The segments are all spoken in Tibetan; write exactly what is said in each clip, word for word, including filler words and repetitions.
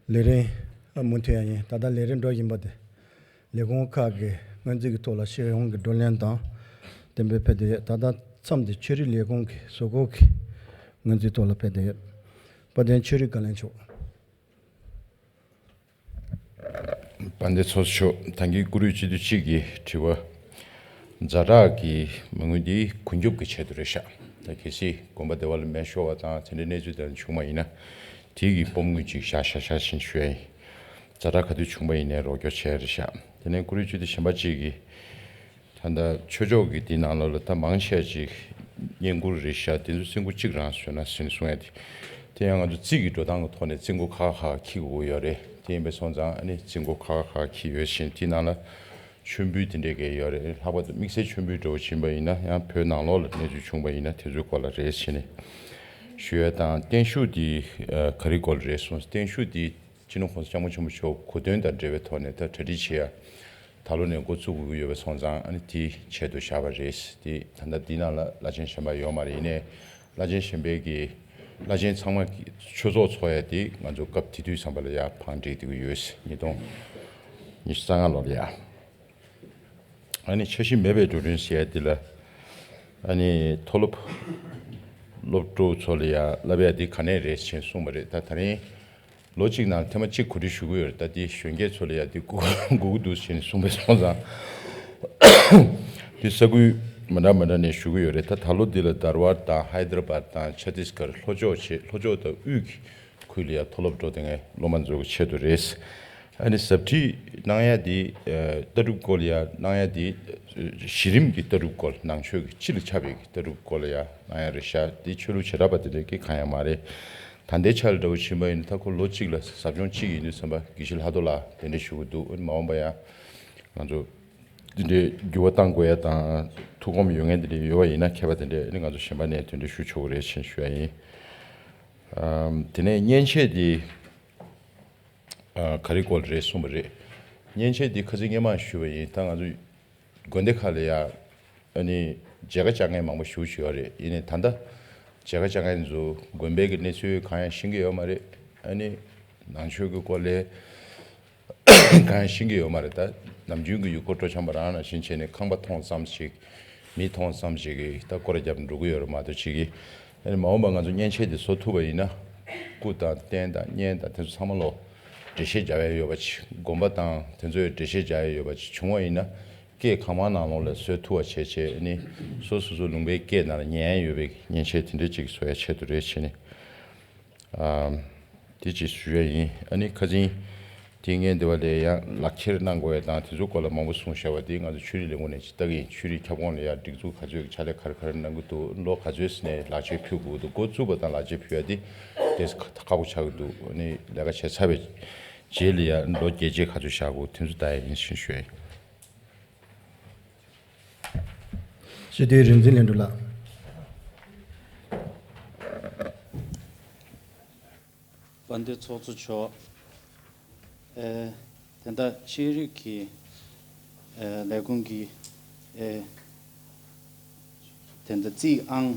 ལས་རིམ་ཨ་མུ་མཐུད་ཡ་ཡིན། ད་ལྟ་ལས་རིམ་འགྲོ་བཞིན་པ་དེ། ལས་ཁུངས་ཁག་གི་སྔོན་རྩིས་ཀྱི་ཐོག་ལ་ཤེས་ཡོན་གྱི་བགྲོ་གླེང་དང་། གཏན་འབེབས་ཕེབས་ཏེ་ཡོད། ད་ལྟ་མཚམས་དེ་ཆོས་རིག་ལས་ཁུངས་ཀྱི་བཟོ་བཀོད་ཀྱི་སྔོན་རྩིས་ཐོག་ལ་ཕེབས་ཏེ་ཡོད། དཔལ་ལྡན་ཆོས་རིག་བཀའ་བློན་མཆོག་དཔལ་ལྡན་ཚོགས་གཙོ་མཆོག་ད་གིན་བཀུར་འོས་སྤྱི་འཐུས་གཅིག་གི་དྲི་བ། ཛ་དྲག་གི་མ་དངུལ་འདི་ཀུན་ཁྱབ་ཀྱི་ཆེད་དུ་རེད་ཤག་ད་གལ་སྲིད་དགོན་པ་སྡེ་བ་ལ་མེ་ཤོར་བ་དང་དེ་འདྲའི་གནས་ཚུལ་དེ་འདྲ་བྱུང་བ་ཡིན་ན། དེ་གི་སྤོམ་དངུལ་ཅིག་བཞག་བཞག་བཞག་བཞིན་ཞུ་ཡ་ཡིན། ཛ་དྲག་ག་དུས་བྱུང་བ་ཡིན་ནའི་རོགས་སྐྱོར་བྱས་རེད་ཤག་དེ་ནས་བཀུར་འོས་སྤྱི་འཐུས་གཞན་པ་གཅིག་གིས། ད་ལྟ་ཆོས་ཕྱོགས་ཀྱི་དེའི་ནང་ལོགས་ལ་ད་མང་ཆེ་ཅིག་བསྙེན་བཀུར་རེད་ཤག་དེ་ཚོ་རྩིས་འགོ་གཅིག་རང་བཟོས་ན་ཟིན་གསུང་ཡ་དེ། དེ་ཡང་ང་ཚོ་རྩིས་ཀྱི་འགྲོ་སྟངས་ཀྱི་ཐོག་ནས་རྩིས་འགོ་ཁག་ཁག་འཁྱེར་དགོས་ཀྱི་ཡོད་རེད། དེ་ཡིན་པ་སོང་ཙང་ཨ་ནི་རྩིས་འགོ་ཁག་ཁག་འཁྱེར་ཡོད་ཕྱིན་དེའི་ནང་ལ། མཆོད་འབུལ་དེ་འདྲས་ཀྱི་ཡོད་རེད། ལྷག་པར་དུ་དམིགས་བསལ་མཆོད་འབུལ་འདྲ་བོ་ཕྱིན་པ་ཡིན་ན་ཡང་བོད་ནང་ལོགས་ལ་གནས་ཚུལ་བྱུང་བ་ཡིན་ན་དེ་ཚོའི་སྐོར་ལ་རེད་ཟེར་ནས་ཞུ་ཡ་དང་། བརྟན་བཞུགས་འདི་ག་རེ་སྐོར་ལ་རེད་གསུངས། བརྟན་བཞུགས་འདི་སྤྱི་ནོར་༸གོང་ས་༸སྐྱབས་མགོན་ཆེན་པོ་མཆོག་གོ་སྟོན་དང་འབྲེལ་བའི་ཐོག་ནས་ད་གྲ་སྒྲིག་བྱེད་ཡ་ད་ལོ་ནས་འགོ་བཙུགས་དགོས་ཀྱི་ཡོད་པ་སོང་ཙང་ཨ་ནི་དེའི་ཆེད་དུ་བཞག་པ་རེད། དེ་ད་ལྟ་འདི་ནང་ལ་བླ་ཆེན་གཞན་པ་ཡོད་མ་རེད། ཡིན་ནའི་བླ་ཆེན་གཞན་པའི་གི་བླ་ཆེན་ཚང་མ་གི་ཆོས་ཚོགས་འཚོགས་ཡ་དེ་ང་ཚོ་སྐབས་དེ་དུས་ཙམ་པ་ལ་ཡ་བང་སྒྲིག་བསྡད་ཀྱི་ཡོད། ཉིས་སྟོང་ཉི་ཤུ་རྩ་ལྔ་ལོ་ལ་ཡ། ཨ་ནི་འཆར་གཞི་མེད་པའི་འགྲོ་གྲོན་ཟེར་ཡ་འདི་ལ། ཨ་ནི་མཐོ་སློབ་སློབ་ཕྲུག་ཚོ་ལ་ཡ་བསླབ་ཡ་འདི་ག་ནས་རེད་ཅེས་གསུངས་པ་རེད། ད་ད་རིང་ལོ་གཅིག་ནང་ཐེངས་མ་གཅིག་གོ་སྒྲིག་ཞུ་གི་ཡོད་རེད། ད་འདི་གཞོན་སྐྱེས་ཚོ་ལ་ཡ་འདི་དགོས་དགོས་ཀྱི་འདུག་ཅེས་གསུངས་པ་སོང་ཙང་། འདི་ས་ཁུལ་མི་འདྲ་མི་འདྲ་ནས་ཞུ་གི་ཡོད་རེད། ད་ད་ལོ་འདི་ལ་དར་བར་དང་ཧའི་དར་བར་དང་ཆ་ཏིས་གར་ལྷོ་ཕྱོགས་བྱེད་ལྷོ་ཕྱོགས་དང་དབུས་ཀྱི་ཁུལ་ལ་ཡ་མཐོ་སློབ་འགྲོ་བསྡད་མཁན་སློབ་མ་ཚོའི་ཆེད་དུ་རེད། ཨ་ནི་ཟབ་ཁྲིད་གནང་ཡ་དེ་ཨ་ལྟ་གྲུབ་སྐོར་ལ་ཡ་གནང་ཡ་དེ་ཨ་གཞི་རིམ་གྱི་ལྟ་གྲུབ་སྐོར། ནང་ཆོས་ཀྱི་སྤྱི་ལ་ཁྱབ་པའི་ལྟ་གྲུབ་སྐོར་ལ་ཡ་གནང་ཡ་རེད་ཤག་དེ་ཆོས་ལུགས་བྱེ་བྲག་པ་དེ་འདྲ་གི་གང་ཡང་མ་རེད། ད་ལྟའི་ཆ་ལ་འདྲ་བོ་ཕྱིན་པ་ཡིན་ན་ད་ཁོ་ལོ་གཅིག་ལ་ཟབ་སྦྱོང་གཅིག་ཡིན་དུས་ཙམ་པ་དགེ་བཤེས་ལྷག་རྡོར་ལགས་དེ་འདྲ་ཞུ་གི་འདུག་ཨ་ནི་མ་འོངས་པ་ཡ་ང་ཚོ་དེ་འདྲའི་འགྱུར་བ་གཏང་དགོས་ཡ་དང་ཐུགས་ཁོམ་ཡོད་མཁན་དེ་འདྲ་ཡོད་པ་ཡིན་ན་མཁས་པ་དེ་འདྲ་ཨ་ནི་ང་ཚོ་གཞན་པ་ནས་དེ་འདྲ་ཞུ་ཆོག་གི་རེད་ཅེས་ཞུ་ཡ་ཡིན། ཨམ། དེ་ནས་མཉེན་ཆས་དེ་ཨ་ག་རེ་སྐོར་རེད་གསུངས་པ་རེད། མཉེན་ཆས་དེ་ཁ་སང་སྔོན་མ་ཞུས་པ་ཡིན། ད་ང་ཚོ་དགོན་སྡེ་ཁག་ལ་ཡ་ཨ་ནི་མཇལ་ཁ་བཅར་མཁན་མང་པོ་ཞེ་པོ་ཅིག་ཡོད་རེད། ཡིན་ནའི་ད་ལྟ་མཇལ་ཁ་བཅར་མཁན་ཚོ་དགོན་པའི་གི་གནས་ཚུལ་གང་ཡང་ཤེས་ཀྱི་ཡོད་མ་རེད། ཨ་ནི་ནང་ཆོས་ཀྱི་སྐོར་ལ་གང་ཤེས་ཀྱི་ཡོད་མ་རེད། ད་ནམ་རྒྱུན་གྱི་ཡུལ་སྐོར་སྤྲོ་འཆམ་པ་རང་ནང་བཞིན་བྱས་ནས་ཁང་པ་མཐོང་ཙམ་ཞིག་མི་མཐོང་ཙམ་ཞིག་གིས་ད་སྐོར་ར་བརྒྱབ་འགྲོ་གི་ཡོད་རེད་མ་གཏོགས་ཅིག་གིས། ཨ་ནི་མ་འོངས་པ་ང་ཚོ་མཉེན་ཆས་དེ་བཟོ་ཐུབ་པ་ཡིན་ན། སྐུ་དང་རྟེན་དང་བརྙན་དང་དེ་ཚོ་ཚང་མ་ལོ་འགྲེལ་བཤད་རྒྱག་ཡ་ཡོད་པ་ཅིག་དགོན་པ་དང་དེ་ཚོའི་འགྲེལ་བཤད་རྒྱག་ཡ་ཡོད་པ་ཅིག་བྱུང་བ་ཡིན་ན། སྐད་གང་མང་ནང་ལོགས་ལ་བཟོ་ཐུབ་པ་བྱས་བྱས། ཨ་ནི་སོ་སོ་སོ་ལུང་པའི་སྐད་ནང་ལ་ཉན་ཡ་ཡོད་པའི་མཉེན་ཆས་དེ་འདྲ་ཅིག་བཟོ་ཡ་ཆེད་དུ་རེད་བྱས་ནས། ཨམ། དེ་ཅིག་ཞུ་ཡ་ཡིན། ཨ་ནི་ཁ་སང་དེ་སྔོན་དེ་བ་ལས་ཡང་ལག་ཁྱེར་གནང་དགོས་ཡ་དང་དེ་ཚོའི་སྐོར་ལ་མང་པོ་གསུངས་བཞག་པ་དེ་ང་ཚོ་ཆོས་རིག་ལས་ཁུངས་ནས་ཅིག་ལྟ་གི་ཡིན། ཆོས་རིག་ཁྱབ་ཁོངས་ལ་ཡ་སྒྲིག་འཛུགས་ག་ཚོད་ཀྱི་ཕྱག་ལས་ག་རེ་ག་རེ་གནང་གི་འདུག་ལོ་ག་ཚོད་ནས་ལག་ཁྱེར་ཕུལ་དགོས་འདུག་འགོ་བཙུགས་པ་དང་ལག་ཁྱེར་ཕུལ་ཡ་དེ་དེ་ཁག་པོ་ཆགས་ཀྱི་འདུག་ཨ་ནི་ལས་ཀ་བྱས་ཚར་བའི་རྗེས་ལ་ཡ་ལོ་བརྒྱད་རྗེས་ག་ཚོད་བཞག་དགོས་དེ་ཚོ་ལྟ་ཡ་ཡིན་ཞེས་ཞུ་ཡ་ཡིན། སྤྱི་འཐུས་རིག་འཛིན་ལྷུན་གྲུབ་ལགས། དཔལ་ལྡན་ཚོགས་གཙོ་མཆོག་ཨེ། དེ་འདྲ་ཤེས་རིག་གི་ཨེ་ལས་ཁུངས་ཀྱི་ཨེ་དེ་འདྲ་རྩིས་ཨང་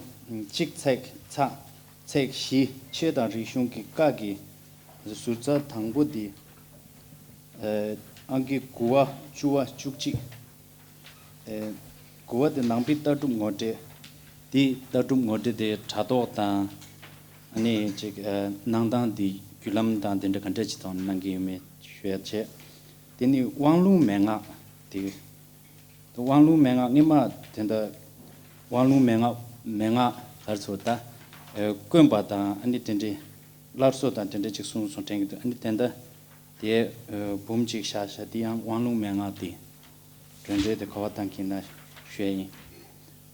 གཅིག་ཚེག་ཚ་ཚེག་བཞི་ཆོས་དང་རིག་གཞུང་གི་བཀའ་གི་ཟུར་རྩ་དང་པོ་འདི་ཨེ་ཨང་ཀི་དགུ་པ་བཅུ་པ་བཅུ་གཅིག་ཨེ། དགུ་པ་དེ་ནང་པའི་ལྟ་གྲུབ་ངོ་སྤྲོད། དེའི་ལྟ་གྲུབ་ངོ་སྤྲོད་དེ་དྲ་ཐོག་དང་། ཨ་ནི་ཅིག་ཨེ་གནང་སྟངས་དེ་བརྒྱུད་ལམ་དང་དེ་འདྲ་ག་འདྲ་ཅིག་དང་གནང་གི་ཡོད་མེད་ཞུ་ཡ་བྱས། དེ་ནི་དབང་ལུང་མན་ངག་དེ། དབང་ལུང་མན་ངག་སྔོན་མ་དེ་འདྲ་དབང་ལུང་མན་ངག་མན་ངག་ག་རེ་ཟེར་ད། ཨེ་དཀོན་པ་དང་ཨ་ནི་དེ་འདྲའི་སླར་གསོ་དང་དེ་འདྲ་ཅིག་གསུངས་སོང་དྲན་གྱི་འདུག་ཨ་ནི་དེ་འདྲ། དེ་འབུམ་གཅིག་བཞག་བཞག་དེ་ཡང་དབང་ལུང་མན་ངག་དེ་གྲོས་འགྲེལ་དེ་ག་བ་བཏང་གིན་ན་ཞུ་ཡ་ཡིན།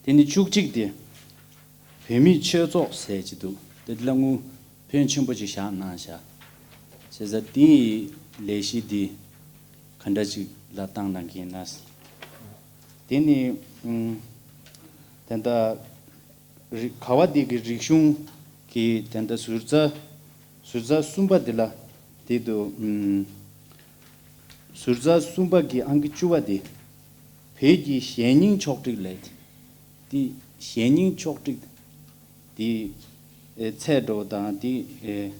དེ་ནི་བཅུ་གཅིག་དེ་བོད་མིའི་ཆོས་ཚོགས་ཟེར་གྱི་འདུག་དེ་ལ་དངུལ་ཕོན་ཆེན་པོ་ཅིག་བཞག་གནང་བཞག་བྱས་ཙང་དེའི་ལས་གཞི་དེ་ག་འདྲ་ཅིག་ལ་བཏང་གནང་གིན་ན། དེ་ནི་ཨུམ་དེ་འདྲ། རི་ག་བ་འདི་གི་རིག་གཞུང་གི་དེ་འདྲ་ཟུར་རྩ་ཟུར་རྩ་གསུམ་པ་འདི་ལ་དེ་དུ་ཨུམ་ཟུར་རྩ་གསུམ་པ་གི་ཨང་ཀི་བཅུ་པ་འདི་ བོད་ཀྱི་གཞས་རྙིང་ཕྱོགས་བསྒྲིགས་ལས། དེ་གཞས་རྙིང་ཕྱོགས་བསྒྲིགས་དེ་ཨེ་ཚད་འགྲོ་དང་དེ་ཨེ་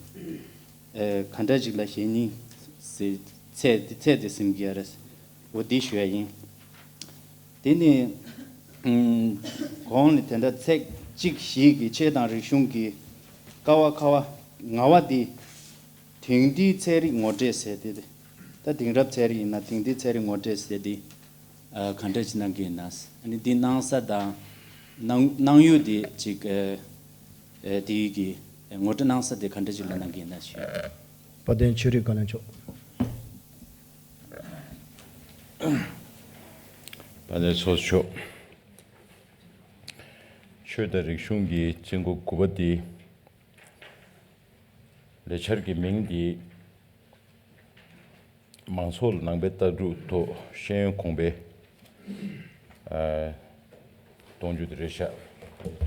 ཨེ་ག་འདྲ་ཅིག་ལ་གཞས་རྙིང་ཟེར་ཚད་དེ་ཚད་དེ་ཟིན་གྱི་ཡ་རེད། འོ་དེ་ཞུ་ཡ་ཡིན། དེ་ནི་ཨུམ་གོང་ནས་དེ་འདྲ་ཚེག་གཅིག་བཞི་གི་ཆོས་དང་རིག་གཞུང་གི་ཀ་བ་ཁ་བ་ལྔ་བ་དེ། དེང་དུས་ཚན་རིག་ངོ་སྤྲོད་ཟེར་དེ་རེད། ད་དེང་རབས་ཚན་རིག་ཡིན་ན་དེང་དུས་ཚན་རིག་ངོ་སྤྲོད་ཟེར་དེ་ཨ་ག་འདྲ་ཅིག་གནང་གི་ཡིན་ན། ཨ་ནི་འདི་གནང་ས་དང་གནང་གནང་ཡུལ་དེ་ཅིག་ཨ་ཨ་དེ་གི་ངོ་སྤྲོད་གནང་ས་དེ་ག་འདྲ་ཅིག་ལ་གནང་གི་ཡིན་ན་ཞུ། དཔལ་ལྡན་ཆོས་རིག་བཀའ་བློན་མཆོག་དཔལ་ལྡན་ཚོགས་གཙོ་མཆོག་ཆོས་དང་རིག་གཞུང་གི་རྩིས་འགོ་དགུ་པ་འདི། ལས་འཆར་གྱི་མིང་འདི། མང་ཚོགས་ལ་ནང་པའི་ལྟ་གྲུབ་ཐོག་ཤེས་ཡོན་གོང་འཕེལ་ཨ་གཏོང་རྒྱུ་དེ་རེད་ཤག་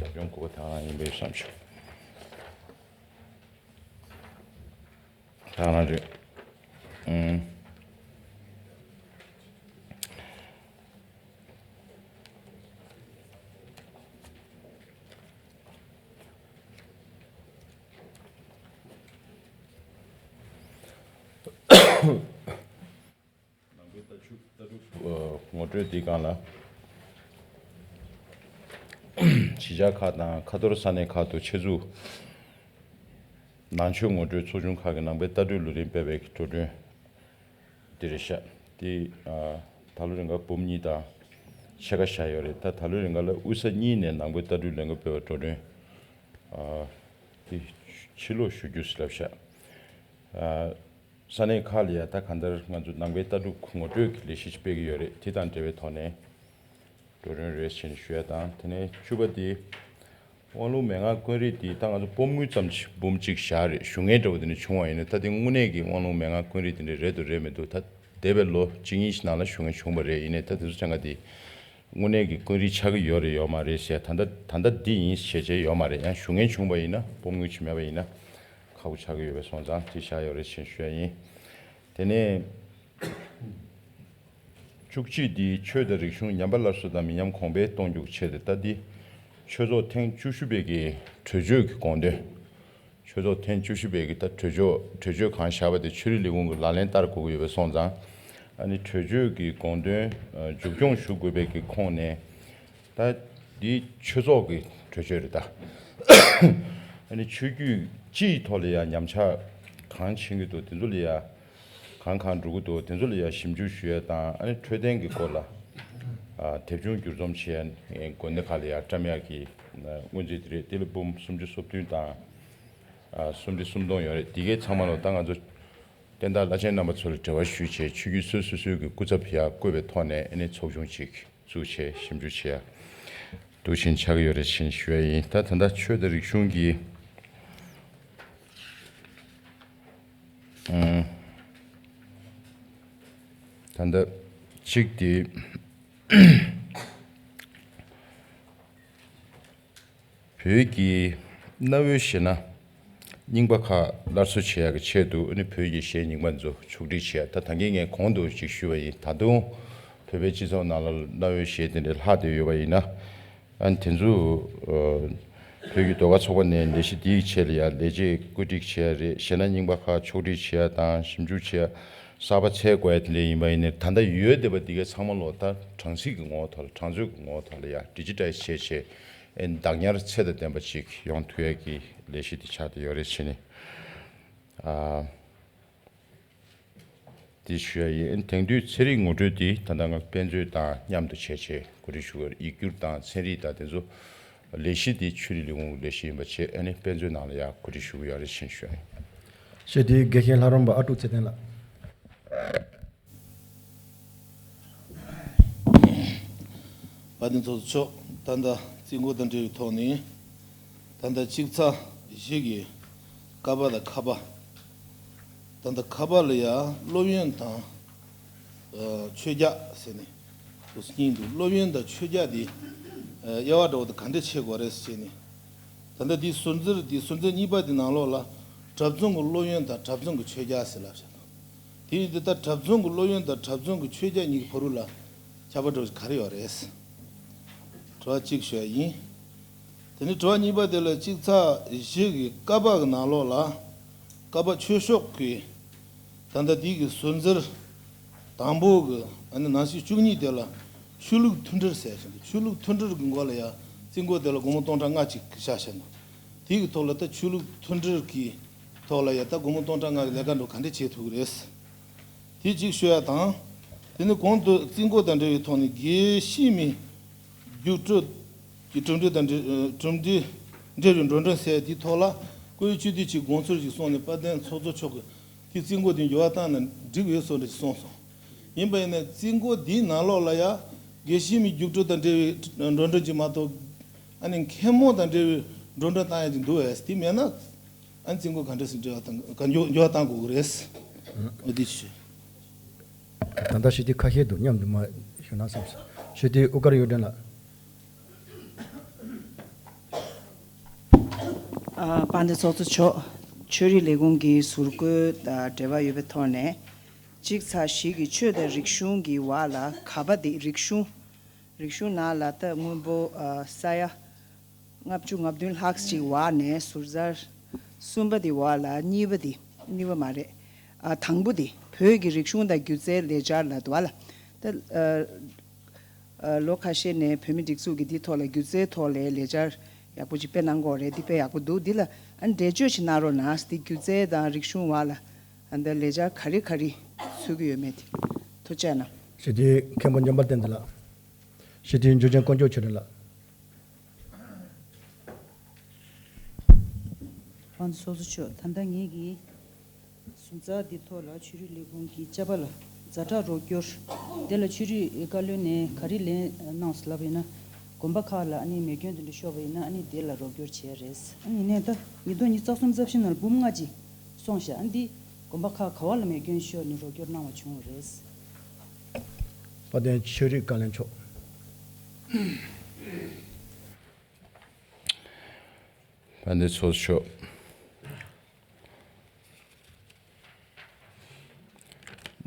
རྒྱབ་ལྗོངས་དགུ་པ་དེ་རང་ཡིན་པའི་བསམ་བྱུང་། དེ་རང་རེད། ཨང་། ནང་པའི་ལྟ་གྲུབ་ལྟ་གྲུབ་ངོ་སྤྲོད་འདིའི་སྒང་ལ། གཞིས་ཆགས་ཁག་དང་ཁ་ཐོར་ས་གནས་ཁག་ཏུ་ཆེད་འཛུགས་ནང་ཆོས་ངོ་སྤྲོད་ཚོགས་ཆུང་ཁག་གིས་ནང་པའི་ལྟ་གྲུབ་ལུང་རིམ་སྤེལ་བའི་འགྲོ་གྲོན་འདི་རེད་ཤག་འདི་ཨ་ད་ལོ་རིང་ག་འབུམ་གཉིས་དང་ཕྱེད་ཀ་བཞག་ཡོད་རེད། ད་ད་ལོ་རིང་ག་ལ་དབུས་ས་གཉིས་ནས་ནང་པའི་ལྟ་གྲུབ་ལས་འགུལ་སྤེལ་བའི་འགྲོ་གྲོན་ཨ་འདི་ཕྱིར་སློག་ཞུ་རྒྱུ་ཟེར་ལབ་ཤག་ཨ་ས་གནས་ཁག་ལ་ཡ་ད་གང་ལྟར་ང་ཚོ་ནང་པའི་ལྟ་གྲུབ་ངོ་སྤྲོད་ཀྱི་ལས་གཞི་ཞིག་སྤེལ་གྱི་ཡོད་རེད། དེ་དང་འབྲེལ་བའི་ཐོག་ནས་འགྲོ་གྲོན་རེད་ཟེར་ནས་ཞུ་ཡ་དང་། དེ་ནས་བཅུ་པ་དེ་དབང་ལུང་མན་ངག་ཀུན་རིག་དེ་ད་ང་ཚོ་སྤོམ་དངུལ་ཙམ་ཞིག་འབུམ་གཅིག་བཞག་རེད། ཞུ་མཁན་འདྲ་བོ་དེ་འདྲ་བྱུང་བ་ཡིན་ན། ད་དེ་དངོས་གནས་ཀྱི་དབང་ལུང་མན་ངག་ཀུན་རིག་དེ་འདྲ་རེད་འདུག་རེད་མི་འདུག་ད་འདས་པའི་ལོ་གཅིག་གཉིས་ཤིག་ནང་ལ་ཞུ་མཁན་བྱུང་བ་རེད། ཡིན་ནའི་ད་དེ་ཚོ་ཆ་འགའ་དེ་དངོས་གནས་ཀྱི་ཀུན་རིག་ཆགས་ཀྱི་ཡོད་རེད་ཡོད་མ་རེད་ཟེར། ད་ལྟ་ད་ལྟ་འདི་ཡིན་ཞེས་བྱས་ཡོད་མ་རེད། ཡང་ཞུ་མཁན་བྱུང་བ་ཡིན་ན་སྤོམ་དངུལ་ཅིག་མེད་པ་ཡིན་ན་ཁག་པོ་ཆགས་ཀྱི་ཡོད་པའི་སོང་ཙང་དེ་བཞག་ཡོད་རེད་ཅེས་ཞུ་ཡ་ཡིན། དེ་ནས་བཅུ་གཅིག་འདི་ཆོས་དང་རིག་གཞུང་ཉམས་པ་སླར་གསོ་དང་མི་ཉམས་གོང་འཕེལ་གཏོང་རྒྱུའི་ཆེད་དུ། ད་འདི་ཆོས་ཚོགས་ཐེངས་བཅུ་བཞི་པའི་གི་གྲོས་ཆོད་ཀྱི་དགོངས་དོན། ཆོས་ཚོགས་ཐེངས་བཅུ་བཞི་པའི་གི་ད་གྲོས་ཆོད་གྲོས་ཆོད་གང་བཞག་པ་དེ་ཆོས་རིག་ལས་ཁུངས་ཀྱི་ལག་ལེན་བསྟར་དགོས་ཀྱི་ཡོད་པའི་སོང་ཙང་། ཨ་ནི་གྲོས་ཆོད་ཀྱི་དགོངས་དོན་ཨ་མཇུག་སྐྱོང་ཞུ་དགོས་པའི་གི་ཁོངས་ནས། ད་འདི་ཆོས་ཚོགས་ཀྱི་གྲོས་ཆོད་རེད་ད། ཨ་ནི་ཆོས་བརྒྱུད་སྤྱིའི་ཐོག་ལ་ཡང་ཉམས་ཆག་གང་ཕྱིན་གྱི་འདུག་དེ་ཚོ་ལ་ཡང་གང་གང་འགྲོ་གི་འདུག་དེ་ཚོ་ལ་ཡང་ཞིབ་འཇུག་ཞུ་ཡ་དང་། ཨ་ནི་འཕྲོད་བསྟེན་གྱི་སྐོར་ལ་ཨ་དེབ་ཆུང་བསྒྱུར་རྩོམ་བྱེད་ཡ་དགོན་སྡེ་ཁག་ལ་ཡང་བཀྲམ་ཡ་གི་སྔོན་རྩིས་དེ་རེད། དེ་ལ་འབུམ་སུམ་ཅུ་སོ་བདུན་དང་ཨ་སུམ་ཁྲི་སུམ་སྟོང་ཡོད་རེད། དེ་གའི་ཚང་མ་ལ་ད་ང་ཚོ་བསྟན་བདག་བླ་ཆེན་རྣམ་པ་ཚོ་ལ་འབྲེལ་བ་ཞུས་བྱས། ཆོས་བརྒྱུད་སོ་སོ་སོའི་གི་སྐུ་ཚབ་ཡར་བསྐོས་པའི་ཐོག་ནས་ཨ་ནི་ཚོགས་ཆུང་ཅིག་བཙུགས་བྱས་ཞིབ་འཇུག་བྱེད་ཡ་འདུག་བཞིན་ཆགས་ཀྱི་ཡོད་རེད་ཅེས་ཞུ་ཡ་ཡིན། ད་ད་ལྟ་ཆོས་དང་རིག་གཞུང་གི་ཨང་། ད་ལྟ་གཅིག་དེ། བོད་ཀྱི་གནའ་བོའི་གཞས་སྣ་རྙིང་པ་ཁག་སླར་གསོ་བྱེད་ཡག་གི་ཆེད་དུ་ཨ་ནི་བོད་ཀྱི་གཞས་རྙིང་པ་ཚོ་ཕྱོགས་སྒྲིག་བྱེད་ཡག་ད་ད་གིན་ངས་གོང་དུ་ཅིག་ཞུས་པ་ཡིན། ད་དུང་བོད་པའི་སྤྱི་ཚོགས་ནང་ལ་གནའ་བོའི་གཞས་དེ་འདྲ་ལྷག་བསྡད་ཡོད་པ་ཡིན་ན། ཨ་ནི་དེ་ཚོ་ཨ་བོད་ཀྱི་ཟློས་གར་ཚོགས་པ་ནས་ལས་གཞི་འདིའི་ཆེད་ལ་ཡང་ལས་བྱེད་བཀོད་སྒྲིག་བྱེད་ཡག་རེད། གཞས་སྣ་རྙིང་པ་ཁག་ཕྱོགས་སྒྲིག་བྱེད་ཡག་དང་ཞིབ་འཇུག་བྱེད་ཡག་གསར་པ་འཚོལ་དགོས་ཡག་དེ་འདྲ་ཡིན་པ་ཡིན་ནའི། ད་ལྟ་ཡོད་བསྡད་པ་འདི་གའི་ཚང་མ་ལོ་ད་གྲངས་གཞི་གི་ངོ་བོ་ཐོག་ལ་གྲངས་མཛོད་ཀྱི་ངོ་བོ་ཐོག་ལ་ཡ་ཌི་ཇི་ཊའི་ཛི་བྱས་བྱས་ཨེ་བདག་ཉར་ཚད་དང་ལྡན་པ་ཅིག་ཡོང་ཐུབ་ཡ་གི་ལས་གཞི་འདི་ཆགས་བསྡད་ཡོད་རེད་བྱས་ནས། ཨ་འདི་ཞུ་ཡ་ཡིན། དེང་དུས་ཚན་རིག་ངོ་སྤྲོད་འདི་ད་ལྟ་ང་དཔེ་མཛོད་དང་མཉམ་དུ་བྱས་བྱས་གོ་སྒྲིག་ཞུ་དགོས། ཡིག་སྒྱུར་དང་ཚན་རིག་དང་དེ་ཚོ་ལས་གཞི་འདི་ཆོས་རིག་ལས་ཁུངས་ཀྱི་ལས་གཞི་ཡིན་པ་བྱས། ཨ་ནི་དཔེ་མཛོད་ནང་ལ་ཡ་གོ་སྒྲིག་ཞུ་གི་ཡོད་རེད་ཅེས་ཞུ་ཡ་ཡིན། ཞེས་དེའི་དགེ་བཤེས་ལྷ་རམས་པ་ཨ་ཀྲུག་ཚེ་བརྟན་ལགས། དཔལ་ལྡན་ཚོགས་གཙོ་མཆོག་ད་ལྟ་རྩིས་འགོ་དང་འབྲེལ་བའི་ཐོག་ནས། ད་ལྟ་ཅིག་ཚ་བཞི་གི་ཀ་པ་དང་ཁ་པ། ད་ལྟ་ཁ་པ་ལ་ཡ་སློབ་ཡོན་དང་ཨ་ཆོས་རྒྱག་ཟེར་ནས་འདུག་སྙིང་འདུག་སློབ་ཡོན་དང་ཆོས་རྒྱག་དེ་ཨ་དབྱེ་བ་འདྲ་བོ་དེ་ག་འདྲ་ཕྱེ་དགོས་རེད་ཟེར་ནས། ད་ལྟ་དེའི་ཟུར་འཛར་དེའི་ཟུར་འཛར་གཉིས་པ་དེ་ནང་ལོགས་ལ་གྲྭ་བཙུན་གྱི་སློབ་ཡོན་དང་གྲྭ་བཙུན་གྱི་ཆོས་རྒྱག་ཟེར་ལབ་བཞག་འདུག་དེ་ཡིན་དུས་ད་གྲྭ་བཙུན་གྱི་སློབ་ཡོན་དང་གྲྭ་བཙུན་གྱི་ཆོས་རྒྱག་གཉིས་ཀྱི་བར་དུ་ལ་ ཁྱབ་པ་འདྲ་བོ་ག་རེ་ཡོད་རེད། དྲི་བ་གཅིག་ཞུ་ཡ་ཡིན། དེ་ནས་དྲི་བ་གཉིས་པ་དེ་ལ་ཅིག་ཚ་བཞི་གི་ཀ་པ་གི་ནང་ལོགས་ལ། ཀ་པ་ཆོས་ཕྱོགས་ཀྱི་ད་ལྟ་དེའི་གི་ཟུར་འཛར་དང་པོ་གི་ཨ་ནི་ནང་གསེས་བཅུ་གཉིས་དེ་ལ་ཆོས་ལུགས་མཐུན་སྒྲིལ་ཟེར་བཞིན་ཆོས་ལུགས་མཐུན་སྒྲིལ་གྱི་མགོ་ལ་ཡ་རྩིས་འགོ་དེ་ལ་སྒོར་མོ་སྟོང་ཕྲག་ལྔ་གཅིག་བཞག་བཞག་འདུག་དེའི་གི་ཐོག་ལ་ད་ཆོས་ལུགས་མཐུན་སྒྲིལ་གྱི་ཐོག་ལ་ཡ་ད་སྒོར་མོ་སྟོང་ཕྲག་ལྔ་གི་ལས་ཀ་འགྲོ་ག་འདྲ་བྱེད་ཐུབ་ཀྱི་རེད། དེ་གཅིག་ཤོད་ཡ་དང་། དེ་ནི་གོང་དུ་རྩིས་འགོ་དང་འབྲེལ་བའི་ཐོག་ནས་དགེ་བཤེས་མའི་རྒྱུགས་སྤྲོད་ཀྱི་གྲུབ་འབྲས་དང་འབྲེལ་གྲུབ་འབྲས་འབྲེལ་བའི་འགྲོ་གྲོན་ཟེར་དེའི་ཐོག་ལ་བཀུར་འོས་སྤྱི་འཐུས་ཀྱིས་དགོངས་ཚུལ་ཞིག་གསུངས་ནས་དཔལ་ལྡན་ཚོགས་གཙོ་མཆོག་གིས་དེའི་རྩིས་འགོ་དེ་འགྱུར་བ་བཏང་ན་འགྲིག་ཡོད་བཟོ་འདྲ་ཞིག་གསུངས་སོང་། ཡིན་པ་ཡིན་ན་རྩིས་འགོ་དེའི་ནང་ལོགས་ལ་ཡ་དགེ་བཤེས་མའི་རྒྱུགས་སྤྲོད་དང་འབྲེལ་བའི་འགྲོ་གྲོན་གཅིག་མ་གཏོགས་ཨ་ནི་མཁན་མོ་དང་འབྲེལ་བའི་འགྲོ་གྲོན་བཏང་ཡ་ཅིག་འདུག་བས་དེ་མེད་ན། ཨ་ནི་རྩིས་འགོ་ག་འདྲ་ཞིག་འབྲེལ་བ་དང་ག་འགྱུར་འགྱུར་བ་གཏང་དགོས་ཀྱི་རེད། འོ་དེ་ཞུ། ད་ལྟ་ཞུ་དུས་ཁ་ཤས་འདུག་མཉམ་དུ་མ་ཞུ་ན་བསམ་སོང་། ཞུ་དུས་དབུ་དཀར་གཡུ་སྒྲོན་ལགས། ཨ་དཔལ་ལྡན་ཚོགས་གཙོ་མཆོག་ཆོས་རིག་ལས་ཁུངས་ཀྱི་ཟུར་བཀོད་དང་འབྲེལ་བ་ཡོད་པའི་ཐོག་ནས། གཅིག་ཚ་བཞི་གི་ཆོས་དང་རིག་གཞུང་གི་བར་ལ་ག་པ་དེ་རིག་གཞུང་། རིག་གཞུང་ནང་ལ་ད་སྔོན་པོ་ཨ་ས་ཡ་ལྔ་བཅུ་ང་བདུན་ལྷག་ཅིག་འོག་ནས་ཟུར་ཟར་གསུམ་པ་དེ་འོག་ལ་གཉིས་པ་དེ་གཉིས་པ་མ་རེད། ཨ་དང་པོ་དེ་བོད་ཀྱི་རིག་གཞུང་དང་སྒྱུ་རྩལ་ལས་འཆར་ལ་དུ་བ་ལ་ད་ཨ་ཨ་ལོ་ཁ་ཤས་ནས་བོད་མི་སྒྲིག་འཛུགས་ཀྱི་འདི་ཐོག་ལ་སྒྱུ་རྩལ་ཐོག་ལ་ལས་འཆར་ཡག་པོ་ཅིག་སྤེལ་གནང་གི་ཡོད་རེད། འདི་དཔེ་ཡག་པོ་འདུག་འདི་ལ་ཨ་འགྲེལ་བརྗོད་ཅིག་གནང་རོགས་གནང་། འདི་སྒྱུ་རྩལ་དང་རིག་གཞུང་བར་ལ་ཨ་འདི་ལས་འཆར་ག་རེ་ག་རེ་ཚུད་ཀྱི་ཡོད་མེད་དེ་ཐུགས་རྗེ་གནང་། ཞུ་དུས་མཁན་པོ་འཇམ་དཔལ་བསྟན་འཛིན་ལགས། ཞུ་དུས་འཇུ་ཆེན་དཀོན་མཆོག་ཆོས་སྒྲོན་ལགས། དཔལ་ལྡན་ཚོགས་གཙོ་མཆོག་ད་ལྟ་ངེད་ཀྱིས་ཟུར་ཟ་འདི་ཐོག་ལ་ཆོས་རིག་ལས་ཁུངས་ཀྱི་བཅའ་པ་ལ་ཛ་དྲག་རོགས་སྐྱོར། དེ་ལ་ཆོས་རིག་བཀའ་བློན་ནས་ག་རེ་ལན་གནང་སོང་ལབ་པ་ཡིན་ན། དགོན་པ་ཁག་ལ་ཨ་ནི་མེ་སྐྱོན་དེ་འདྲ་ཤོར་བ་ཡིན་ན་ཨ་ནི་དེ་ལ་རོགས་སྐྱོར་བྱས་རེད། ཨ་ནི་ནས་ད་ཉིས་སྟོང་ཉི་ཤུ་རྩ་གསུམ་རྩ་བཞི་ནང་ལ་འབུམ་ལྔ་གཅིག་སོང་ཤག་ཨ་ནི་འདི་དགོན་པ་ཁག་ག་བ་ལ་མེ་སྐྱོན་ཤོར་ནས་རོགས་སྐྱོར་གནང་བ་བྱུང་བ་རེད། དཔལ་ལྡན་ཆོས་རིག་བཀའ་བློན་མཆོག་དཔལ་ལྡན་ཚོགས་གཙོ་མཆོག་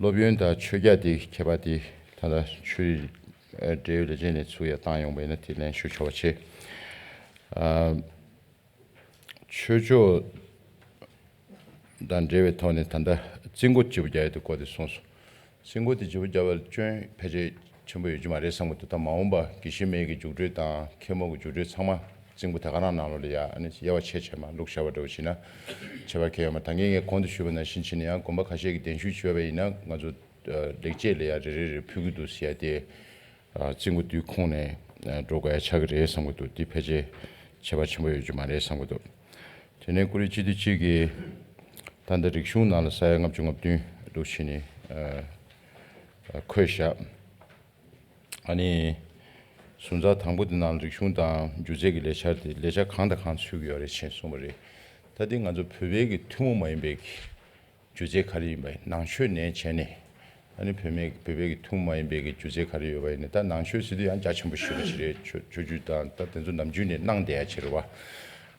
སློབ་ཡོན་དང་ཆོས་རྒྱག་དེ་ཁྱད་པར་དེ་ད་ལྟ་ཆོས་རིག་འབྲེལ་ཡོད་ལས་བྱེད་ནས་ཚུར་ཡར་བཏང་ཡོང་བ་ཡིན་ན་དེ་ལན་ཞུ་ཆོག་པ་བྱེད། ཨ། ཆོས་ཕྱོགས་དང་འབྲེལ་བའི་ཐོག་ནས་ད་ལྟ་རྩིས་འགོ་བརྗེ་པོ་རྒྱག་ཡ་དེ་སྐོར་དེ་གསུངས་སོང་། རྩིས་འགོ་དེ་བརྗེ་པོ་རྒྱག་པ་ལ་སྐྱོན་ཕལ་ཆེར་ཆེན་པོ་ཡོད་རྒྱུ་མ་རེད་བསམ་གྱི་འདུག་ད་མ་འོངས་པ་དགེ་བཤེས་མའི་གི་རྒྱུགས་སྤྲོད་དང་མཁན་མོ་གི་རྒྱུགས་སྤྲོད་ཚང་མ་རྩིས་འགོ་དེ་ག་རང་ནང་ལོགས་ལ་ཡ་ཨ་ནི་དབྱེ་བ་ཕྱེ་བྱས་མ་བླུགས་བཞག་པ་འདྲ་བོ་བྱས་ན་ཁྱད་པར་གང་ཡང་ཡོད་མ་རེད། ད་ངས་ངས་གོང་དུ་ཞུས་པ་ནང་བཞིན་བྱས་ནས་ཡང་དགོན་པ་ཁ་ཤས་ཀྱི་གདན་ཞུ་བྱས་པ་ཡིན་ན་ང་ཚོ་ལེགས་བྱས་ལ་ཡ་རེ་རེ་རེ་ཕུལ་གྱི་འདུག་ཟེར་ཡ་དེ། རྩིས་འགོ་དེའི་ཁོངས་ནས་འགྲོ་དགོས་ཡ་ཆགས་ཀྱི་རེད་བསམ་གྱི་འདུག་དེ་ཕལ་ཆེར་ཁྱད་པར་ཆེན་པོ་ཡོད་རྒྱུ་མ་རེད་བསམ་གྱི་འདུག་དེ་ནས་ཀུ་རེ་སྤྱི་འཐུས་གཅིག་གིས་ད་ལྟ་རིག་གཞུང་ནང་ལ་ས་ཡ་ལྔ་བཅུ་ང་བདུན་འདུག་བྱས་ནས་འཁོད་བཞག་ཨ་ནི་ཟུར་ཟ་དང་པོ་དེ་ནང་རིག་གཞུང་དང་སྒྱུ་རྩལ་གྱི་ལས་འཆར་དེ་ལས་འཆར་གང་དང་གང་ཚུད་ཀྱི་ཡོད་རེད་ཅེས་གསུངས་པ་རེད། ད་དེ་ང་ཚོ་བོད་པའི་གི་ཐུན་མོང་མ་ཡིན་པའི་གི་སྒྱུ་རྩལ་ག་རེ་ཡིན་པ་ཡིན་ནང་ཆོས་ནས་བྱས་ནས་ཨ་ནི་བོད་མི་བོད་པའི་གི་ཐུན་མོང་མ་ཡིན་པའི་གི་སྒྱུ་རྩལ་ག་རེ་ཡོད་པ་ཡིན་ན་ད་ནང་ཆོས་ཟེར་དུས་ཡང་རྒྱ་ཆེན་པོ་ཞེ་པོ་ཅིག་རེད། ཆོས་ཆོས་བརྒྱུད་དང་ད་དེ་ཚོ་ནམ་རྒྱུན་ནས་གནང་བསྡད་ཡ་ཅིག་རེད་བ།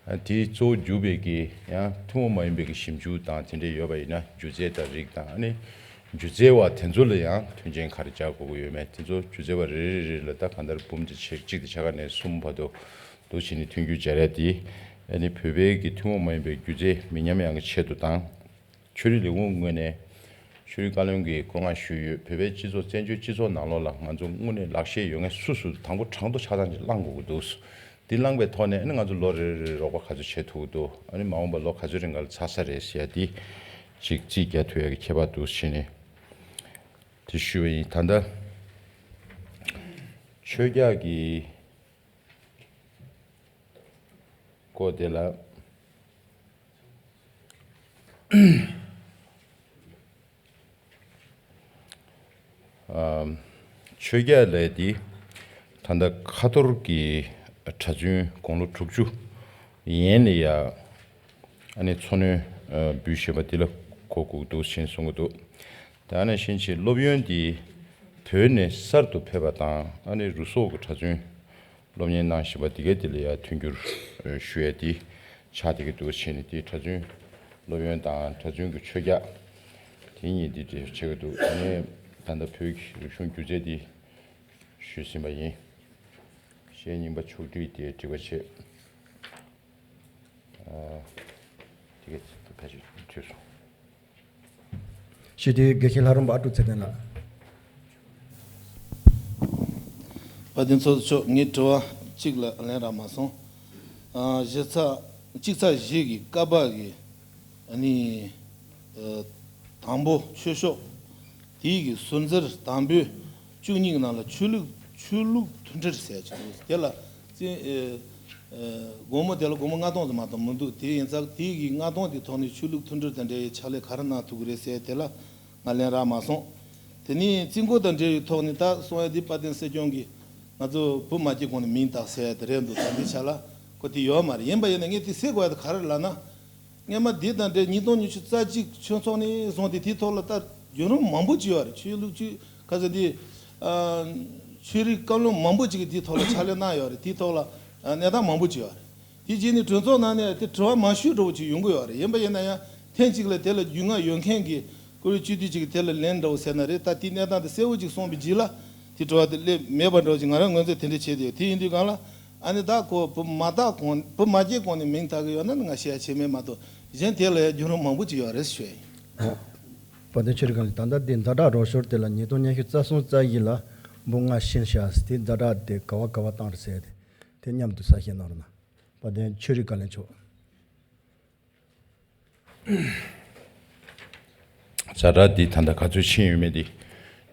ཨ་དེའི་གཙོ་བོ་གྱུར་པའི་གི་ཡང་ཐུན་མོང་མ་ཡིན་པའི་གི་ཞིབ་འཇུག་དང་དེ་འདྲས་ཡོད་པ་ཡིན་ན་སྒྱུ་རྩལ་དང་རིགས་དང་ཨ་ནི་སྒྱུ་རྩལ་བ་དེ་ཚོ་ལ་ཡང་མཐུན་རྐྱེན་ག་རེ་སྦྱར་དགོས་ཀྱི་ཡོད་མེད་དེ་ཚོ་སྒྱུ་རྩལ་བ་རེ་རེ་རེ་ལ་ད་གང་ལྟར་འབུམ་གཅིག་གཅིག་དང་ཕྱེད་ཀ་ནས་གསུམ་བར་དུ་འདུག་བྱས་ནས་མཐུན་འགྱུར་སྦྱར་ཡ་དེ་ཨ་ནི་བོད་པའི་གི་ཐུན་མོང་མ་ཡིན་པའི་སྒྱུ་རྩལ་མི་ཉམས་ཡག་གི་ཆེད་དུ་དང་། ཆོས་རིག་ལས་ཁུངས་ངོས་ནས་ཆོས་རིག་བཀའ་བློན་གྱིས་བཀའ་མངགས་ཞུས་ཡོད། བོད་པའི་སྤྱི་ཚོགས་བཙན་བྱོལ་སྤྱི་ཚོགས་ནང་ལོགས་ལ་ང་ཚོ་དངོས་གནས་ལག་ཤེས་ཡོད་མཁན་སུ་སུ་དང་པོ་གྲངས་ཐོ་ཆ་ཚང་ཅིག་བླང་དགོས་ཀྱི་འདུག་འདི་བླངས་པའི་ཐོག་ནས་ཨ་ནི་ང་ཚོ་ལོ་རེ་རེ་རོགས་པ་ག་ཚོད་བྱེད་ཐུབ་ཀྱི་འདུག་ཨ་ནི་མ་འོངས་པ་ལོ་ག་ཚོད་རིང་ག་ལ་ཚར་ས་རེད་ཟེར་ཡ་འདི་ཅིག་རྩིས་རྒྱག་ཐུབ་ཡ་གི་ཁྱད་པར་འདུག་བྱས་ནས་དེ་ཞུས་པ་ཡིན། ད་ལྟ་ཆོས་རྒྱག་གི་སྐོར་དེ་ལ། ཨམ། ཆོས་རྒྱག་ལས་འདི་ད་ལྟ་ཁ་ཐོར་གྱི་གྲྭ་བཙུན་དགུང་ལོ་དྲུག་ཅུ་ཡན་ལ་ཡ་ཨ་ནི་འཚོ་སྣོན་ཨ་འབུལ་བཞིན་པ་འདི་ལ་གོ་དགོས་འདུག་ཅེས་གསུང་གི་འདུག་དེ་ནང་བཞིན་གྱི་སློབ་ཡོན་འདི་བོད་ནས་གསར་དུ་ཕེབས་པ་དང་ཨ་ནི་རུ་སོག་གི་གྲྭ་བཙུན་སློབ་གཉེར་གནང་བཞིན་པ་འདི་གའི་དེ་ལ་ཡང་མཐུན་འགྱུར་ཞུ་ཡས་འདི་ཆགས་བསྡད་ཀྱི་འདུག་བྱས་ནས་འདི་གྲྭ་བཙུན་སློབ་ཡོན་དང་གྲྭ་བཙུན་གྱི་ཆོས་རྒྱག་དེ་གཉིས་འདི་འབྲེལ་བྱེད་ཀྱི་འདུག་དེ་ནས་ད་ལྟ་བོད་ཀྱི་རིག་གཞུང་སྒྱུ་རྩལ་འདི་ ཞུས་ཟིན་པ་ཡིན། གཞས་རྙིང་པ་ཕྱོགས་བསྒྲིགས་དེ་འགྲིག་པ་བྱེད། ཨ། དེ་ག་ཕལ་ཆེར་འཐུས་སོང་། ཞུས་དུས་དགེ་བཤེས་ལྷ་རམས་པ་ཨ་ཀྲུག་ཚེ་བརྟན་ལགས། དཔལ་ལྡན་ཚོགས་གཙོ་མཆོག་ངའི་དྲི་བ་གཅིག་ལ་ལན་རག་མ་སོང་། ཨ། གཞི་ཚགས་གཅིག་ཚེག་བཞི་གི་ཀ་པ་གི་ཨ་ནི་ཨ་དང་པོ་ཆོས་ཕྱོགས་དེའི་གི་ཟུར་འཛར་དང་པོའི་བཅུ་གཉིས་ཀྱི་ནང་ལ་ཆོས་ལུགས་ཆོས་ལུགས་མཐུན་སྒྲིལ་ཟེར་གྱི་འདུག་དེ་ལ་བཙན་ཨ་ཨ་སྒོར་མོ་དེ་ལ་སྒོར་མོ་ལྔ་སྟོང་ཙམ་མ་གཏོགས་མི་འདུག་དེ་ཡིན་ཙང་དེའི་གི་ལྔ་སྟོང་དེ་ཐོག་ནས་ཆོས་ལུགས་མཐུན་སྒྲིལ་དང་འབྲེལ་བའི་ཕྱག་ལས་ག་རེ་གནང་ཐུབ་ཀྱི་རེད་ཟེར་དེ་ལ་ང་ལན་རག་མ་སོང་། དེ་ནས་རྩིས་འགོ་དང་འབྲེལ་བའི་ཐོག་ནས་ད་གསུང་ཡ་འདི་དཔལ་ལྡན་སྲིད་སྐྱོང་གིས་ང་ཚོ་བུ་མ་སྐྱེས་གོང་ནས་མིང་བཏགས་ཟེར་ཡ་དེ་རེད་འདུག་ད་ལྟའི་ཆ་ལ་ཁོ་དེ་ཡོད་མ་རེད། ཡིན་པ་ཡིན་ན་ངས་དེ་ཟེར་དགོས་ཡ་དེ་ག་རེ་ལབ་ན། སྔོན་མ་འདི་དང་འབྲེལ་ཉིས་སྟོང་ཉི་ཤུ་རྩ་གཅིག་ཆོས་ཚོགས་ནས་བཟུང་སྟེ་དེའི་ཐོག་ལ་ད་རྒྱུན་རིང་མང་པོ་ཅིག་ཡོད་རེད། ཆོས་ལུགས་ཆོས་ཁ་ས་འདི་ཨ་ཆོས་རིག་བཀའ་བློན་མང་པོ་ཅིག་གིས་དེའི་ཐོག་ལ་ཕྱག་ལས་གནང་ཡོད་རེད། དེའི་ཐོག་ལ་ཨ་གནས་སྟངས་མང་པོ་ཅིག་ཡོད་རེད། དེ་རྗེས་ནས་གྲོས་ཚོགས་ནང་ནས་དེ་དྲི་བ་མང་ཤོས་འདྲ་བོ་ཅིག་ཡོང་གི་ཡོད་རེད། ཡིན་པ་ཡིན་ན་ཡང་ཐེངས་གཅིག་ལ་དེ་ལ་རྒྱུས་མངའ་ཡོད་མཁན་གྱི་བཀུར་འོས་སྤྱི་འཐུས་ཅིག་གིས་དེ་ལ་ལན་འདྲ་བོ་ཟེར་ན་རེད། ད་དེའི་གནས་སྟངས་དེ་གསལ་བོ་ཅིག་གསུངས་པའི་རྗེས་ལ་དེ་དྲི་བ་དེ་སླེབས་མེད་པ་འདྲ་བོ་ཅིག་ང་རང་ངོས་འཛིན་དེ་འདྲ་བྱས་ཏེ། དེ་ཡིན་དུས་གང་ལ་ཨ་ནི་ད་ཁོ་བུ་མ་བཏགས་གོང་བུ་མ་སྐྱེས་གོང་ནས་མིང་བཏགས་ཀྱི་ཡོད་ན་ནི་ང་བཤད་ཡ་བྱེད་མེད་མ་གཏོགས་གཞན་དེ་ལ་ཡང་རྒྱུན་རིང་མང་པོ་ཅིག་ཡོད་རེད་ཞུ་ཡ་ཡིན། དཔལ་ལྡན་ཆོས་རིག་བཀའ་བློན། ད་ལྟ་འདི་ཛ་དྲག་རོགས་ཞོར་དེ་ལ་ཉིས་སྟོང་ཉི་ཤུ་རྩ་གསུམ་རྩ་བཞི་ལ་འབུམ་ལྔ་ཤན་བཞག་ཟེར་དེ་ཛ་དྲག་དེ་ག་བ་ག་བ་བཏང་རེད་ཟེར་དེ་དེ་མཉམ་དུ་གསལ་བཤད་གནང་རོགས་གནང་། དཔལ་ལྡན་ཆོས་རིག་བཀའ་བློན་མཆོག་ཛ་དྲག་འདི་ད་ལྟ་ག་ཚོད་ཕྱིན་ཡོད་མེད་འདི་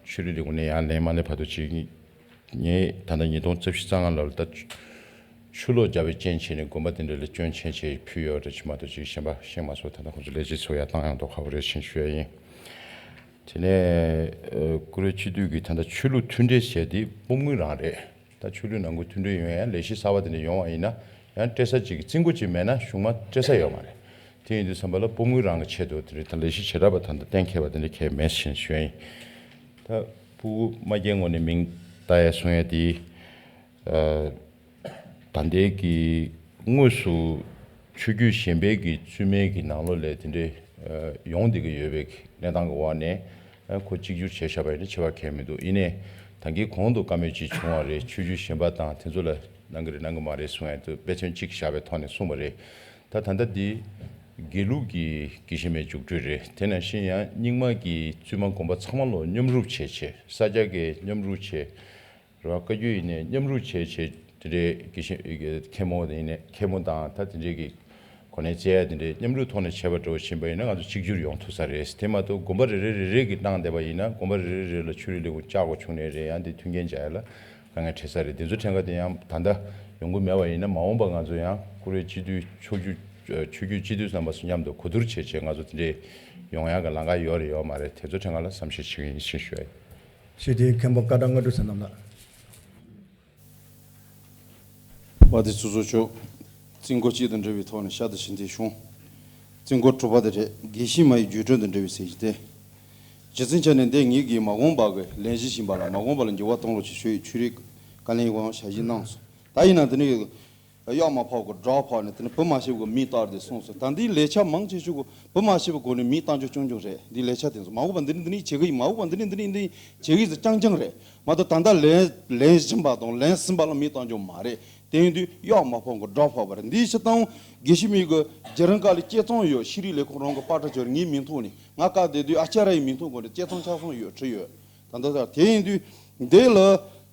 ཆོས་རིག་ལས་ཁུངས་ནས་ཡང་ལན་མ་སླེབས་བར་དུ་ཅིག་ངས་ད་ལྟ་ཉིས་སྟོང་རྩ་བཞི་རྩ་ལྔ་ལོར་ད་ཆུ་ལོག་བརྒྱབ་པའི་རྐྱེན་བྱས་ནས་དགོན་པ་དེ་འདྲ་ལ་སྐྱོན་ཆེན་ཆེ་ཕུལ་ཡོད་རེད། ཅི་མ་གཏོགས་ཅིག་གཞན་པ་ཤེས་མ་སོང་། ད་ལྟ་ཁོང་ཚོ་ལས་བྱེད་ཚོ་ཡར་བཏང་ཡོང་མདོག་ཁ་པོ་རེད་ཅེས་ཞུ་ཡ་ཡིན། དེ་ནས་ཨ་བཀུར་འོས་སྤྱི་འཐུས་ཀྱིས་ད་ལྟ་ཆོས་ལུགས་མཐུན་སྒྲིལ་བྱས་ཏེ་སྤོམ་དངུལ་རང་རེད། ད་ཆོས་ལུགས་ནང་ཁུལ་མཐུན་སྒྲིལ་ཡོང་ཡ་ལས་གཞི་གསར་པ་དེ་འདྲ་ཡོང་བ་ཡིན་ན་ཡང་སྤྲད་ས་ཅིག་རྩིས་འགོ་ཅིག་མེད་ན་གཞུང་མ་སྤྲད་ས་ཡོད་མ་རེད། དེ་ཡིན་དུས་ཙམ་པ་ལ་སྤོམ་དངུལ་རང་གི་ཆེད་དུ་དེ་རིང་ད་ལས་གཞི་བྱེ་བྲག་པ་ད་ལྟ་གཏན་འཁེལ་བ་དེ་འདྲ་གལ་མེད་ཞེས་ཞུ་ཡ་ཡིན། ད་ཕྲུ་གུ་མ་སྐྱེས་སྔོན་ནས་མིང་བཏགས་ཡ་གསུང་ཡ་དེ་ཨ། ད་ལྟའི་གི་དངོས་སུ་ཆོས་བརྒྱུད་གཞན་པའི་གི་བཙུན་མའི་གི་ནང་ལོགས་ལས་དེ་འདྲའི་ཨ་ཡོང་བསྡད་ཀྱི་ཡོད་པའི་གནས་སྟངས་ཀྱི་འོག་ནས་ཨ་ཁོ་གཅིག་གྱུར་བྱས་བཞག་པ་ཡིན་ན་ཆེ་བ་གལ་མི་འདུག་ཡིན་ནའི་ད་གིན་གོང་དུ་བཀའ་མོལ་ཅིག་བྱུང་བ་རེད། ཆོས་བརྒྱུད་གཞན་པ་དང་དེ་ཚོ་ལ་གནང་གི་རེད་གནང་གི་མ་རེད་གསུང་ཡ་དེ་དཔེ་མཚོན་གཅིག་བཞག་པའི་ཐོག་ནས་གསུངས་པ་རེད། ད་ད་ལྟ་འདི་དགེ་ལུགས་ཀྱི་དགེ་བཤེས་མའི་རྒྱུགས་སྤྲོད་རེད། དེ་ནང་བཞིན་ཡང་རྙིང་མ་གི་བཙུན་མ་དགོན་པ་ཚང་མ་ལོ་མཉམ་རུབ་བྱས་བྱས་ས་སྐྱ་གི་མཉམ་རུབ་བྱས། རེད་བ། བཀའ་བརྒྱུད་ཡིན་ནའི་མཉམ་རུབ་བྱས་བྱས་དེ་འདྲའི་དགེ་བཤེས་མཁན་པོ་ཡིན་ནའི་མཁན་པོ་དང་ད་དེ་འདྲའི་གི་གོ་གནས་བཙལ་ཡ་དེ་འདྲའི་མཉམ་རུབ་ཐོག་ནས་བྱས་པ་འདྲ་བོ་ཕྱིན་པ་ཡིན་ན་ང་ཚོ་གཅིག་གྱུར་ཡོང་ཐུབ་ས་རེད། དེ་མ་གཏོགས་དགོན་པ་རེ་རེ་རེ་རེ་གི་གནང་བསྡད་པ་ཡིན་ན་དགོན་པ་རེ་རེ་རེ་ལ་ཆོས་རིག་ལས་ཁུངས་བཅག་དགོས་བྱུང་ནའི་རེད། ཡང་དེ་མཐུན་རྐྱེན་སྦྱར་ཡ་ལ་དཀའ་ངལ་འཕྲད་ས་རེད། དེ་ཚོ་ཕྲན་བུ་དེ་ཡང་ད་ལྟ་ཡོང་གི་མེད་པ་ཡིན་ན་མ་འོངས་པ་ང་ཚོ་ཡང་བཀུར་འོས་སྤྱི་འཐུས་ཆོས་བརྒྱུད་ཆོས་བརྒྱུད་སྤྱི་འཐུས་རྣམ་པ་ཚོ་མཉམ་དུ་གོ་བསྡུར་བྱས་བྱས་ང་ཚོ་དེ་འདྲའི་ཡོང་ཡ་གི་ལམ་ཁ་ཡོད་རེད་ཡོད་མ་རེད། དེ་ཚོ་ཕྲན་བུ་ལ་བསམ་ཤེས་བྱེད་ཀྱི་ཡིན་ཞེས་ཞུ་ཡ་ཡིན། ཞུས་ཏེ་མཁན་པོ་བཀའ་དྲིན་དངོས་གྲུབ་བསོད་ནམས་ལགས། དཔལ་ལྡན་ཚོགས་གཙོ་མཆོག་རྩིས་འགོ་གཅིག་དང་འབྲེལ་བའི་ཐོག་ནས་ཤར་དུ་ཕྱིན་ཏེ་བྱུང་། རྩིས་འགོ་དྲུག་པ་དེ་རེད། དགེ་བཤེས་མའི་རྒྱུགས་སྤྲོད་དང་འབྲེལ་བའི་གསལ་བཤད་དེ། རྗེ་བཙུན་མཆོག་ནས་འདི་ངེད་ཀྱི་མ་འོངས་པ་གི་ལས་གཞི་ཡིན་པ་ལ་མ་འོངས་པ་ལ་འགྱུར་བ་གཏོང་རོགས་ཞེས་ཞུ་ཡི་ཆོས་རིག་བཀའ་བློན་དབང་ཞལ་བཞེས་གནང་སོང་། ད་ཡིན་ན་དེ་ནི། གཡག་མ་ཕབ་གི་སྒྲ་ཕབ་ནས་དེ་ནི་བུ་མ་ཤེས་གི་མིང་བཏགས་ཏེ་སོང་ཟེར། ད་འདིའི་ལས་འཆར་མང་ཆེ་ཤོས་གི་བུ་མ་ཤེས་པའི་སྒོ་ནས་མིང་བཏགས་རྒྱུ་རྐྱང་རྐྱང་རེད། འདིའི་ལས་འཆར་དེ་ཚོ་མ་འོངས་པ་འདི་ནི་འདི་ནི་བྱེད་གི་ཡིན། མ་འོངས་པ་འདི་ནི་འདི་ནི་འདི་བྱེད་གི་ཡིན་ཟེར་རྐྱང་རྐྱང་རེད་མ་གཏོགས། ད་ལྟ་ལན་ལན་གཞིམ་པ་དང་ལན་ཟིན་པ་ལ་མིང་བཏགས་རྒྱུ་མ་རེད། དེ་ཡིན་དུས་གཡག་མ་ཕབ་གི་སྒྲ་ཕབ་པ་རེད། འདིའི་ཕྱིར་བཏང་དགེ་བཤེས་མའི་གི་རྒྱུན་རིང་དཀའ་ལས་དཔྱད་རྩོམ་ཡོད། ཤེས་རིག་ལས་ཁུངས་རང་གི་པར་སྐྲ་བཅོས་ངའི་མིང་ཐོག་ནས་ང་བཀའ་བསྡད་དུས་ཨ་ཅཱརྱ་ཡི་མིང་ཐོག་སྒོ་ནས་དཔྱད་རྩོམ་ཆ་ཚང་ཡོད་བྲིས་ཡོད། ད་ལྟ་ད་དེ་ཡིན་དུས་འདི་ལ་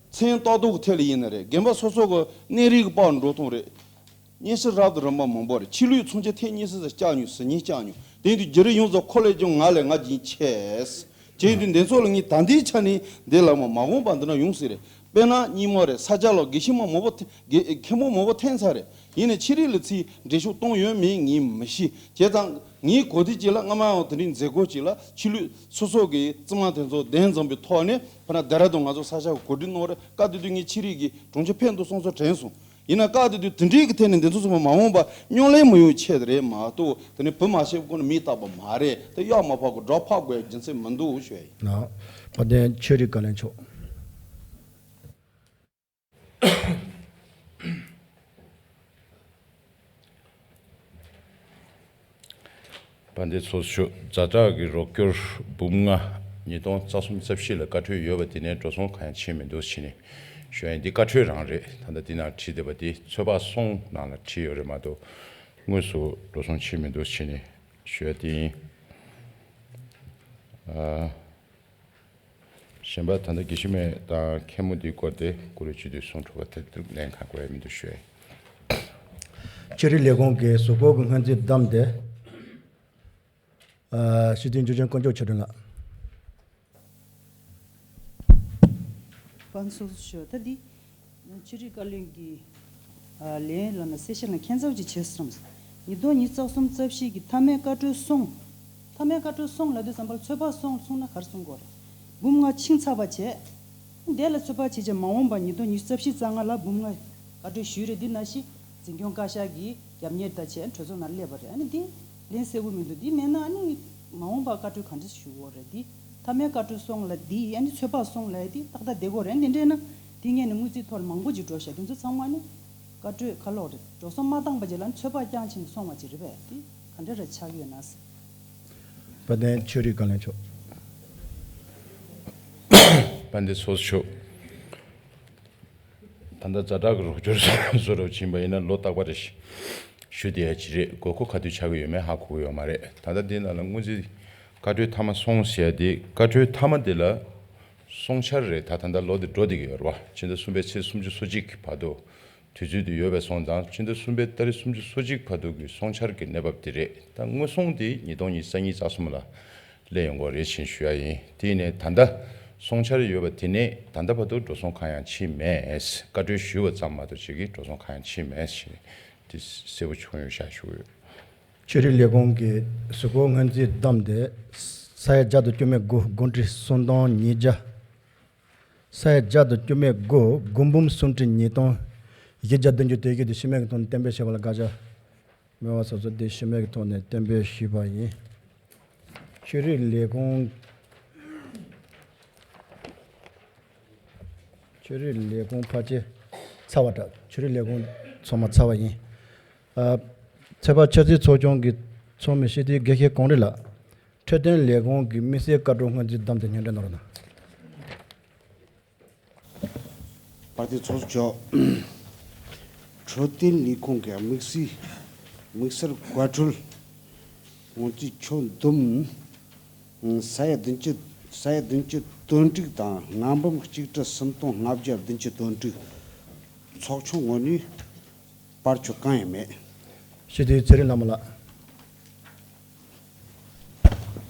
མཚན་ཏག་ཏག་གི་ཐད་ལ་ཡིན་ན་རེད། དགོན་པ་སོ་སོ་གི་གནས་རིམ་གི་པར་འགྲོ་སྟངས་རེད། སྙན་ཞུ་རབ་དང་རིམ་པ་མང་པོ་རེད། ཆོས་ལུགས་ཚོགས་ཆེན་ཐེངས་གཉིས་གསུམ་ཙམ་བཅར་མྱོང་། ཟུར་ཉན་བཅར་མྱོང་། དེ་ཡིན་དུས་བརྒྱུད་རིམ་ཡོངས་རྫོགས་ཁོ་ལས་ཀྱང་ང་ལས་ང་རྒྱུན་ཆེ། བྱས་དུས་འདི་ཚོ་ལ་ངས་ད་ལྟའི་ཆ་ནས་འདི་ལ་མ་མ་འོངས་པ་འདི་ན་ཡོང་སྲིད་རེད། དཔེར་ན་སྙིང་མོ་རེད། ས་སྐྱ་ལ་དགེ་བཤེས་མ་མང་པོ་ཐེ་དགེ་མཁན་པོ་མང་པོ་འཐེན་ཚར་རེད། ཡིན་ནའི་ཆོས་རིག་ལ་ཚིག་འགྲེལ་བཤད་གཏོང་ཡོད་མེད་ངས་མི་ཤེས། བྱས་ཙང་ངས་གོ་དུས་གཅིག་ལ་སྔ་མ་ཡང་དེ་རིང་མཛད་སྒོ་གཅིག་ལ་ཆོས་ལུགས་སོ་སོ་གི་རྩིས་མ་དེ་ཚོ་གདན་འཛོམས་པའི་ཐོག་ནས་ཕ་ན་ད་ར་དང་ང་ཚོ་ས་སྐྱ་གི་གོ་སྒྲིག་གནང་རེད། སྐབས་དེ་དུས་ངས་ཆོས་རིག་གི་དྲུང་ཆེ་ཕེབས་འདུག་གསུངས་ཚུལ་དྲན་སོང་། ཡིན་ན་སྐབས་དེ་དུས་དེ་འདྲའི་གི་ཐད་ནས་འདི་ཚོ་ཚང་མ་མ་འོངས་པ་སྨྱུང་གླེང་མི་ཡོང་ཆེད་དུ་རེད་མ་གཏོགས། དེ་ནས་བུ་མ་ཤེས་ཀུན་མིང་བཏགས་པ་མ་རེད། དེ་གཡག་མ་ཕབ་གི་སྒྲ་ཕབ་དགོས་རྒྱུ་མཚན་མི་འདུག་ཞུ་ཡ་ཡིན། ན། དཔལ་ལྡན་ཆོས་རིག་བཀའ་བློན་མཆོག་དཔལ་ལྡན་ཚོགས་གཙོ། ཛ་དྲག་གི་རོགས་སྐྱོར་འབུམ་ལྔ་ ཉིས་སྟོང་རྩ་གསུམ་རྩ་བཞི་ལ་བཀའ་འཁྲོལ་ཡོད་པ་དེ་ནས་འགྲོ་སོང་གང་ཡང་ཕྱིན་མི་འདུག་ཟེར་ནས་ཞུ་ཡ་ཡིན། འདི་བཀའ་འཁྲོལ་རང་རེད། ད་ལྟ་འདི་ནང་བྲིས་བསྡད་པ་དེ་ཚོད་དཔག་སོང་ནང་ལ་བྲིས་ཡོད་རེད་མ་གཏོགས་དངོས་སུ་འགྲོ་སོང་ཕྱིན་མི་འདུག་ཟེར་ནས་ཞུ་ཡ་དེ་ཡིན། ཨ། གཞན་པ་ད་ལྟ་དགེ་བཤེས་མ་དང་མཁན་མོ་འདིའི་སྐོར་དེ་ཀུ་རེ་བཅུ་དུས་གསུང་གྲོགས་པ་དེ་དུ་ལན་གང་དགོས་ཡ་མི་འདུག་ཞུ་ཡ་ཡིན། ཆོས་རིག་ལས་ཁུངས་ཀྱི་གཟུགས་སྐོར་གྱི་སྔོན་རྩིས་བདམས་ཏེ། ཨ། སྤྱི་འཐུས་འཇུ་ཆེན་དཀོན་མཆོག་ཆོས་སྒྲོན་ལགས། དཔལ་ལྡན་ཚོགས་གཙོ་མཆོག་ད་འདི་ཆོས་རིག་བཀའ་བློན་གྱི་ཨ་ལན་ལབ་ན་གསལ་བཤད་ལ་ཁྱད་མཚར་ཅིག་བྱས་སོང་། ཉིས་སྟོང་ཉི་ཤུ་རྩ་གསུམ་རྩ་བཞི་གི་མཐའ་མའི་བཀའ་འཁྲོལ་སོང་། མཐའ་མའི་བཀའ་འཁྲོལ་སོང་ལབ་དུས་ཙམ་པར་ཚོད་དཔག་སོང་སོང་ན་ག་རེ་གསུང་དགོས་རེད། འབུམ་ལྔ་ཕྱིན་ཚར་བ་བྱས། དེ་ལ་ཚོད་དཔག་བྱས་རྗེས་མ་འོངས་པ་ཉིས་སྟོང་ཉི་ཤུ་རྩ་བཞི་རྩ་ལྔ་ལ་འབུམ་ལྔ་བཀའ་འཁྲོལ་ཞུས་རེད། འདི་ནང་བཞིན་འཛིན་སྐྱོང་བཀའ་ཤག་གི་རྒྱབ་གཉེར་དང་བྱས་གྲོས་ཚོགས་ནང་སླེབས་པ་རེད། ཨ་ནི་འདི་ལན་གསལ་པོ་མི་འདུག་འདི་མེད་ན་ཨ་ནི་མ་འོངས་པ་བཀའ་འཁྲོལ་ག་འདྲ་ཞུ་དགོས་རེད། འདི་མཐའ་མའི་བཀའ་འཁྲོལ་སོང་ལ་འདི་ཨ་ནི་ཚོད་དཔག་སོང་ལ་འདི་ཏག་ཏག་བསྡད་དགོས་རེད། འདི་འདྲས་ན་འདི་སྔོན་ནས་དངུལ་རྩིས་ཐོག་ལ་མང་པོ་ཅིག་འགྲོ་ཤག་དེ་ཚོ་ཚང་མ་ཨ་ནི་བཀའ་འཁྲོལ་ག་ལོག་རེད། འགྲོ་སོང་མ་བཏང་པ་ཅིག་ལ་ཨ་ནི་ཚོད་དཔག་རྐྱང་བྱས་ནས་སོང་བ་ཅིག་རེད་པས། འདི་ག་འདྲ་རེ་ཆགས་ཀྱི་ཡོད་ན། དཔལ་ལྡན་ཆོས་རིག་བཀའ་བློན་མཆོག་དཔལ་ལྡན་ཚོགས་གཙོ་མཆོག་ད་ལྟ་ཛ་དྲག་གི་རོགས་སྐྱོར་བཟོ་འདྲ་བྱིན་པ་ཡིན་ན་ལོ་རྟག་པ་རེ་ཞུ་བསྡད་ཡ་ཅིག་རེད། དགོས་མཁོ་ག་དུས་ཆགས་ཀྱི་ཡོད་མེད་ཧ་གོ་གི་ཡོད་མ་རེད། ད་ལྟ་འདི་ནང་ལ་སྔོན་རྩིས་བཀའ་འཁྲོལ་མཐའ་མ་སོང་ཟེར་ཡ་དེ། བཀའ་འཁྲོལ་མཐའ་མ་དེ་ལ་སོང་འཆར་རེད། ད་ད་ལྟ་ལོ་དེ་འགྲོ་བསྡད་ཀྱི་ཡོད་རེད་བ། ཕྱི་ཟླ་གསུམ་པའི་ཚེས་སུམ་ཅུ་སོ་གཅིག་བར་དུ། དུས་ཚོད་དུ་ཡོད་པའི་སོང་ཙང་ཕྱི་ཟླ་གསུམ་པའི་ཏ་རིག་སུམ་ཅུ་སོ་གཅིག་བར་དུ་གི་སོང་འཆར་གྱི་གནས་བབ་དེ་རེད། ད་དངོས་སོང་དེ་ཉིས་སྟོང་ཉི་ཤུ་རྩ་གཉིས་རྩ་གསུམ་ལ་སླེབས་ཡོང་གི་རེད་ཅེས་ཞུ་ཡ་ཡིན། དེ་ནས་ད་ལྟ་སོང་འཆར་ཡོད་པ་དེ་ནས་ད་ལྟ་བར་དུ་འགྲོ་སོང་གང་ཡང་ཕྱིན་མེད། བཀའ་འཁྲོལ་ཞུས་པ་ཙམ་མ་གཏོགས་ཅིག་གི་འགྲོ་སོང་གང་ཡང་ཕྱིན་མེད་ཞེས་དེ་གསལ་པོ་བྱུང་ཡོད་ཤག་ཞུ་གི་ཡོད། ཆོས་རིག་ལས་ཁུངས་ཀྱི་གཟུགས་སྐོར་སྔོན་རྩིས་བདམས་ཏེ། ས་ཡ་བརྒྱ་དང་བཅུ་མེད་དགུ། དགུ་ཁྲི་སུམ་སྟོང་ཉིས་བརྒྱ། ས་ཡ་བརྒྱ་དང་བཅུ་མེད་དགུ། དགུ་འབུམ་སུམ་ཁྲི་ཉིས་སྟོང་བཞི་བརྒྱ་བདུན་ཅུ་དེ་བརྒྱད་དེ་ཤི་རྨས་ཀྱི་ཐོག་ནས་གཏན་འབེབས་བྱས་པ་ལ་དགག་བྱ་མེད་པ་སོ་སོ་དེ་ཤི་རྨས་ཀྱི་ཐོག་ནས་གཏན་འབེབས་ཞུས་པ་ཡིན། ཆོས་རིག་ལས་ཁུངས། ཆོས་རིག་ལས་ཁུངས་ཕལ་ཆེར་ཚར་བ་འདྲ། ཆོས་རིག་ལས་ཁུངས་ཚང་མ་ཚར་བ་ཡིན། ཨ། ཚོད་དཔག་འཆར་རྩིས་ཚོགས་ཆུང་གི་ཚོགས་མི་སྤྱི་འཐུས་དགེ་བཤེས་ཀོང་རི་ལགས། འཕྲོད་བསྟེན་ལས་ཁུངས་ཀྱི་དམིགས་བསལ་བཀའ་འཁྲོལ་སྔོན་རྩིས་བདམས་ཏེ་སྙན་སྒྲོན་གནང་རོགས་གནང་། དཔལ་ལྡན་ཚོགས་གཙོ་མཆོག་འཕྲོད་བསྟེན་ལས་ཁུངས་ཀྱི་དམིགས་བསལ་དམིགས་བསལ་བཀའ་འཁྲོལ་སྔོན་རྩིས་ཆོད་བསྡོམས། ས་ཡ་བདུན་ཅུ། ས་ཡ་བདུན་ཅུ་དོན་དྲུག་དང་ལྔ་འབུམ་གཅིག་ཁྲི་སུམ་སྟོང་ལྔ་བརྒྱ་བདུན་ཅུ་དོན་དྲུག། ཚོགས་ཆུང་ངོས་ནས་པར་ཆོད་གང་ཡང་མེད། སྤྱི་འཐུས་ཚེ་རིང་ལྷ་མོ་ལགས།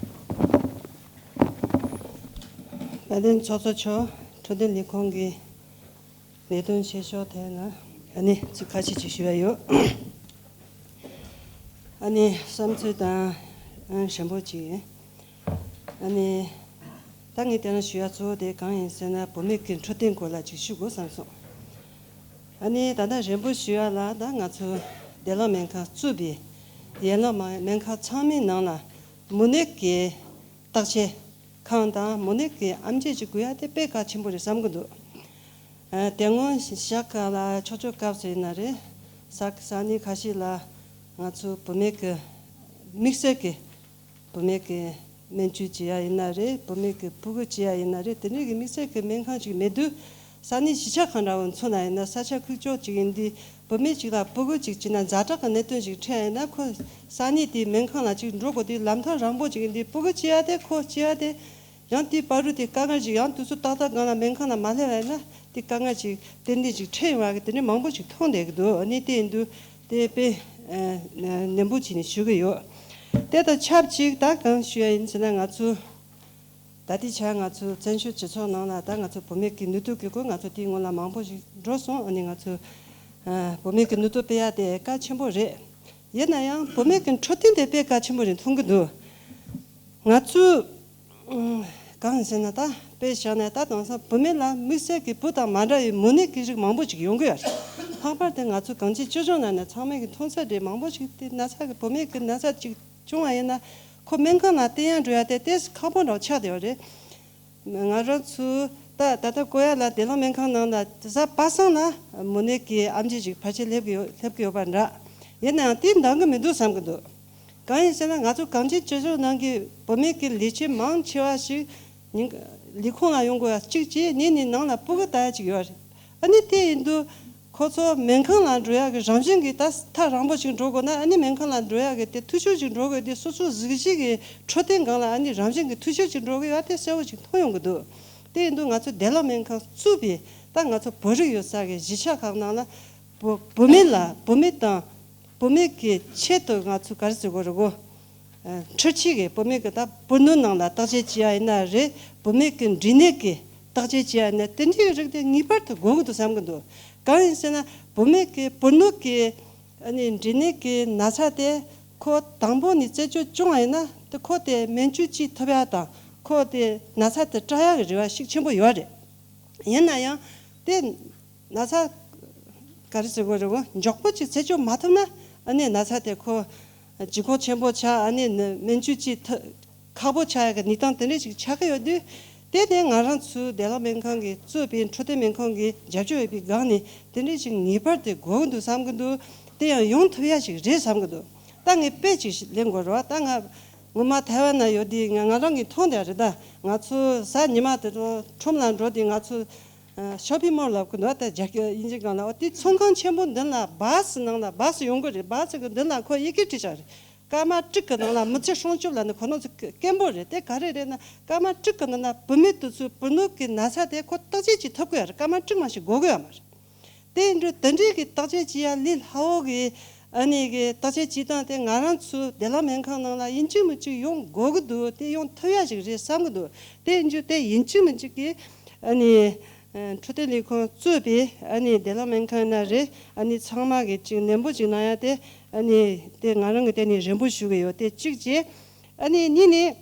དཔལ་ལྡན་ཚོགས་གཙོ་མཆོག་འཕྲོད་བསྟེན་ལས་ཁུངས་ཀྱི་ལས་དོན་བྱེད་ཕྱོགས་ཐད་ལ་ཨ་ནི་ཚིག་ཁ་ཤས་ཅིག་ཞུ་ཡ་ཡོད། ཨ་ནི་བསམ་ཚུལ་དང་ཨ་ཞིབ་པོ་ཅིག་ཨ་ནི་ད་ངས་དེ་རིང་ཞུ་ཡ་གཙོ་བོ་དེ་གང་ཡིན་ཟེར་ན། བུད་མེད་ཀྱི་འཕྲོད་བསྟེན་སྐོར་ལ་ཅིག་ཞུ་དགོས་བསམ་སོང་། ཨ་ནི་ད་ལྟ་རན་པོ་ཞུ་ཡ་ལ། ད་ང་ཚོ་བདེ་བླག་སྨན་ཁང་བཙུགས་པའི་ཡན་ལག་སྨན་ཁང་ཚང་མའི་ནང་ལ་མུ་ནད་ཀྱི་བརྟག་དཔྱད་ཁང་དང་མུ་ནད་ཀྱི་ཨེམ་ཆི་ཅིག་དགོས་ཡ་དེ་དཔེ་གལ་ཆེན་པོ་རེད་བསམ་གྱི་འདུག་ཨ། དེ་སྔོན་ཞག་ཁ་ལ་ཆོས་ཕྱོགས་སྐབས་སུ་ཡིན་ན་རེད། ས་ས་གནས་ཁ་ཤས་ལ་ང་ཚོ་བུད་མེད་ཀྱི་དམིགས་བསལ་གྱི་བུད་མེད་ཀྱི་སྨན་བཅོས་བྱེད་ཡ་ཡིན་ན་རེད། བུད་མེད་ཀྱི་ཕྲུ་གུ་བྱེད་ཡ་ཡིན་ན་རེད། དེ་འདྲའི་གི་དམིགས་བསལ་གྱི་སྨན་ཁང་ཅིག་མེད་དུས། ས་གནས་གཞིས་ཆགས་གང་འདྲ་བོ་མཚོན་ན་ཡིན་ན། ས་ཆ་ཁུག་ཀྱོག་ཅིག་ཡིན་དུས་བུད་མེད་ཅིག་ལ་ཕྲུ་གུ་ཅིག་བྱེད་ན་ཛ་དྲག་གི་གནད་དོན་ཞིག་འཕྲད་ཡ་ཡིན་ན། ཁོ་ས་གནས་དེའི་སྨན་ཁང་ལ་ཅིག་འགྲོ་དགོས་དུས་ལམ་ཐག་རིང་པོ་ཅིག་ཡིན་དུས་ཕྲུ་གུ་བྱེད་ཡ་དེ། ཁོ་བྱེད་ཡ་དེ། ཡང་དེའི་བར་དུ་དེ་དཀའ་ངལ་ཅིག། ཡང་དུས་ཚོད་ཏག་ཏག་སྒང་ལ་སྨན་ཁང་ལ་མ་སླེབས་པ་ཡིན་ན་དེ་དཀའ་ངལ་ཅིག་ཏན་ཏན་ཅིག་འཕྲད་ཡོང་བ་གི་དེ་འདྲའི་མང་པོ་ཅིག་མཐོང་བསྡད་ཀྱི་འདུག་ཨ་ནི་དེ་ཡིན་དུས་དེ་དཔེ་ཨ་ནན་པོ་བྱས་ནས་ཞུ་གི་ཡོད། དེ་དང་ཆབས་ཅིག་ད་གང་ཞུ་ཡ་ཡིན་ཟེར་ན། ང་ཚོ་ད་ལྟའི་ཆར་ང་ཚོ་བཙན་བྱོལ་སྤྱི་ཚོགས་ནང་ལ་ད་ང་ཚོ་བུད་མེད་ཀྱི་ནུས་སྟོབས་ཀྱི་སྐོར་ང་ཚོ་དེའི་སྔོན་ལ་མང་པོ་ཞིག་འགྲོ་སོང་། ཨ་ནི་ང་ཚོ་ཨ་བུད་མེད་ཀྱི་ནུས་སྟོབས་སྤེལ་ཡ་དེ་གལ་ཆེན་པོ་རེད། ཡིན་ན་ཡང་བུད་མེད་ཀྱི་འཕྲོད་བསྟེན་དེ་དཔེ་གལ་ཆེན་པོ་རེད་མཐོང་གི་འདུག་ང་ཚོས་ཨུམ། གང་ཟེར་ན། ད་དཔེ་བཞག་ན་ད་དེང་སང་བུད་མེད་ལ་དམིགས་བསལ་གྱི་བུ་དང་མ་འདྲ་བའི་མུ་ནད་ཀྱི་རིགས་མང་པོ་ཅིག་ཡོང་གི་ཡོད་རེད། ལྷག་པར་དུ་ང་ཚོ་གངས་ཅན་སྤྱི་ཚོགས་ནང་ནས་ཚང་མས་ཀྱི་མཐོང་ས་རེད། མང་པོ་ཞིག་དེ་ན་ཚ་གི་བུད་མེད་ཀྱི་ན་ཚ་ཅིག་བྱུང་བ་ཡིན་ན་ཁོ་སྨན་ཁང་ལ་བསྟེན་ཡ་འགྲོ་ཡ་དེ་ཏོག་ཙམ་ཁག་པོ་འདྲ་བོ་ཆགས་བསྡད་ཡོད་རེད། ང་རང་ཚོ་ད་ད་ལྟ་ཀོ་ཡ་ལ་བདེ་བླག་སྨན་ཁང་ནང་ལ་གཟའ་པ་སངས་ལ་མུ་ནད་ཀྱི་ཨེམ་ཆི་ཅིག་ཕལ་ཆེར་སླེབས་ཀྱི་ཡོད། སླེབས་ཀྱི་ཡོད་པ་འདྲ། ཡིན་ན་ཡང་དེ་འདང་གི་མི་འདུག་བསམ་གྱི་འདུག་གང་ཡིན་ཟེར་ན་ང་ཚོ་གངས་ཅན་སྤྱི་ཚོགས་ནང་གི་བུད་མེད་ཀྱི་ལས་བྱེད་མང་ཆེ་བ་ཞིག་ ཉིན་ལས་ཁུངས་ལ་ཡོང་དགོས་ཡ་གཅིག་བྱས། གཉིས་ནས་ནང་ལ་སྤུ་གུ་ལྟ་ཡ་གཅིག་ཡོད་རེད། ཨ་ནི་དེ་ཡིན་དུས་ཁོ་ཚོ་སྨན་ཁང་ལ་འགྲོ་ཡ་གི་རང་བཞིན་གྱི་ད་ཐག་རིང་པོ་ཞིག་འགྲོ་དགོས་ན། ཨ་ནི་སྨན་ཁང་ལ་འགྲོ་ཡ་གི་དེ་འཐུས་ཤོར་ཞིག་འགྲོ་དགོས་དེ། སོ་སོའི་གཟུགས་གཞི་གི་འཕྲོད་བསྟེན་སྒང་ལ་ཨ་ནི་རང་བཞིན་གྱི་འཐུས་ཤོར་ཞིག་འགྲོ་གི་ཡོད་དེ་གསལ་བོ་ཞིག་མཐོང་ཡོང་གི་འདུག་དེ་ཡིན་དུས་ང་ཚོ་བདེ་བླག་སྨན་ཁང་བཙུགས་པའི་ད་ང་ཚོ་བོད་རིགས་ཡོད་ས་གི་གཞིས་ཆགས་ཁག་ནང་ལ་བུ་བུད་མེད་ལ་བུད་མེད་དང་བུད་མེད་ཀྱི་ཆེད་དུ་ང་ཚོ་ག་རེ་ཟེར་དགོས་རེད་གོ། ཨ། འཕྲུལ་ཆས་ཀྱི་བུད་མེད་ཀྱི་ད་བུ་སྣོད་ནང་ལ་བརྟག་དཔྱད་བྱེད་ཡ་ཡིན་ན་རེད། བུད་མེད་ཀྱི་འབྲས་ནད་ཀྱི་བརྟག་དཔྱད་བྱེད་ཡ་ཡིན་ན། དེ་འདྲའི་རིགས་དེ་ངེས་པར་དུ་དགོས་ཀྱི་འདུག་བསམ་གྱི་འདུག་གང་ཡིན་ཟེར་ན་བུད་མེད་ཀྱི་བུ་སྣོད་ཀྱི་ཨ་ནི་འབྲས་ནད་ཀྱི་ན་ཚ་དེ་ཁོ་དང་པོ་ནས་རྩད་གཅོད་བྱུང་བ་ཡིན་ན་དེ་ཁོ་དེ་སྨན་བཅོས་བྱེད་ཐུབ་ཡ་དང་ཁོ་དེ་ན་ཚ་དེ་དྲག་ཡ་གི་རེ་བ་ཤུགས་ཆེན་པོ་ཡོད་རེད། ཡིན་ན་ཡང་དེ་ན་ཚ་ག་རེ་ཟེར་དགོས་རེད་གོ། མགྱོགས་པོ་ཅིག་རྩད་གཅོད་མ་ཐུབ་ན་ཨ་ནི་ན་ཚ་དེ་ཁོ་ལྗིད་ཁོག་ཆེན་པོ་ཆགས། ཨ་ནི་ནི་སྨན་བཅོས་བྱེད་ཐུ་ཁག་པོ་ཆགས་ཡ་གི་གནས་སྟངས་དེ་འདྲ་ཞིག་ཆགས་ཀྱི་ཡོད་དུས། དེ་དེ་ང་རང་ཚོའི་བདེ་བླག་སྨན་ཁང་གིས་གཙོས་པའི་འཕྲོད་བསྟེན་སྨན་ཁང་གིས་རྒྱབ་སྐྱོར་ཡོད་པའི་སྒང་ནས་དེ་འདྲ་ཞིག་ངེས་པར་དུ་དགོས་ཀྱི་འདུག་བསམ་གྱི་འདུག་དེ་ཡང་ཡོང་ཐུབ་ཡ་ཞིག་རེད་བསམ་གྱི་འདུག་ད་ངས་དཔེ་ཅིག་ལེན་དགོས་རེད་བ། ད་ང་ངོ་མ་ཐའེ་ཝན་ན་ཡོད་དུས་ང་ང་རང་གིས་མཐོང་བསྡད་རེད། ད་ང་ཚོ་གཟའ་ཉི་མ་དེ་ཚོ་ཁྲོམ་ལ་འགྲོ་དུས་ང་ཚོ་ཨ། ཤོ་པིང་མོལ་ལབ་ཀྱི་འདུག་ད་རྒྱ་སྐད་དབྱིན་ཇི་སྒང་ལ། འོ་དེ་ཚོང་ཁང་ཆེན་པོ་མདུན་ལ་བཱ་སི་ནང་ལ་བཱ་སི་ཡོང་གི་རེད། བཱ་སི་གི་མདུན་ལ་ཁོ་ཡི་གེ་བྲིས་བཞག་རེད། སྐར་མ་དྲུག་གི་ནང་ལ་མི་ཚེ་སྲུང་སྐྱོབ་ལབ་ནས་ཁོ་རང་ཚོ་སྐད་འབོད་རེད། དེ་ག་རེ་རེད་ན་སྐར་མ་དྲུག་གི་ནང་ལ་བུད་མེད་དེ་ཚོའི་བུ་སྣོད་ཀྱི་ན་ཚ་དེ་ཁོ་བརྟག་དཔྱད་བྱེད་ཐུབ་ཀྱི་ཡོད་རེད། སྐར་མ་དྲུག་མ་ཞིག་འགོར་གྱི་ཡོད་མ་རེད། དེ་ཡིན་དུས་དེ་འདྲའི་གི་བརྟག་དཔྱད་བྱེད་ཡ་ལས་སླ་བོ་གི་ཨ་ནི་གི་བརྟག་དཔྱད་བྱེད་སྟངས་དེ་ང་རང་ཚོའི་བདེ་བླག་སྨན་ཁང་ནང་ལ་ཡིན་གཅིག་མིན་གཅིག་ཡོང་དགོས་ཀྱི་འདུག་དེ་ཡོང་ཐུབ་ཡ་ཞིག་རེད་བསམ་གྱི་འདུག་དེ་ཡིན་དུས་དེ་ཡིན་གཅིག་མིན་གཅིག་གི་ཨ་ནི་འཕྲོད་བསྟེན་ལས་ཁུངས་གཙོས་པའི་ཨ་ནི་བདེ་བླག་སྨན་ཁང་ན་རེད། ཨ་ནི་ཚང་མ་གི་ཅིག་ནན་པོ་ཅིག་གནང་ཡ་དེ་ཨ་ནི་དེ་ང་རང་གི་དེ་ནས་རེ་འབོད་ཞུ་གི་ཡོད། དེ་གཅིག་བྱས། ཨ་ནི་གཉིས་ནས།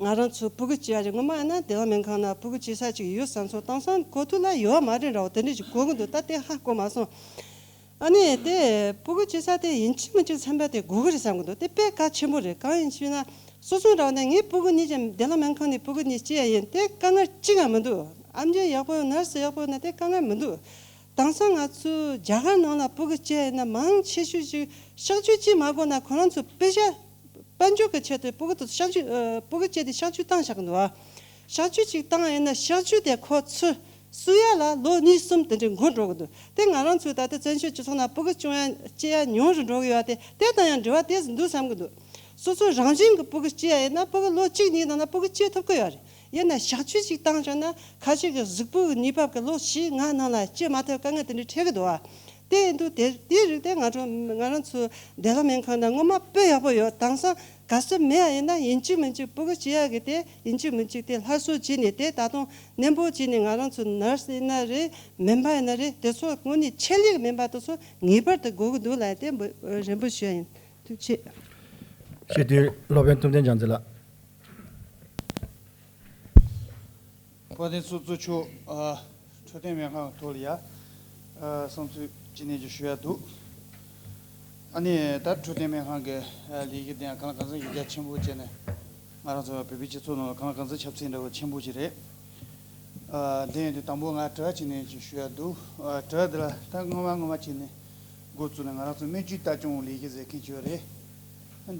ང་རང་ཚོ་སྤུ་གུ་སྐྱེ་ཡ་རེད། ངོ་མ་ཡིན་ན་བདེ་བླག་སྨན་ཁང་ན་སྤུ་གུ་སྐྱེ་ས་ཅིག་ཡོད་བསམ་སོང་། དེང་སང་གོ་ཐོས་ལ་ཡོད་མ་རེད་འདྲ་བོ་དེ་འདྲ་ཞིག་གོ་གི་འདུག་ད་དེ་ཧ་གོ་མ་སོང་། ཨ་ནི་དེ་སྤུ་གུ་སྐྱེ་ས་དེ་ཡིན་གཅིག་མིན་གཅིག་ཚན་པ་དེ་དགོས་གི་རེད་བསམ་གི་འདུག་དེ་དཔེ་གལ་ཆེན་པོ་རེད། གང་ཡིན་ཞུས་ན་སོ་སོ་འདྲ་བོ་ནས་ངའི་སྤུ་གུ་གཉིས་ཀྱང་བདེ་བླག་སྨན་ཁང་ནས་སྤུ་གུ་གཉིས་སྐྱེ་ཡ་ཡིན། དེ་དཀའ་ངལ་གཅིག་ཡང་མི་འདུག་ཨེམ་ཆི་ཡག་པོ་ཡོད། ནར་སི་ཡག་པོ་ཡོད་ན་དེ་དཀའ་ངལ་མི་འདུག་དེང་སང་ང་ཚོའི་རྒྱ་གར་ནང་ལ་སྤུ་གུ་སྐྱེ་ཡ་ཡིན་ན་མང་ཆེ་ཤོས་ཤིག་གཤག་བཅོས་བྱེད་མ་དགོས་ན་ཁོ་རང་ཚོ་པེ་ཤ། དཔལ་འབྱོར་གྱི་ཆེད་དུ་སྤུ་གུ་དེ་གཤག་བཅོས་ཨ། སྤུ་གུ་སྐྱེས་ཏེ་གཤག་བཅོས་བཏང་བཞག་གི་འདུག་ཨ། གཤག་བཅོས་ཅིག་བཏང་ཡིན་ན་གཤག་བཅོས་དེ་ཁོ་ཚུར་གསོ་ཡ་ལ་ལོ་གཉིས་གསུམ་དེ་འདྲའི་འགོར་འགྲོ་གི་འདུག་དེ་ང་རང་ཚོའི་ད་ལྟ་བཙན་བྱོལ་སྤྱི་ཚོགས་ནང་སྤུ་གུ་སྐྱོང་ཡ་སྐྱེ་ཡ་ཉུང་རུ་འགྲོ་གི་ཡོད་དེ། དེ་དང་ཡང་འབྲེལ་བ་དེ་ཙམ་འདུག་བསམ་གི་འདུག་སོ་སོ་རང་བཞིན་གྱི་སྤུ་གུ་སྐྱེ་ཡ་ཡིན་ན་སྤུ་གུ་ལོ་གཅིག་གཉིས་ནང་ན་སྤུ་གུ་སྐྱེ་ཐུབ་ཀྱི་ཡོད་རེད། ཡིན་ན་གཤག་བཅོས་ཅིག་བཏང་བྱུང་ན་ཁ་ཤས་ཀྱི་གཟུགས་པོའི་ནུས་བབ་ཀྱི་ལོ་བཞི་ལྔ་ནང་ལ་སྐྱེ་མ་ཐུབ་དཀའ་ངལ་དེ་འདྲ་འཕྲད་ཀྱི་འདུག་ཨ། དེ་ཡིན་དུས་དེ་དེའི་རིགས་དེ་ང་ཚོ་ང་རང་ཚོ་བདེ་བླག་སྨན་ཁང་ནང་ངོ་མ་དཔེ་ཡག་པོ་ཡོད། དེང་སང་ག་ཚོད་མེད་ཡ་ཡིན་ན་ཡིན་གཅིག་མིན་གཅིག་སྤུ་གུ་སྐྱེ་ཡ་གི་དེ་ཡིན་གཅིག་མིན་གཅིག་དེ་སླར་གསོ་བྱས་ནས་དེ་ད་དུང་ནན་པོ་བྱས་ནས་ང་རང་ཚོ་ནར་སི་ཡིན་ན་རེད། སྨན་པ་ཡིན་ན་རེད། དེ་ཚོ་དངོས་གནས་ཆེད་ལས་སྨན་པ་དེ་ཚོ་ངེས་པར་དུ་དགོས་ཀྱི་འདུག་ལབ་ཡ་དེ་འབུ་རེ་འབོད་ཞུ་ཡ་ཡིན། ཐུགས་རྗེ་ཆེ། སྤྱི་འཐུས་སློབ་དཔོན་ཐུབ་བསྟན་རྒྱལ་མཚན་ལགས། དཔལ་ལྡན་ཚོགས་གཙོ་མཆོག་ཨ། འཕྲོད་བསྟེན་སྨན་ཁང་གི་ཐོག་ལ་ཡ། ཨ། བསམ་ཚུལ་ཅི་ནས་ཅི་ཞུ་ཡ་འདུག་ཨ་ནི་ད་འཕྲོད་བསྟེན་སྨན་ཁང་གི་ཨ། ལས་ཀ་དེ་ཡང་གང་ལ་གང་འཚམ་ཡིད་རྒྱ་ཆེན་པོ་བྱས་ནས་ང་རང་ཚོ་བོད་པའི་སྤྱི་ཚོགས་ནང་ལ་གང་ལ་གང་འཚམ་ཁྱབ་ཚད་འདྲ་བོ་ཆེན་པོ་ཞིག་རེད། ཨ། དེ་ཡིན་དུས་དང་པོ་ང་དྲི་བ་ཅི་ནས་ཅི་ཞུ་ཡ་འདུག་ཨ། དྲི་བ་འདི་ལ་ད་སྔོན་མ་སྔོན་མ་ཅི་ནས་འགོ་བཙུགས་ནས་ང་རང་ཚོ་སྨན་བཅོས་ལྟ་སྐྱོང་ལས་ཀ་ཟེར་མཁན་ཅིག་ཡོད་རེད།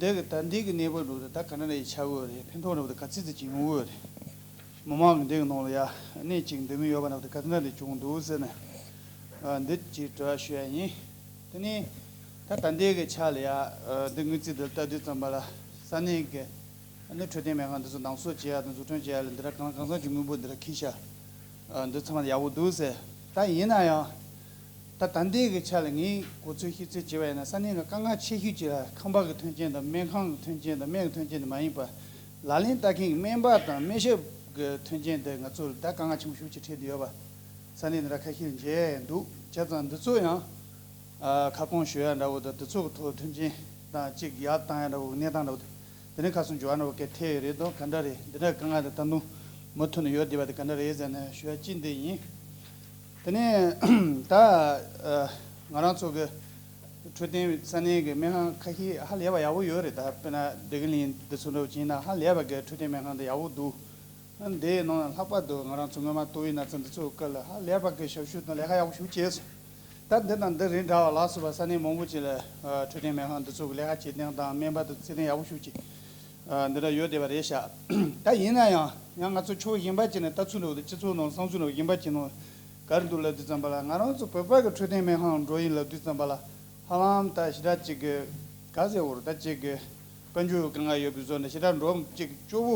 འདི་གི་ད་འདི་གི་གནས་བབ་འདྲ་བོ་དེ་ད་ག་འདྲ་ལ་ཡི་ཆགས་ཡོད་རེད། ཕན་ཐོགས་འདྲ་བོ་དེ་ག་ཚོད་ཙམ་ཅིག་ཡོང་གི་ཡོད་རེད། མི་མང་གི་འདི་གི་ནང་ལ་ཡ་གནད་ཅིག་འདོད་མོས་ཡོད་པ་འདྲ་བོ་དེ་ག་འདྲ་ལ་བྱུང་འདུག་ཟེར་ནས། ཨ། འདི་ཅིག་དྲི་བ་ཞུ་ཡ་ཡིན། དེ་ནས་ད་ད་ལྟའི་གི་ཆ་ལ་ཡ། ཨ། འདི་དངུལ་རྩིས་འདི་ལྟ་དུས་ཙམ་པ་ལ་ས་གནས་གི་ཨ་ནི་འཕྲོད་བསྟེན་སྨན་ཁང་འདི་ཚོ་ནང་གསོ་བྱེད་ཡ་དང་འཛུགས་སྐྲུན་བྱེད་ཡ་ལ་འདི་འདྲ་གང་ལ་གང་འཚམ་གྱི་དངུལ་འབོར་འདི་འདྲ་འཁྱེར་ཤག་ཨ། འདི་ཚང་མ་ཡག་པོ་འདུག་ཟེར། ད་ཡིན་ན་ཡང་། ད་ད་ལྟའི་གི་ཆ་ལ་ངས་གོ་ཚོད་ཤེས་ཚོད་བྱས་པ་ཡིན་ན་ས་གནས་ལ་དཀའ་ངལ་ཆེ་ཤོས་ཅིག་ལ་ཁང་པ་གི་མཐུན་རྐྱེན་དང་སྨན་ཁང་གི་མཐུན་རྐྱེན་དང་སྨན་གི་མཐུན་རྐྱེན་དེ་མ་ཡིན་པ། ལག་ལེན་བསྟར་མཁན་གྱི་སྨན་པ་དང་སྨན་ཞབས་ཀྱི་མཐུན་རྐྱེན་དེ་ང་ཚོར་ད་དཀའ་ངལ་ཆེན་པོ་ཤུགས་ཆེ་འཕྲད་བསྡད་ཡོད་པ། ས་གནས་འདི་འདྲ་ཁ་ཤས་ལ་མཇལ་ཡ་འདུག་བྱས་ཙང་འདི་ཚོ་ཡང་། ཨ། ཁ་སྐོང་ཞུ་ཡ་འདྲ་བོ་དང་འདི་ཚོ་གི་ཐོག་མཐུན་རྐྱེན་དང་གཅིག་ཡར་བཏང་ཡ་འདྲ་བོ་གི་གནས་སྟངས་འདྲ་བོ་དང་། དེ་ནས་ཁ་སང་འབྱོར་བ་འདྲ་བོ་གལ་ཐེབས་ཡོད་རེད་དོ། ག་འདྲ་རེད། འདི་འདྲ་དཀའ་ངལ་དེ་ད་དུང་མུ་མཐུད་ནས་ཡོད་བསྡད་པ་དེ་ག་འདྲ་རེད་ཟེར་ནས་ཞུ་ཡ་གཅིག་འདི་ཡིན། དེ་ནས་ད་ཨ། ང་རང་ཚོ་གི་འཕྲོད་བསྟེན་ས་གནས་ཀྱི་སྨན་ཁང་ཁ་ཤས་ཧ་ལས་པ་ཡག་པོ་ཡོད་རེད། ད་དཔེར་ན་བདེ་སྐྱིད་གླིང་འདི་ཚོ་འདྲ་བོ་བྱས་ན་ཧ་ལས་པ་གི་འཕྲོད་བསྟེན་སྨན་ཁང་འདི་ཡག་པོ་འདུག་འདིའི་ནང་ལ་ལྷག་པར་དུ་ང་རང་ཚོ་སྔོན་མ་ཏོག་དབྱིབས་ན་ཚ་འདི་ཚོའི་སྐབས་ལ་ཧ་ལས་པ་གི་ཞབས་ཞུ་དང་ལས་ཀ་ཡག་པོ་ཞིག་བྱས་སོང་། ད་འདི་དང་འདི་རེད་འདྲ་བ་ལ་སོགས་པ་ས་གནས་མང་པོ་ཅིག་ལ་འཕྲོད་བསྟེན་སྨན་ཁང་འདི་ཚོ་གི་ལས་ཀ་བྱེད་སྟངས་དང་སྨན་པ་དང་རྩེད་སྟངས་ཡག་པོ་ཞིག་བྱས། འདི་འདྲ་ཡོད་བསྡད་པ་རེད་ཤག་ད་ཡིན་ན་ཡང་ཡང་ང་ཚོ་ཕྱོགས་གཞན་པ་ཅིག་ནས་ལྟ་ཚུལ་འདྲ་བོ་དང་སྤྱི་ཚོགས་ནང་བསམ་ཚུལ་འདྲ་བོ་གཞན་པ་ཅིག་ནང་ག་རེ་འདུག་ལབ་དུས་ཙམ་པ་ལ། ང་རང་ཚོ་བོད་པ་གི་འཕྲོད་བསྟེན་སྨན་ཁང་འགྲོ་ཡིན་ལབ་དུས་ཙམ་པ་ལ་ཧ་ལམ་ད་ཞེ་དྲག་ཅིག་གི་ག་ཟེར་བོར་ད་ཅིག་གི་དཔལ་འབྱོར་གྱི་དཀའ་ངལ་ཡོད་པའི་བཟོ་འདྲ་ཞེ་དྲག་འགྲོ་ཅིག་སྐྱོ་བོ་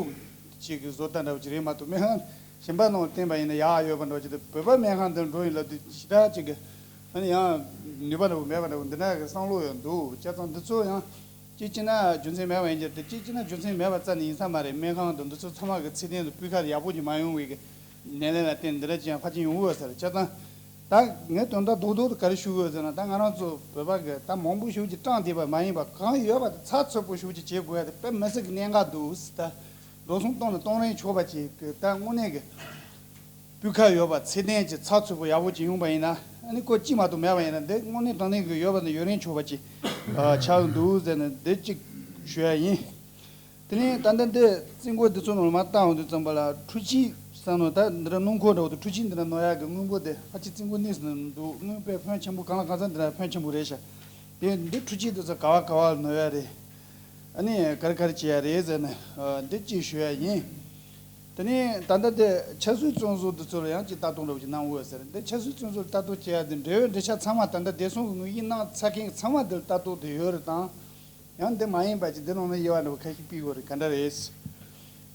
ཅིག་གི་བཟོ་ལྟ་འདྲ་བོ་ཅིག་རེད་མ་གཏོགས། སྨན་ཁང་གཞན་པ་ནང་བསྟན་པ་ཡིན་ན་ཡག་ཡོད་པ་འདྲ་བོ་ཅིག་དང་། བོད་པ་སྨན་ཁང་དུ་འགྲོ་ཡིན་ལབ་དུས་ཞེ་དྲག་ཅིག་གི་ཨ་ནི་ཡང་ནུས་པ་འདྲ་བོ་མེད་པ་འདྲ་བོ་འདི་འདྲ་གི་བསམ་བློ་ཡང་འདུག་བྱས་ཙང་འདི་ཚོ་ཡང་གཅིག་བྱས་ན་རྒྱུ་མཚན་མེད་པ་ཡིན་གྱི་རེད་དེ། གཅིག་བྱས་ན་རྒྱུ་མཚན་མེད་པ་རྩ་ནས་ཡིན་ས་མ་རེད། སྨན་ཁང་དང་འདི་ཚོ་ཚང་མ་གི་ཚད་ལྡན་དུ་སྤུས་ཀ་ཡག་པོ་ཅིག་མ་ཡོང་བའི་གི་ནད་ལན་ལ་བརྟེན་འདི་འདྲ་ཅིག་ཡང་ཕལ་ཆེར་ཡོང་གི་ཡོད་ས་རེད། བྱས་ཙང་ད་ངས་དོན་དག་རྡོག་རྡོག་ཏུ་ག་རེ་ཞུ་གི་ཡོད་ཟེར་ན། ད་ང་རང་ཚོ་བོད་པ་གི་ད་མང་པོ་ཞིག་ཅིག་སྐྲག་བསྡད་པ་མ་ཡིན་པ། གང་ཡོད་པ་དེ་ཚགས་ཚུད་པོ་ཞིག་ཅིག་བྱེད་དགོས་ཡ་དེ་དཔེ་མི་སྲིད་གི་གནད་འགག་འདུག་ད་འགྲོ་སོང་གཏོང་ནས་གཏོང་རིན་ཆོག་པ་ཅིག་གི་ད་དངོས་གནས་གི་སྤུས་ཀ་ཡོད་པ་ཚད་ལྡན་གྱི་ཚགས་ཚུད་པོ་ཡག་པོ་ཅིག་ཡོང་པ་ཡིན་ན། ཨ་ནི་ཁོ་གཅིག་མ་གཏོགས་མེད་པ་ཡིན་ན། འདི་དངོས་གནས་དྲང་གནས་ཀྱི་ཡོད་པ་དང་ཡོད་རིན་ཆོག་པ་ཅིག་ཨ་ཆགས་ཀྱི་འདུག་ཟེར་ནས་འདི་གཅིག་ཞུ་ཡ་ཡིན། དེ་ནས་ད་ལྟ་འདི་རྩིས་འཁོར་འདི་ཚོ་ནང་ལ་མར་བཏང་འོང་དུས་ཙམ་པ་ལ་འཕྲུལ་ཆས་བསམ་ནོ་ད་འདི་འདྲ་སྣུམ་འཁོར་འདྲ་བོ་དང་འཕྲུལ་ཆས་འདི་འདྲ་ནོར་ཡག་གི་དངོས་པོ་དེ་ཕལ་ཆེར་རྩིས་འཁོར་གནས་སུ་འདུག་དངོས་དཔེ་ཕོན་ཆེན་པོ་གང་ལ་གང་འཚམ་འདི་འདྲ་ཕོན་ཆེན་པོ་རེད་ཤག་དེ་འདི་འཕྲུལ་ཆས་འདི་ཚོ་ག་བ་ག་བ་ལ་ནོར་ཡ་རེད། ཨ་ནི་ག་རེ་ག་རེ་བྱེད་ཡ་རེད་ཟེར་ནས་ཨ་འདི་གཅིག་ཞུ་ཡ་ཡིན། དེ་ནས་ད་ལྟ་དེ་ཆབ་སྲིད་བཙོན་ཟུར་འདི་ཚོ་ལ་ཡང་ཅིག་ལྟ་རྟོག་འདྲ་བོ་ཅིག་གནང་འོས་ཟེར། འདི་ཆབ་སྲིད་བཙོན་ཟུར་ལྟ་རྟོག་བྱེད་ཡ་དེ་འབྲེལ་ཡོད་འབྲེལ་ཆགས་ཚང་མ་ད་ལྟ་བདེ་སྲུང་གི་དངོས་གཞི་ནང་ཚ་མཁན་ཚང་མ་དེ་ལ་ལྟ་རྟོག་དེ་ཡོད་རེད་དང་། ཡང་འདི་མ་ཡིན་པ་ཅིག་འདི་ནང་ན་དབྱེ་བ་འདྲ་བོ་ཁ་ཤས་ཕུད་དགོས་རེད། ག་འདྲ་རེད།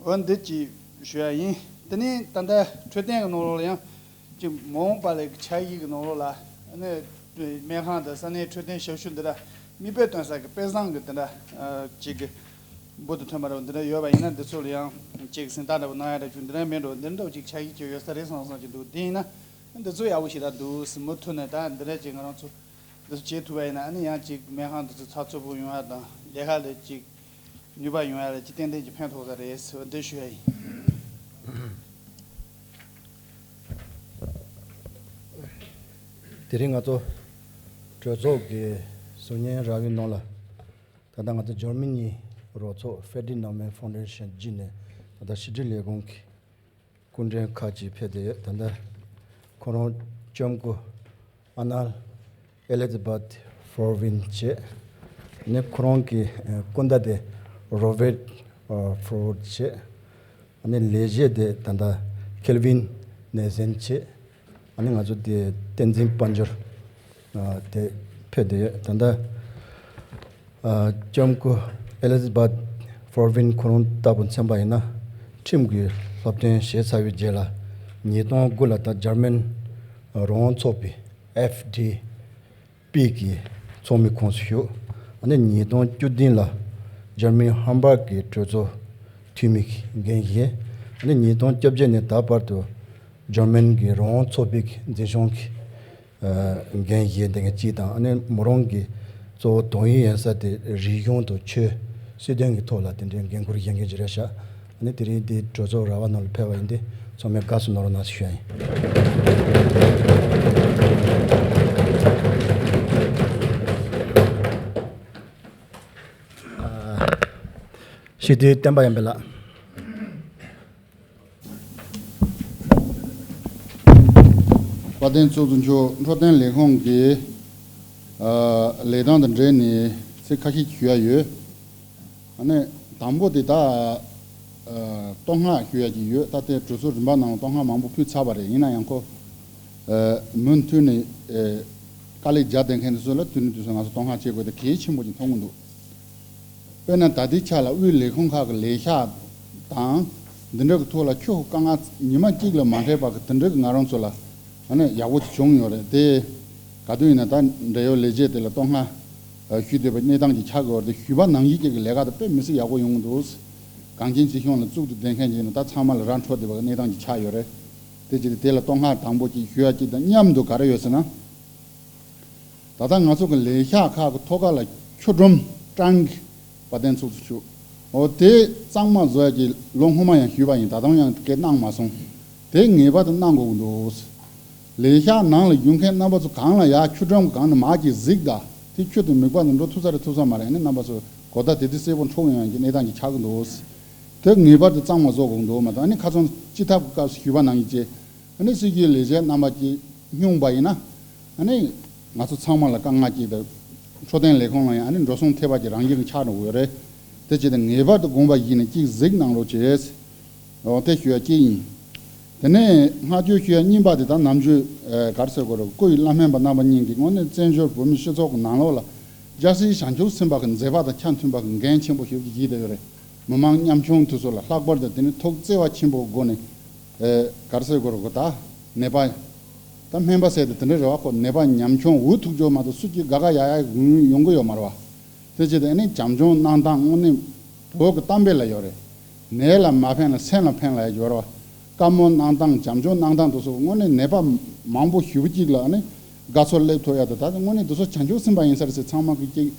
འོ་འདི་ཅིག་ཞུ་ཡ་ཡིན། དེ་ནས་ད་ལྟ་འཕྲོད་བསྟེན་གི་ནང་ལོགས་ལ་ཡང་ཅིག་མ་འོངས་པ་ལ་འཆར་གཞི་གི་ནང་ལོགས་ལ་ཨ་ནི་སྨན་ཁང་དང་ས་གནས་འཕྲོད་བསྟེན་ཞབས་ཞུ་འདི་འདྲ་མིག་དཔེ་སྟོན་ས་གི་དཔེ་བཟང་གི་འདི་འདྲ་ཨ་ཅིག་གི་འབུར་དུ་ཐོན་པ་འདྲ་བོ་འདི་འདྲ་ཡོད་པ་ཡིན་ན། འདི་ཚོ་ལ་ཡང་ཅིག་གཟེངས་རྟགས་འདྲ་བོ་གནང་ཡ་འདྲ་བྱུང་འདི་འདྲ་མེད་འགྲོ། འདི་འདྲ་བོ་ཅིག་འཆར་གཞི་ཅིག་ཡོད་ས་རེད་བསམ་བསམ་ཅིག་འདུག་དེ་ཡིན་ན་འདི་ཚོ་ཡག་པོ་ཞེ་དྲག་འདུག་མུ་མཐུད་ནས་ད་འདི་འདྲ་ཅིག་ང་རང་ཚོ་འདི་ཚོ་བྱེད་ཐུབ་པ་ཡིན་ན། ཨ་ནི་ཡང་ཅིག་སྨན་ཁང་འདི་ཚོ་ཚགས་ཚུད་པོ་ཡོང་ཡ་དང་ལས་ཀ་ལ་ཅིག་ནུས་པ་ཡོང་ཡ་ལ་ཅིག་ཏན་ཏན་ཅིག་ཕན་ཐོགས་ས་རེད་ཟེར་བ་འདི་ཞུ་ཡ་ཡིན། དེ་རིང་ང་ཚོ་གྲོས་ཚོགས་ཀྱི་ཟུར་ཉན་ར་བའི་ནང་ལ་ད་ལྟ་ང་ཚོ་འཇར་མ་ནི་རོགས་ཚོགས་Frederick Naumann Foundation བརྒྱུད་ནས་ད་ལྟ་ཕྱི་དྲིལ་ལས་ཁུངས་ཀྱི་སྐུ་མགྲོན་ཁག་ཅིག་ཕེབས་བསྡད་ཡོད། ད་ལྟ་ཁོ་རང་ལྕམ་སྐུ་ཨ་ནལ་ཨེ་ལི་ཛ་བྷད་ཧྥོར་ཝིན་བྱས། ནས་ཁོ་རང་གི་ཨ་སྐུ་ཟླ་དེ་རོ་བེར་ཨ་ཧྥོར་ཝིན་བྱས། ཨ་ནི་ལས་བྱེད་དེ་ད་ལྟ་ཁེལ་ཝིན་ནེ་སན་བྱས། ཨ་ནི་ང་ཚོ་དེ་བསྟན་འཛིན་དཔལ་འབྱོར་ཨ་དེ་ཕེབས་བསྡད་ཡོད། ད་ལྟ་ཨ་ལྕམ་སྐུ་ཨེ་ལི་ཛ་བྷད་ཧྥོར་ཝིན་ཁོ་རང་ལྟ་བུ་མཚོན་པ་ཡིན་ན་ཁྲིམས་ཀྱི་སློབ་སྟོན་བྱས་ཚར་བའི་རྗེས་ལ་ཉིས་སྟོང་དགུ་ལ་ད་འཇར་མན་རང་དབང་ཚོགས་པའི་ཨེཕ་ཌི་པི་གི་ཚོགས་མི་ཁོངས་སུ་ཞུགས། ཨ་ནི་ཉིས་སྟོང་བཅུ་བདུན་ལ་འཇར་མན་ཧམ་བྷག་གི་གྲོས་ཚོགས་འཐུས་མི་འགན་བཞེས། ཨ་ནི་ཉིས་སྟོང་བཅོ་བརྒྱད་ནས་ད་བར་དུ་འཇར་མན་གྱི་རང་དབང་ཚོགས་པའི་འཛིན་སྐྱོང་གི་ཨ་འགན་བཞེས་བསྡད་མཁན་གཅིག་དང་། ཨ་ནི་མོ་རང་གི་གཙོ་བོ་དོན་ཡིན་ཡིན་ས་དེ་རིག་གཞུང་དང་ཆོས་སྲིད་དོན་གྱི་ཐོག་ལ་དེ་འདྲའི་འགན་ཁུར་བཞེས་མཁན་ཅིག་རེད་ཤག་ཨ་ནི་དེ་རིང་འདི་གྲོས་ཚོགས་ར་བ་ནང་ལ་ཕེབས་པ་ཡིན་དུས་ཚང་མས་དགའ་བསུ་གནང་རོགས་གནང་ཞུ་ཡ་ཡིན། སྤྱི་འཐུས་བསྟན་པ་ཡར་འཕེལ་ལགས། དཔལ་ལྡན་ཚོགས་གཙོ་མཆོག་འཕྲོད་བསྟེན་ལས་ཁུངས་ཀྱི་ཨ་ལས་སྟངས་དང་འབྲེལ་ནས་ཚིག་ཁ་ཤས་ཞུ་ཡ་ཡོད། ཨ་ནི་དང་པོ་དེ་ད་ཨ་བསྟོད་བསྔགས་ཞུ་ཡ་ཅིག་ཡོད། ད་ལྟའི་གྲོས་ཚོགས་རིམ་པ་ནང་ལ་བསྟོད་བསྔགས་མང་པོ་ཕུལ་ཚར་བ་རེད། ཡིན་ན་ཡང་ཁོ་ཨ་མུ་མཐུད་ནས་ཨ་དཀའ་ལས་རྒྱག་བསྡད་མཁན་དེ་ཚོ་ལ་དུས་ནས་དུས་སུ་ང་ཚོ་བསྟོད་བསྔགས་བྱེད་དགོས་དེ་གལ་ཆེན་པོ་ཅིག་མཐོང་གི་འདུག་དཔེར་ན་ད་ལྟའི་ཆ་ལ་དབུས་ལས་ཁུངས་ཁག་གི་ལས་ཤག་དང་འདི་འདྲ་གི་ཐོག་ལ་ཁྱོད་དཀའ་ངལ་ཉི་མ་གཅིག་ལ་མ་འཕྲད་པ་གི་དེ་འདྲ་གི་ང་རང་ཚོ་ལ་ཨ་ནི་ཡག་པོ་ཅིག་བྱུང་ཡོད་རེད་དེ། ག་དུས་ཡིན་ན་ད་འབྲེལ་ཡོད་ལས་བྱེད་དེ་ལ་བསྟོད་བསྔགས་ཞུ་བསྡད་པའི་གནས་སྟངས་ཅིག་ཆགས་ཀྱི་ཡོད་རེད་དེ། ཞུས་པ་ནང་བཞིན་ཅིག་གི་ལས་ཀ་དེ་དཔེ་མི་སྲིད་ཡག་པོ་ཡོང་གི་འདུག་གངས་ཅན་སྐྱིད་གཤོངས་ལ་གཙུག་ཏུ་བསྡད་མཁན་ཅིག་ཡིན་ན་ད་ཚང་མ་ལ་ར་འཕྲོད་བསྡད་པ་གི་གནས་སྟངས་ཅིག་ཆགས་ཡོད་རེད། དེ་ཅིག་དེ་ལ་བསྟོད་བསྔགས་དང་པོ་ཅིག་ཞུ་ཡ་ཅིག་དང་མཉམ་དུ་ག་རེ་ཡོད་ཟེར་ན། ད་ལྟ་ང་ཚོ་གི་ལས་ཤག་ཁག་གི་ཐོག་ཁ་ལ་ཆུ་སྒྲོམ་ཀྲང་གི་བ་དན་ཚུགས་སུ་ཆུ། འོ་དེ་གཙང་མ་བཟོ་ཡ་གི་ལོ་སྔོན་མ་ཡང་ཞུས་པ་ཡིན། ད་དུང་ཡང་སྐད་གནང་མ་སོང་། དེ་ངེས་པར་དུ་གནང་དགོས་ཀྱི་འདུག་ལས་ཤག་ནང་ལ་ཡོད་མཁན་རྣམ་པ་ཚོ་གང་ལ་ཡ་ཆུ་སྒྲོམ་གི་སྒང་ནས་མར་གྱི་གཟིགས་དང་དེ་ཆུ་དེ་མིད་པ་དུ་འགྲོ་ཐུབ་ས་རེད་ཐུབ་ས་མ་རེད། ཨ་ནི་རྣམ་པ་ཚོ་གོ་བརྡ་དེ་དུས་གསལ་པོ་འཕྲོད་ཡོང་ཡ་གི་གནས་སྟངས་ཀྱི་ཆགས་ཀྱི་འདུག་དེ་ངེས་པར་དུ་གཙང་མ་བཟོ་དགོས་ཀྱི་འདུག་མ་གཏོགས་ཨ་ནི་ཁ་སང་སྤྱི་ཐབ་ཀྱི་སྐབས་སུ་ཞུས་པ་ནང་བཞིན་བྱས། ཨ་ནི་སྲིད་ཇུས་ལས་བྱེད་རྣམ་པ་ཀྱིས་སྙུང་པ་ཡིན་ན། ཨ་ནི་ང་ཚོ་ཚང་མ་ལ་དཀའ་ངལ་ཅིག་དང་། འཕྲོད་བསྟེན་ལས་ཁུངས་ལ་ཡང་ཨ་ནི་འགྲོ་སོང་ཐེབས་པ་ཅིག་རང་བཞིན་གྱི་ཆགས་འགྲོ་གི་ཡོད་རེད། དེ་བྱས་ཏེ་ངེས་པར་དུ་དགོངས་པ་བཞེས་ནས་གཅིག་གཟིགས་གནང་རོགས་བྱེད། འོ་དེ་ཞུ་ཡ་གཅིག་ཡིན། དེ་ནས་བསྔགས་བརྗོད་ཞུ་ཡ་གཉིས་པ་དེ་ད་ནམ་རྒྱུན་ག་རེ་ཟེར་དགོས་རེད། སྐུ་ཡི་བླ་སྨན་པ་རྣམ་པ་གཉིས་ཀྱིས་དངོས་གནས་བཙན་བྱོལ་བོད་མི་སྤྱི་ཚོགས་ཀྱི་ནང་ལོགས་ལ་རྒྱལ་སྲས་བྱང་ཆུབ་སེམས་དཔའ་གི་མཛད་པ་དང་ཆ་མཐུན་པ་གི་འགན་ཆེན་པོ་ཞེ་པོ་ཅིག་བཞེས་བསྡད་ཡོད་རེད། མི་མང་ཉམ་ཆུང་དེ་ཚོ་ལ་ལྷག་པར་དུ་དེ་ནི་ཐུགས་བརྩེ་བ་ཆེན་པོའི་སྒོ་ནས་ག་རེ་ཟེར་དགོས་རེད། ད་ནད་པ་ད་སྨན་པ་ཟེར་དེ་དེ་འདྲ་རེད་བ། ཁོ་ནད་པ་ཉམ་ཆུང་འུ་ཐུག་ཆོག་མ་གཏོགས་སུ་གཅིག་དགའ་དགའ་ཡག་ཡག་ཡོང་གི་ཡོད་མ་རེད་བ། དེ་བྱས་ཏེ་ཨ་ནི་བྱམས་སྐྱོང་གནང་སྟངས་དངོས་གནས་བོད་ཀྱི་གཏམ་དཔེ་ལ་ཡོད་རེད། ནད་ལ་མ་ཕན་ལ་སེམས་ལ་ཕན་ལ་ཡོད་རེད་བ། བཀའ་མོལ་གནང་སྟངས་བྱམས་སྐྱོང་གནང་སྟངས་དེ་ཚོ་དངོས་གནས་ནད་པ་མང་པོ་ཞེ་པོ་ཅིག་ལ་ཨ་ནི་དགའ་ཚོར་སླེབས་ཐུབ་ཡ་དེ་ད་དངོས་གནས་དེ་ཚོ་བྱང་ཆུབ་སེམས་དཔའ་ཡིན་ས་རེད་ཟེར་ཚང་མ་གི་ཅིག་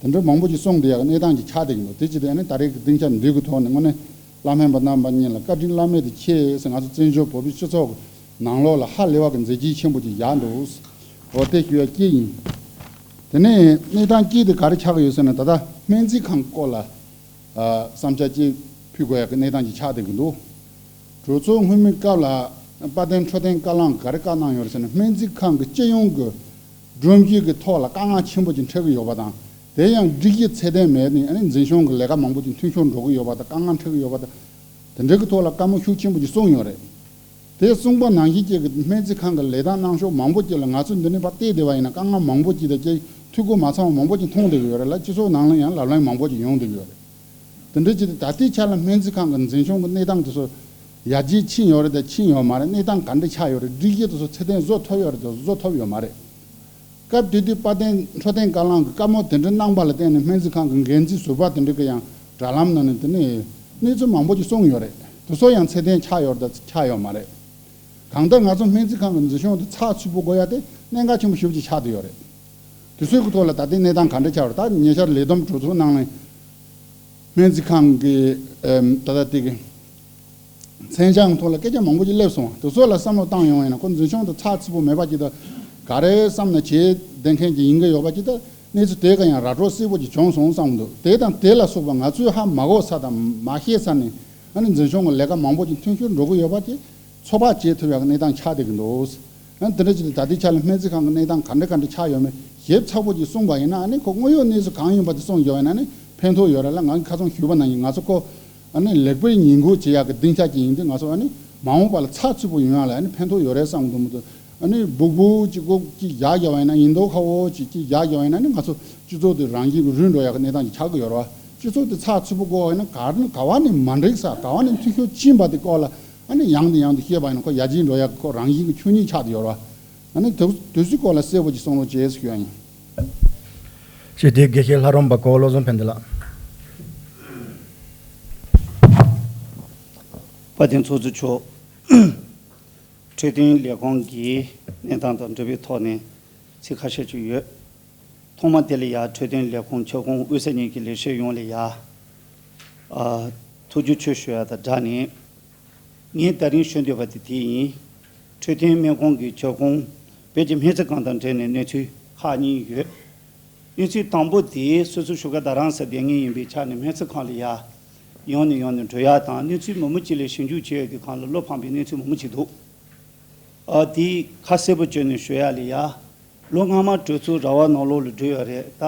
དེ་འདྲ་མང་པོ་ཅིག་གསུངས་བསྡད་ཡ་གི་གནས་སྟངས་ཅིག་ཆགས་བསྡད་ཀྱི་འདུག་དེ་བྱས་ཏེ་ཨ་ནི་ད་རེས་ཀྱི་སྡིངས་ཆ་འདི་གི་ཐོག་ནས་དངོས་གནས་བླ་སྨན་པ་རྣམ་པ་གཉིས་ལ་བཀའ་དྲིན་བླ་མེད་དུ་ཆེ་ཟེར། ང་ཚོ་བཙན་བྱོལ་བོད་པའི་སྤྱི་ཚོགས་ཀྱི་ནང་ལོགས་ལ་ཧ་ལས་པ་གི་མཛད་རྗེས་ཆེན་པོ་ཅིག་བཞག་འདུག་འོ་དེ་ཞུ་ཡ་གཅིག་ཡིན། དེ་ནས་གནས་སྟངས་གཅིག་དེ་ག་རེ་ཆགས་ཀྱི་ཡོད་ཟེར་ན། ད་ལྟ་སྨན་རྩིས་ཁང་སྐོར་ལ་ཨ་བསམ་འཆར་གཅིག་ཕུལ་དགོས་ཡ་གི་གནས་སྟངས་ཅིག་ཆགས་བསྡད་ཀྱི་འདུག་གྲོས་ཚོགས་སྔོན་མའི་སྐབས་ལ་དཔལ་ལྡན་འཕྲོད་བསྟེན་བཀའ་བློན་ག་རེ་བཀའ་གནང་ཡོད་རེད་ཟེར་ན། སྨན་རྩིས་ཁང་གི་སྤྱི་ཡོངས་ཀྱི་སྒྲོམ་གཞི་གི་ཐོག་ལ་དཀའ་ངལ་ཆེན་པོ་ཅིག་འཕྲད་ཀྱི་ཡོད་པ་དང་། དེ་ཡང་སྒྲིག་གཞི་ཚད་ལྡན་མེད་ནས་ཨ་ནི་འཛིན་སྐྱོང་གི་ལས་ཀ་མང་པོ་ཅིག་འཐུས་ཤོར་འགྲོ་གི་ཡོད་པ་དང་། དཀའ་ངལ་འཕྲད་ཀྱི་ཡོད་པ་དང་། དེ་འདྲ་གི་ཐོག་ལ་བཀའ་མོལ་ཤུགས་ཆེན་པོ་ཅིག་གསུངས་ཡོད་རེད། དེ་གསུངས་པ་ནང་བཞིན་ཅིག་གི་སྨན་རྩིས་ཁང་གི་ལས་དང་གནང་ཕྱོགས་མང་པོ་ཅིག་ལ་ང་ཚོ་འདི་ནས་ཕར་བལྟས་བསྡད་པ་ཡིན་ན་དཀའ་ངལ་མང་པོ་ཅིག་དང་ཅིག་འཐུས་སྒོ་མ་ཚང་བ་མང་པོ་ཅིག་མཐོང་བསྡད་ཀྱི་ཡོད་རེད་ལ། སྤྱི་ཚོགས་ནང་ལ་ཡང་ལབ་གླེང་མང་པོ་ཅིག་ཡོང་བསྡད་ཀྱི་ཡོད་རེད། དེ་འདྲ་ཅིག་ད་ལྟའི་ཆ་ལ་སྨན་རྩིས་ཁང་གི་འཛིན་སྐྱོང་གི་གནས་སྟངས་དེ་ཚོ་ཡར་རྒྱས་ཕྱིན་ཡོད་རེད་དང་ཕྱིན་ཡོད་མ་རེད། གནས་སྟངས་ག་འདྲ་ཆགས་ཡོད་རེད། སྒྲིག་གཞི་དེ་ཚོ་ཚད་ལྡན་བཟོ་ཐུབ་ཡོད་རེད་དང་བཟོ་ཐུབ་ཡོད་མ་རེད། སྐབས་དེ་དུས་དཔལ་ལྡན་འཕྲོད་བསྟེན་བཀའ་བློན་གྱིས་བཀའ་མོལ་དེ་འདྲ་གནང་པ་ལ་བརྟེན་ནས་སྨན་རྩིས་ཁང་གི་འགན་འཛིན་ཟུར་པ་དེ་འདྲ་གིས་ཡང་དྲ་ལམ་ནང་ནས་དེ་ནས་གནས་ཚུལ་མང་པོ་ཅིག་གསུངས་ཡོད་རེད། དེ་ཚོ་ཡང་ཚད་ལྡན་ཆགས་ཡོད་རེད་དང་ཆགས་ཡོད་མ་རེད། གང་ལྟར་ང་ཚོ་སྨན་རྩིས་ཁང་གི་འཛིན་སྐྱོང་དེ་ཚགས་ཚུད་པོ་དགོས་ཡ་དེ་གནད་འགག་ཆེན་པོ་ཞེ་པོ་ཅིག་ཆགས་བསྡད་ཡོད་རེད། དེ་ཚོའི་གི་ཐོག་ལ་ད་ལྟའི་གནས་སྟངས་ག་འདྲ་ཆགས་ཡོད་རེད། ད་ཉེ་ཆར་ལས་བསྡོམས་གྲོས་ཚོགས་ནང་ནས་སྨན་རྩིས་ཁང་གི་ཨེམ་ད་ལྟ་དེ་གི་མཚན་བྱང་ཐོག་ལ་སྐད་ཆ་མང་པོ་ཅིག་སླེབས་སོང་། དེ་ཚོ་ལ་བསམ་བློ་བཏང་ཡོང་བ་ཡིན་ན་ཁོ་འཛིན་སྐྱོང་དེ་ཚགས་ཚུད་པོ་མེད་པ་ཅིག་དང་། ག་རེ་བསམ་ན་བྱེད་བསྡད་མཁན་ཅིག་ཡིན་གྱི་ཡོད་པ་ཅིག་དང་། གནས་ཚུལ་དེ་ག་ཡང་ར་སྤྲོད་གསལ་པོ་ཅིག་བྱུང་སོང་བསམ་འདུག་དེ་དང་དེ་ལ་སོགས་པ་ང་ཚོས་ཧ་མ་གོ་ས་དང་མ་ཤེས་ས་ནས་ཨ་ནི་འཛིན་སྐྱོང་གི་ལས་ཀ་མང་པོ་ཅིག་འཐུས་ཤོར་འགྲོ་གི་ཡོད་པ་དེ་ཚོད་དཔག་བྱེད་ཐུབ་ཡག་གི་གནས་སྟངས་ཆགས་བསྡད་ཀྱི་འདུག་ཨ་ནི་དེ་འདྲ་ཅིག་ད་ལྟའི་ཆ་ལ་སྨན་རྩིས་ཁང་གི་གནས་སྟངས་ག་འདྲ་ག་འདྲ་ཆགས་ཡོད་མེད་ཞིབ་ཚགས་པོ་ཅིག་གསུངས་པ་ཡིན་ན། ཨ་ནི་ཁོ་དངོས་ཡོད་གནས་ཚུལ་གང་ཡིན་པ་དེ་གསུངས་ཡོད་ན་ཨ་ནི་ཕན་ཐོགས་ཡོད་རེད་ལ། ང་གིས་ཁ་སང་ཞུས་པ་ནང་བཞིན་ང་ཚོ་ཁོ་ཨ་ནི་ལེགས་སྤེལ་ཉིན་གུང་བྱེད་ཡག་གི་སྡིངས་ཆ་ཅིག་ཡིན་དུས་ང་ཚོ་ཨ་ནི་མ་འོངས་པ་ལ་ཚགས་ཚུད་པོ་ཡོང་ཡག་ལ་ཨ་ནི་ཕན་ཐོགས་ཡོད་རེད་བསམ་གྱི་འདུག་མི་འདུག་ཨ་ནི་སྦུག་སྦུག་ཅིག་ལྐོག་ཅིག་བཞག་བཞག་པ་ཡིན་ན། ཉིན་ཐོ་ཁ་བོ་ཅིག་ཅིག་བཞག་བཞག་པ་ཡིན་ན་ཨ་ནི་ང་ཚོ་སྤྱི་ཚོགས་དེ་རང་བཞིན་གྱིས་རུལ་འགྲོ་ཡག་གི་གནས་སྟངས་ཅིག་ཆགས་ཀྱི་ཡོད་རེད་བ། སྤྱི་ཚོགས་དེ་ཚགས་ཚུད་པོ་དགོས་པ་ཡིན་ན་ག་ག་བ་ནས་མ་འགྲིག་ས། ག་བ་ནས་འཐུས་ཤོར་ཕྱིན་པ་དེ་སྐོར་ལ་ཨ་ནི་ཡང་དང་ཡང་དུ་བཤད་པ་ཡིན་ན་ཁོ་ཡར་རྒྱས་འགྲོ་ཡག་གི་ཁོ་རང་བཞིན་གྱི་ཆོས་ཉིད་ཆགས་བསྡད་ཡོད་རེད་བ། ཨ་ནི་དུས་དུས་ཚོད་སྐོར་ལ་གསལ་པོ་ཅིག་གསུང་རོགས་བྱེད་ཟེར་ཞུ་ཡ་ཡིན། ཞེས་དེ་དགེ་བཤེས་ལྷ་རམས་པ་གོ་བློ་བཟང་ཕན་བདེ་ལགས། དཔལ་ལྡན་ཚོགས་གཙོ་མཆོག་འཕྲོད་བསྟེན་ལས་ཁུངས་ཀྱི་གནས་སྟངས་དང་འབྲེལ་བའི་ཐོག་ནས་ཚིག་ཁ་ཤས་ཅིག་ཡོད། ཐོག་མ་དེ་ལ་ཡ་འཕྲོད་བསྟེན་ལས་ཁུངས་ཁྱབ་ཁོངས་དབུས་ས་གཉིས་ཀྱི་ལས་བྱེད་ཡོངས་ལ་ཡ་ཨ་ཐུགས་རྗེ་ཆེ་ཞུ་ཡ་དང་སྦྲགས་ནས། ངས་ད་རིང་ཞུ་འདོད་པ་དེ་དེ་ཡིན། འཕྲོད་བསྟེན་སྨན་ཁང་གི་ཁྱབ་ཁོངས་བོད་ཀྱི་སྨན་རྩིས་ཁང་དང་འབྲེལ་ནས་གནས་ཚུལ་ཁག་གཉིས་ཡོད། གནས་ཚུལ་དང་པོ་དེ་སོ་སོ་བཞུགས་སྒར་རྡ་རམ་ས་ལ་བསྡད་མཁན་ཡིན་པའི་ཆ་ནས་སྨན་རྩིས་ཁང་ལ་ཡ་ཡོང་ནས་ཡོང་ནས་འགྲོ་ཡ་དང་། གནས་ཚུལ་མང་པོ་ཅིག་ལ་ཞིབ་འཇུག་བྱེད་ཡ་གི་སྒང་ལ་བློ་ཕམ་པའི་གནས་ཚུལ་མང་པོ་ཅིག་འདུག་ཨ་དེ་ཁ་གསལ་པོ་བརྗོད་ནས་ཞུ་ཡ་ལ་ཡ། ལོ་སྔ་མ་གྲོས་ཚོགས་ར་བ་ནང་ལོགས་ལ་བསྒྲིགས་ཡོད་རེད་ད།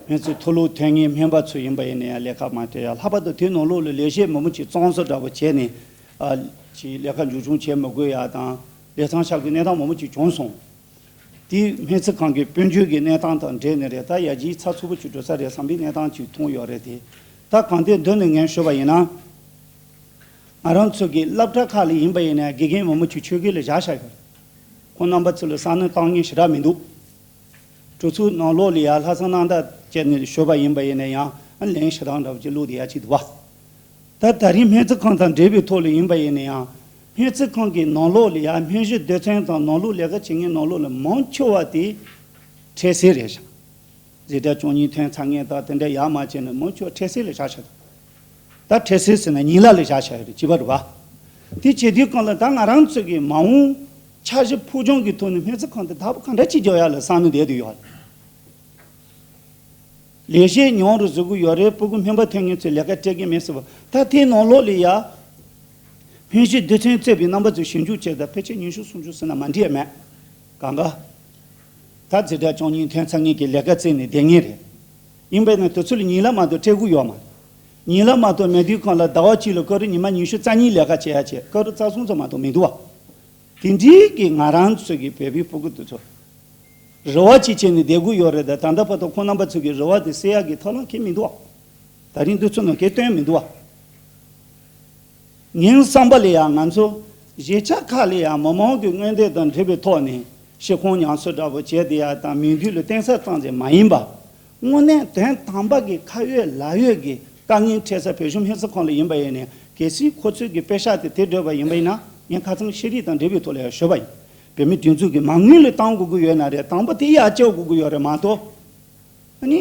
སྨན་རྩིས་མཐོ་སློབ་ཐོན་མཁན་སྨན་པ་ཚོ་ཡིན་པ་ཡིན་ན་ཡང་ལས་ཀ་མ་སྤྲད་ཡ། ལྷག་པར་དུ་དེ་ནང་ལོགས་ལ་ལས་བྱེད་མང་པོ་ཅིག་གཙང་བཟོ་འདྲ་པོ་བྱས་ནས་ཨ་ཅིག་ལས་ཀ་མཇུག་སྐྱོང་བྱེད་མི་དགོས་ཡ་དང་ལས་མཚམས་བཞག་དགོས་གནས་སྟངས་མང་པོ་ཅིག་བྱུང་སོང་། དེ་སྨན་རྩིས་ཁང་གི་དཔལ་འབྱོར་གྱི་གནས་སྟངས་དང་འབྲེལ་ནས་རེད། ད་ཡར་རྒྱས་ཚགས་ཚུད་པོ་ཅིག་འགྲོ་ས་རེད་བསམ་པའི་གནས་སྟངས་ཅིག་མཐོང་ཡོད་རེད་དེ། ད་གང་ལྟར་མདོར་ནས་ངས་ཞུས་པ་ཡིན་ན། ང་རང་ཚོ་གི་སློབ་གྲྭ་ཁག་ལ་ཡིན་པ་ཡིན་ན་དགེ་རྒན་མང་པོ་ཅིག་ཆོས་དགེ་ལ་བཞག་བཞག་ཡོད། ཁོང་རྣམ་པ་ཚོ་ལ་ས་གནས་གཏོང་མཁན་ཞེ་དྲག་མི་འདུག་གྲོས་ཚོགས་ནང་ལོགས་ལ་ཡ་ལྷག་བསམ་རྣམ་དག་བྱས་ནས་ཞུས་པ་ཡིན་པ་ཡིན་ན་ཡང་ཨ་ལན་ཞེ་དྲག་འདྲ་པོ་ཅིག་བླུགས་བསྡད་ཡ་ཅིག་འདུག་བ། ད་ད་རིང་སྨན་རྩིས་ཁང་དང་འབྲེལ་བའི་ཐོག་ལ་ཡིན་པ་ཡིན་ན་ཡང་སྨན་རྩིས་ཁང་གི་ནང་ལོགས་ལ་ཡ་སྨན་གཞི་སྡེ་ཚན་དང་ནང་ལོགས་ལས་ཀ་བྱེད་མཁན་ནང་ལོགས་ལ་མང་ཆེ་བ་དེ་འཕྲལ་སེལ་རེད་ཤག་འཛིན་གྲྭ་བཅུ་གཉིས་ཐོན་ཚར་མཁན་དང་དེ་འདྲ་ཡར་མར་བྱས་ནས་མང་ཆེ་བ་འཕྲལ་སེལ་ལ་བཞག་བཞག་འདུག་ད་འཕྲལ་སེལ་ཟེར་ན་ཉིན་གླ་ལ་བཞག་བཞག་ཡོད་རེད། བྱིས་པ་རེད་བ། དེ་བྱེད་དུས་སྒང་ལ་ད་ང་རང་ཚོ་གི་མ་འོངས་འཆར་གཞི་ཕུགས་རྒྱང་གི་ཐོག་ནས་སྨན་རྩིས་ཁང་དེ་ད་ག་འདྲ་ཅིག་རྒྱག་ཡ་ལ་བསམ་བློ་བསྡད་དུ་ཡོད། ལས་བྱེད་ཉུང་རུ་བཟོ་གི་ཡོད་རེད། སྤུ་གུ་སྨན་པ་ཐོན་མཁན་ཚོས་ལས་ཀ་སྤྲད་ཀྱི་མེད་ཟེར་བ། ད་དེའི་ནང་ལོགས་ལ་ཡ་སྨན་གཞི་སྡེ་ཚན་གཙོས་པའི་རྣམ་པ་ཚོས་ཞིབ་འཇུག་བྱས་ད་ཕལ་ཆེར་ཉི་ཤུ་སུམ་ཅུ་ཟེར་ན་མ་འགྲིག་ཡ་མེད། གང་ག་ད་འཛིན་གྲྭ་བཅུ་གཉིས་ཐོན་ཚར་མཁན་གྱི་ལས་ཀ་བཙལ་ནས་བསྡད་མཁན་རེད། ཡིན་པས་ན་དུས་ཚོད་ལ་ཉིན་གླ་མ་གཏོགས་སྤྲད་དགོས་ཡོད་མ་རེད། ཉིན་གླ་མ་གཏོགས་མེད་དུས་གང་ལ་ཟླ་བ་གཅིག་ལ་སྐབས་རེ་ཉི་མ་ཉི་ཤུ་རྩ་གཉིས་ལས་ཀ་བྱེད་ཡ་བྱེད། སྐབས་རེ་རྩ་གསུམ་ཙམ་མ་གཏོགས་མི་འདུག་བ། དེ་འདྲའི་གི་ང་རང་ཚོ་གི་བོད་པའི་ཕྲུ་གུ་དེ་ཚོ་རེ་བ་གཅིག་བྱས་ནས་བསྡད་དགོས་ཡོད་རེད། ད་ད་ལྟ་བར་དུ་ཁོང་རྣམ་པ་ཚོ་གི་རེ་བ་དེ་སེལ་ཡ་གི་ཐབས་ལམ་གང་ཡང་མི་འདུག་བ། ད་རིང་འདི་ཚོ་ནང་གང་ཡང་སྟོན་མི་འདུག་བ། ངའི་བསམ་པ་ལ་ཡང་ང་ཚོ་གཞིས་ཆགས་ཁག་ལ་ཡང་མི་མང་གི་མངོན་འདོད་དང་འབྲེལ་བའི་ཐོག་ནས་ཤི་ཁོང་ཉམས་གསོ་འདྲ་པོ་བྱས་བསྡད་ཡ་དང་མི་འདུས་ལ་བརྟེན་ས་ཙམ་ཞིག་མ་ཡིན་པ། དངོས་གནས་དོན་དམ་པ་གི་ཁ་ཡོད་ལག་ཡོད་ཀྱི་དཀའ་ངལ་འཕྲད་ས་བོད་གཞུང་སྨན་རྩིས་ཁང་ལ་ཡིན་པ་ཡིན་ནའི་གལ་སྲིད་ཁོ་ཚོས་ཀྱི་པེ་ཤག་དེ་དེ་སྤྲོད་པ་ཡིན་པ་ཡིན་ན་ངས་ཁ་སང་ཤེས་རིག་དང་འབྲེལ་བའི་ཐོག་ལ་ཡང་ཞུས་པ་ཡིན། བོད་མི་སྒྲིག་འཛུགས་ཀྱི་མ་དངུལ་ལ་བཏང་དགོས་ཀྱི་ཡོད་ན་རེད། དང་པོ་དེ་ཡར་བཅག་དགོས་ཀྱི་ཡོད་རེད་མ་གཏོགས། ཨ་ནི།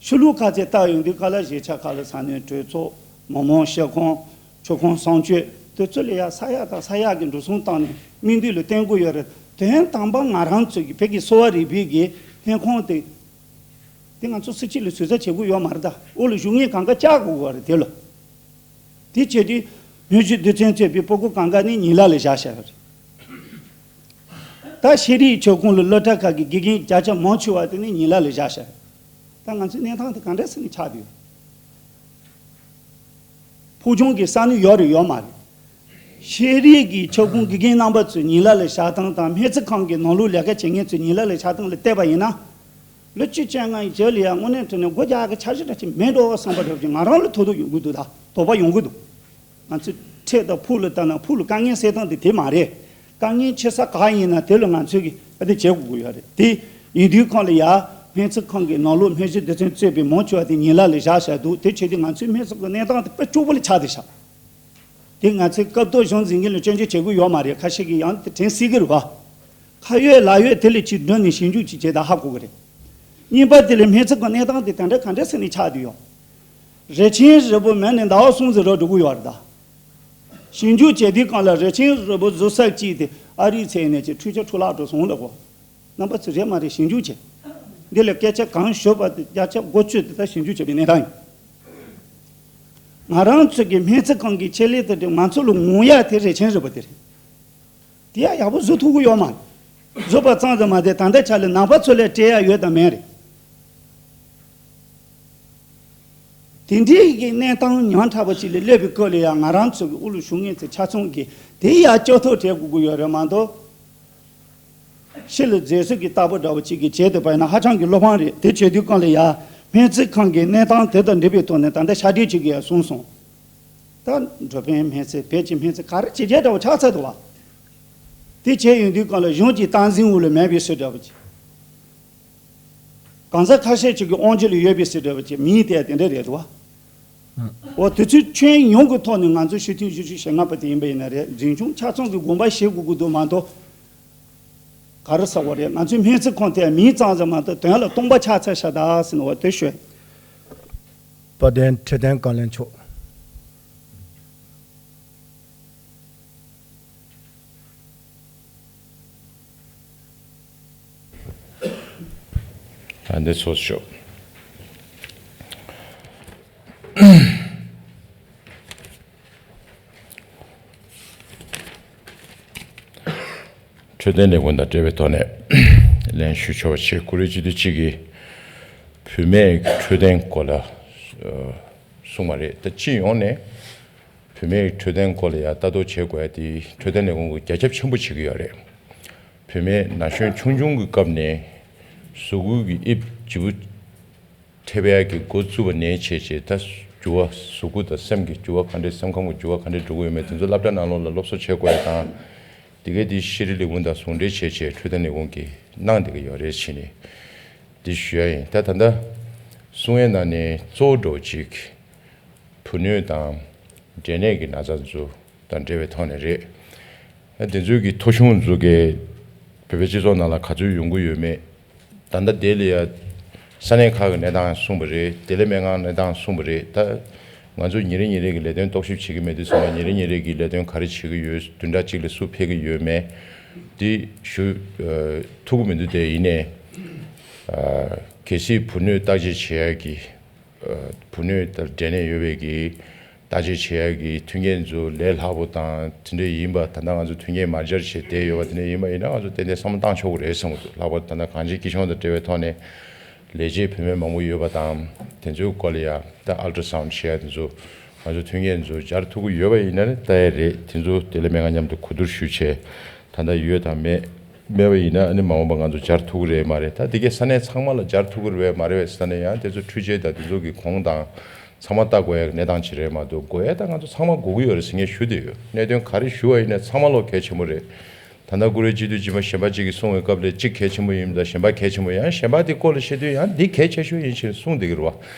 ཆོས་ལུགས་ཁ་ཤས་བལྟ་ཡོང་དུས་ག་ལ་གཞིས་ཆགས་ཁག་ལ་ས་གནས་གྲོས་ཚོགས་མི་མང་ཤི་ཁོང་ཆོས་ཁོང་གསང་སྤྱོད་དེ་ཚོ་ལ་ཡ་ས་ཡ་དང་ས་ཡ་གི་འགྲོ་སོང་བཏང་ནས་མི་འདུས་ལ་བརྟེན་དགོས་ཡོད་རེད། དོན་དམ་པ་ང་རང་ཚོ་གི་བོད་ཀྱི་གསོ་བ་རིག་པའི་གི་སྨན་ཁང་དེ་དེ་ང་ཚོ་སྲིད་སྤྱི་ལ་ཟུར་ཟ་བྱེད་དགོས་ཡོད་མ་རེད། ད་འོག་ལ་བཞུགས་མཁན་གང་ག་བཅག་དགོས་ཀྱི་ཡོད་རེད་དེ་ལ། དེ་བྱས་དུས་སྨན་བཅོས་སྡེ་ཚན་གཙོས་པའི་ཕྲུ་གུ་གང་ག་ནི་ཉིན་གླ་ལ་བཞག་བཞག་ཡོད་རེད། ད་ཤེས་རིག་ཁྱབ་ཁོངས་ལ་སློབ་གྲྭ་ཁག་གི་དགེ་རྒན་བརྒྱ་ཆ་མང་ཆེ་བ་དེ་ནི་ཉིན་གླ་ལ་བཞག་བཞག་ཡོད། ད་ང་ཚོའི་གནས་སྟངས་དེ་ག་འདྲ་སེ་ནས་ཆགས་བསྡད་ཡོད། ཕུགས་རྒྱང་གི་བསམ་བློ་ཡོད་རེད་ཡོད་མ་རེད། ཤེས་རིག་གི་ཁྱབ་ཁོངས་དགེ་རྒན་རྣམ་པ་ཚོས་ཉིན་གླ་ལ་བཞག་སྟངས་དང་སྨན་རྩིས་ཁང་གི་ནང་ལོགས་ལས་ཀ་བྱེད་མཁན་ཚོས་ཉིན་གླ་ལ་བཞག་སྟངས་ལ་བལྟས་པ་ཡིན་ན། ལོ་བཅུ་བཅོ་ལྔ་ཡི་རྗེས་ལ་ཡང་དངོས་གནས་དྲང་གནས་སྒོ་རྒྱག་གི་འཆར་གཞི་འདྲ་ཅིག་མེད་འགྲོ་བསམ་པ་འདྲ་ཅིག་ང་རང་ལ་ཐོགས་ཐོགས་ཡོང་གི་འདུག་ད་དོགས་པ་ཡོང་གི་འདུག་ང་ཚོས་འཕྲལ་དང་ཕུགས་ལ་ལྟ་ན་ཕུགས་ལ་དཀའ་ངལ་སེལ་སྟངས་དེ་དེ་མ་རེད། དཀའ་ངལ་ཆེ་ས་ག་ཡིན་ན་དེ་ལ་ང་ཚོས་ཀྱི་ཨ་དེ་བྱེད་དགོས་ཀྱི་ཡོད་རེད། དེ་ཡིན་དུས་ཁོང་ལ་ཡ་སྨན་རྩིས་ཁང་གི་ནང་ལོགས་སྨན་བཅོས་སྡེ་ཚན་གཙོས་པའི་མང་ཆེ་བ་དེ་ཉིན་གླ་ལ་བཞག་བཞག་འདུག་དེ་བྱས་དུས་ང་ཚོའི་སྨན་རྩིས་ཁང་གི་གནས་སྟངས་དེ་དཔེ་སྐྱོ་པོ་ལ་ཆགས་བསྡད་ཤག་དེ་ང་ཚོའི་སྐབས་ཐོག་གཞུང་འཛིན་མཁན་ལ་སྐྱོན་བརྗོད་བྱེད་དགོས་ཡོད་མ་རེད། ཁ་ཤས་ཀྱིས་ཡང་དེ་དྲན་སྲིད་ཀྱི་རེད་བ། ཁ་ཡོད་ལག་ཡོད་དེ་ལ་ཅིག་འགྲོ་ནས་ཞིབ་འཇུག་ཅིག་བྱེད་དང་ཧ་གོ་གི་རེད། གཉིས་པ་དེ་ལ་སྨན་རྩིས་ཁང་གནས་སྟངས་དེ་ག་འདྲ་ག་འདྲ་སེ་ནས་ཆགས་བསྡད་ཡོད། རས་ཆེན་རིལ་བུ་མེད་ནས་ཟླ་བ་གསུམ་ཙམ་རག་འགྲོ་གི་ཡོད་རེད་ད། ཞིབ་འཇུག་བྱེད་དུས་སྒང་ལ་རས་ཆེན་རིལ་བུ་ཟུར་ཟ་གཅིག་དེ་ཨ་རིའི་ཚད་ནས་ཅིག་འཕྲུལ་ཆས་འཕྲུལ་ལག་འགྲོ་སོང་ལབ་གོ། རྣམ་པ་ཚོ་རེད་མ་རེད་ཞིབ་འཇུག་བྱེད། འདི་ལ་སྐད་ཆ་གང་ཞུས་པ་དེ་བརྒྱ་ཆ་དགུ་བཅུ་དེ་ད་ཞིབ་འཇུག་བྱས་པའི་གནས་སྟངས་ཡིན། ང་རང་ཚོ་གི་སྨན་རྩིས་ཁང་གི་ཆེད་ལས་དེ་ང་ཚོ་ལ་ངོ་ཡ་དེ་རས་ཆེན་རིལ་བུ་དེ་རེད། དེ་ཡང་ཡག་པོ་བཟོ་ཐུབ་ཀྱི་ཡོད་མ་རེད། བཟོས་པ་ཙམ་དུ་མ་ཟད་ད་ལྟ་ཆ་ལ་ནང་པ་ཚོ་ལ་སྤྲད་ཡ་ཡོད་དམ་མེད་རེད། དེ་འདྲའི་གི་གནས་སྟངས་ཉམ་ཕྲ་བ་ཅིག་ལ་སླེབས་པའི་སྐབས་ལ་ཡང་ང་རང་ཚོ་གི་དབུ་ལ་བཞུགས་མཁན་ཚོ་ཆ་ཚང་གིས་དེ་ཡང་ལྕགས་ཐག་བྲེག་དགོས་ཀྱི་ཡོད་རེད་མ་གཏོགས། ཕྱི་ལ་མཛེས་བཟོ་གི་རྟགས་པོ་འདྲ་བོ་ཅིག་གི་བྱས་ཏེ་པ་ཡིན་ན་ཧ་ཅང་གི་བློ་ཕམ་རེད། དེ་བྱེད་དུས་སྒང་ལ་ཡ་སྨན་རྩིས་ཁང་གི་གནས་སྟངས་དེ་དང་འབྲེལ་བའི་ཐོག་ནས་ད་ལྟ་ཤ་འདྲེས་ཅིག་གིས་ཡ་གསུངས་སོང་། ད་འགྲོ་ཕན་སྨན་རྩིས་བོད་ཀྱི་སྨན་རྩིས་ག་རེ་བྱེད་རྒྱུ་འདྲ་བོ་ཆགས་ཚར་འདུག་བ། དེ་བྱས་ཡོང་དུས་སྒང་ལ་གཞུང་གི་སྟངས་འཛིན་འོག་ལ་མེད་པའི་བཟོ་འདྲ་བོ་ཅིག་གང་ཟག་ཁ་ཤས་ཅིག་གི་དབང་སྒྱུར་ལ་ཡོད་པའི་བཟོ་འདྲ་བོ་ཅིག་མིང་དེ་དེ་འདྲ་རེད་འདུག་བ། འོ་དུས་ཚོད་ཁྱོན་ཡོངས་ཀྱི་ཐོག་ནས་ང་ཚོ་ཕྱི་ཐོན་བཞི་བཅུ་ཞེ་ལྔ་པ་དེ་ཡིན་པ་ཡིན་ན་རེད། འཛིན་སྐྱོང་ཆ་ཚང་གི་དགོངས་པ་བཞེས་དགོས་ཀྱི་འདུག་མ་གཏོགས། ག་རེ་ཟེར་བ་རེད། ང་ཚོའི་སྨན་རྩིས་ཁང་དེ་མིང་ཙམ་ཙམ་མ་གཏོགས་དོན་ལ་སྟོང་པ་ཆགས་ཚར་ཤག་ད་ཟེར་ནས་འོ་དེ་ཤོད། དཔལ་ལྡན་འཕྲོད་བསྟེན་བཀའ་བློན་མཆོག་ཨ་འདི་ཚོ་ཤོག་འཕྲོད་བསྟེན་ལས་ཁུངས་དང་འབྲེལ་བའི་ཐོག་ནས་ལན་ཞུ་ཆོག་པ་བྱེད། ཀུ་རེ་སྤྱི་འཐུས་གཅིག་གིས་བུད་མེད་འཕྲོད་བསྟེན་སྐོར་ལ་ཨ་གསུངས་པ་རེད། ད་སྤྱི་ཡོངས་ནས་བུད་མེད་འཕྲོད་བསྟེན་སྐོར་ལ་ཡང་ལྟ་རྟོག་བྱེད་དགོས་ཡ་དེ་འཕྲོད་བསྟེན་ལས་ཁུངས་ཀྱིས་རྒྱ་ཁྱབ་ཆེན་པོ་བྱེད་ཀྱི་ཡོད་རེད། བུད་མེད་ན་གཞོན་ཆུང་ཆུང་གི་སྐབས་ནས་གཟུགས་པོ་གི་དབྱིབས་ལྗིད་པོ་ཐེབས་ཡག་གི་འགོ་བཙུགས་པ་ནས་བྱས་བྱས་ད་འགྱུར་བ་གཟུགས་པོ་དང་སེམས་ཀྱི་འགྱུར་བ་ག་འདྲས་སེམས་ཁམས་ཀྱི་འགྱུར་བ་ག་འདྲས་འགྲོ་གི་ཡོད་མེད་དེ་ཚོ་སློབ་གྲྭ་ནང་ལོགས་ལ་སློབ་གསོ་བྱེད་དགོས་ཡ་དང་། དེ་གའི་དེ་ཤེས་རིག་ལས་ཁུངས་དང་ཟུང་འབྲེལ་བྱས་བྱས་འཕྲོད་བསྟེན་ལས་ཁུངས་ཀྱིས་གནང་བསྡད་ཀྱི་ཡོད་རེད་བྱས་ནས་དེ་ཞུ་ཡ་ཡིན། ད་ད་ལྟ་གསུང་ཡའི་ནང་ནས་གཙོ་བོ་འདྲ་བོ་ཅིག་བུ་སྣོད་དང་འབྲས་ནད་ཀྱི་ན་ཚ་ཚོ་དང་འབྲེལ་བའི་ཐོག་ནས་རེད། དེ་ཚོའི་གི་ཐོ་གཞུང་ཚོ་གི་བོད་པའི་སྤྱི་ཚོགས་ནང་ལ་ག་ཚོད་ཡོང་གི་ཡོད་མེད། ད་ལྟ་དེ་ལ་ཡ་ས་གནས་ཁག་གི་གནས་སྟངས་གསུངས་པ་རེད། བདེ་ལེགས་སྨན་ཁང་གནས་སྟངས་གསུངས་པ་རེད། ད་ང་ཚོ་ཉིན་རེ་ཉིན་རེ་གི་ལས་དོན་རྟོག་ཞིབ་བྱེད་ཀྱི་མེད་དུས་ཙམ་པ་ཉིན་རེ་ཉིན་རེ་གི་ལས་དོན་ག་རེ་བྱེད་ཀྱི་ཡོད། བདུན་ཕྲག་གཅིག་ལ་སུ་ཕེབས་ཀྱི་ཡོད་མེད་དེ་ཞུ་ཐུབ་ཀྱི་མི་འདུག་དེ་ཡིན་ནའི་གལ་སྲིད་བུ་སྣོད་བརྟག་དཔྱད་བྱེད་ཡ་གི་བུ་སྣོད་དང་འབྲས་ནད་ཡོད་པའི་གི་བརྟག་དཔྱད་བྱེད་ཡ་གི་མཐུན་རྐྱེན་ཚོ་ལས་སླ་པོ་དང་དེ་འདྲ་ཡིན་པ། ད་ལྟ་ང་ཚོ་མཐུན་རྐྱེན་མ་སྦྱར་བྱས་བསྡད་ཡོད་པ་དེ་འདྲ་ཡིན་པ་ཡིན་ན་ང་ཚོ་ཏན་ཏན་བསམ་བློ་བཏང་ཆོག་གི་རེད་བསམ་གི་འདུག་ལྷག་པར་དུ་ད་ལྟ་གངས་ཅན་སྐྱིད་གཤོངས་དང་འབྲེལ་བའི་ཐོག་ནས་ ལས་བྱེད་བུད་མེད་མང་པོ་ཡོད་པ་དང་། དེ་ཚོའི་སྐོར་ལ་ཡ་ད་ཨལ་ཊ་སའུན་ཌི་བྱེད་ཡ་དེ་ཚོ་ང་ཚོ་མཐུན་རྐྱེན་དེ་ཚོ་སྦྱར་ཐུབ་ཀྱི་ཡོད་པ་ཡིན་ན་ལྟ་ཡ་རེད། དེ་ཚོ་དེ་ལ་སྨན་ཁང་མཉམ་དུ་གོ་བསྡུར་ཞུས་བྱས། ད་ལྟ་ཡོད་དང་མེད་མེད་པ་ཡིན་ན་ཨ་ནི་མ་འོངས་པ་ང་ཚོ་སྦྱར་ཐུབ་ཀྱི་རེད་མ་རེད། ད་དེ་གའི་ས་གནས་ཚང་མ་ལ་སྦྱར་ཐུབ་ཀྱི་རེད་མ་རེད་པས། ས་གནས་ཡང་དེ་ཚོ་འཕྲུལ་ཆས་དང་དེ་ཚོ་གི་གོང་དང་ཚང་མ་ལྟ་དགོས་ཡ་གནས་སྟངས་ཅིག་རེད་མ་གཏོགས། དགོས་ཡ་ད་ང་ཚོ་ཚང་མ་དགོས་ཀྱི་ཡོད་རེད་ཟེར་ངས་ཞུ་བསྡད་ཡོད། གནད་དོན་ག་རེ་ཞུ་བ་ཡིན་ན་ཚང་མ་ལོ་གལ་ཆེན་པོ་རེད། ད་ལྟ་ཀུ་རེ་སྤྱི་འཐུས་སྦྱིན་པ་གཞན་པ་གཅིག་གིས་གསུངས་པའི་སྐབས་ལ་གཅིག་གལ་ཆེན་པོ་ཡིན་པ་དང་གཞན་པ་གལ་ཆེན་པོ། ཡང་གཞན་པ་དེ་སྐོར་ལ་བཤད་དུས་ཡང་འདི་གལ་ཆེ་ཤོས་ཡིན་ཞེས་གསུངས་བསྡད་ཀྱི་རེད་བ།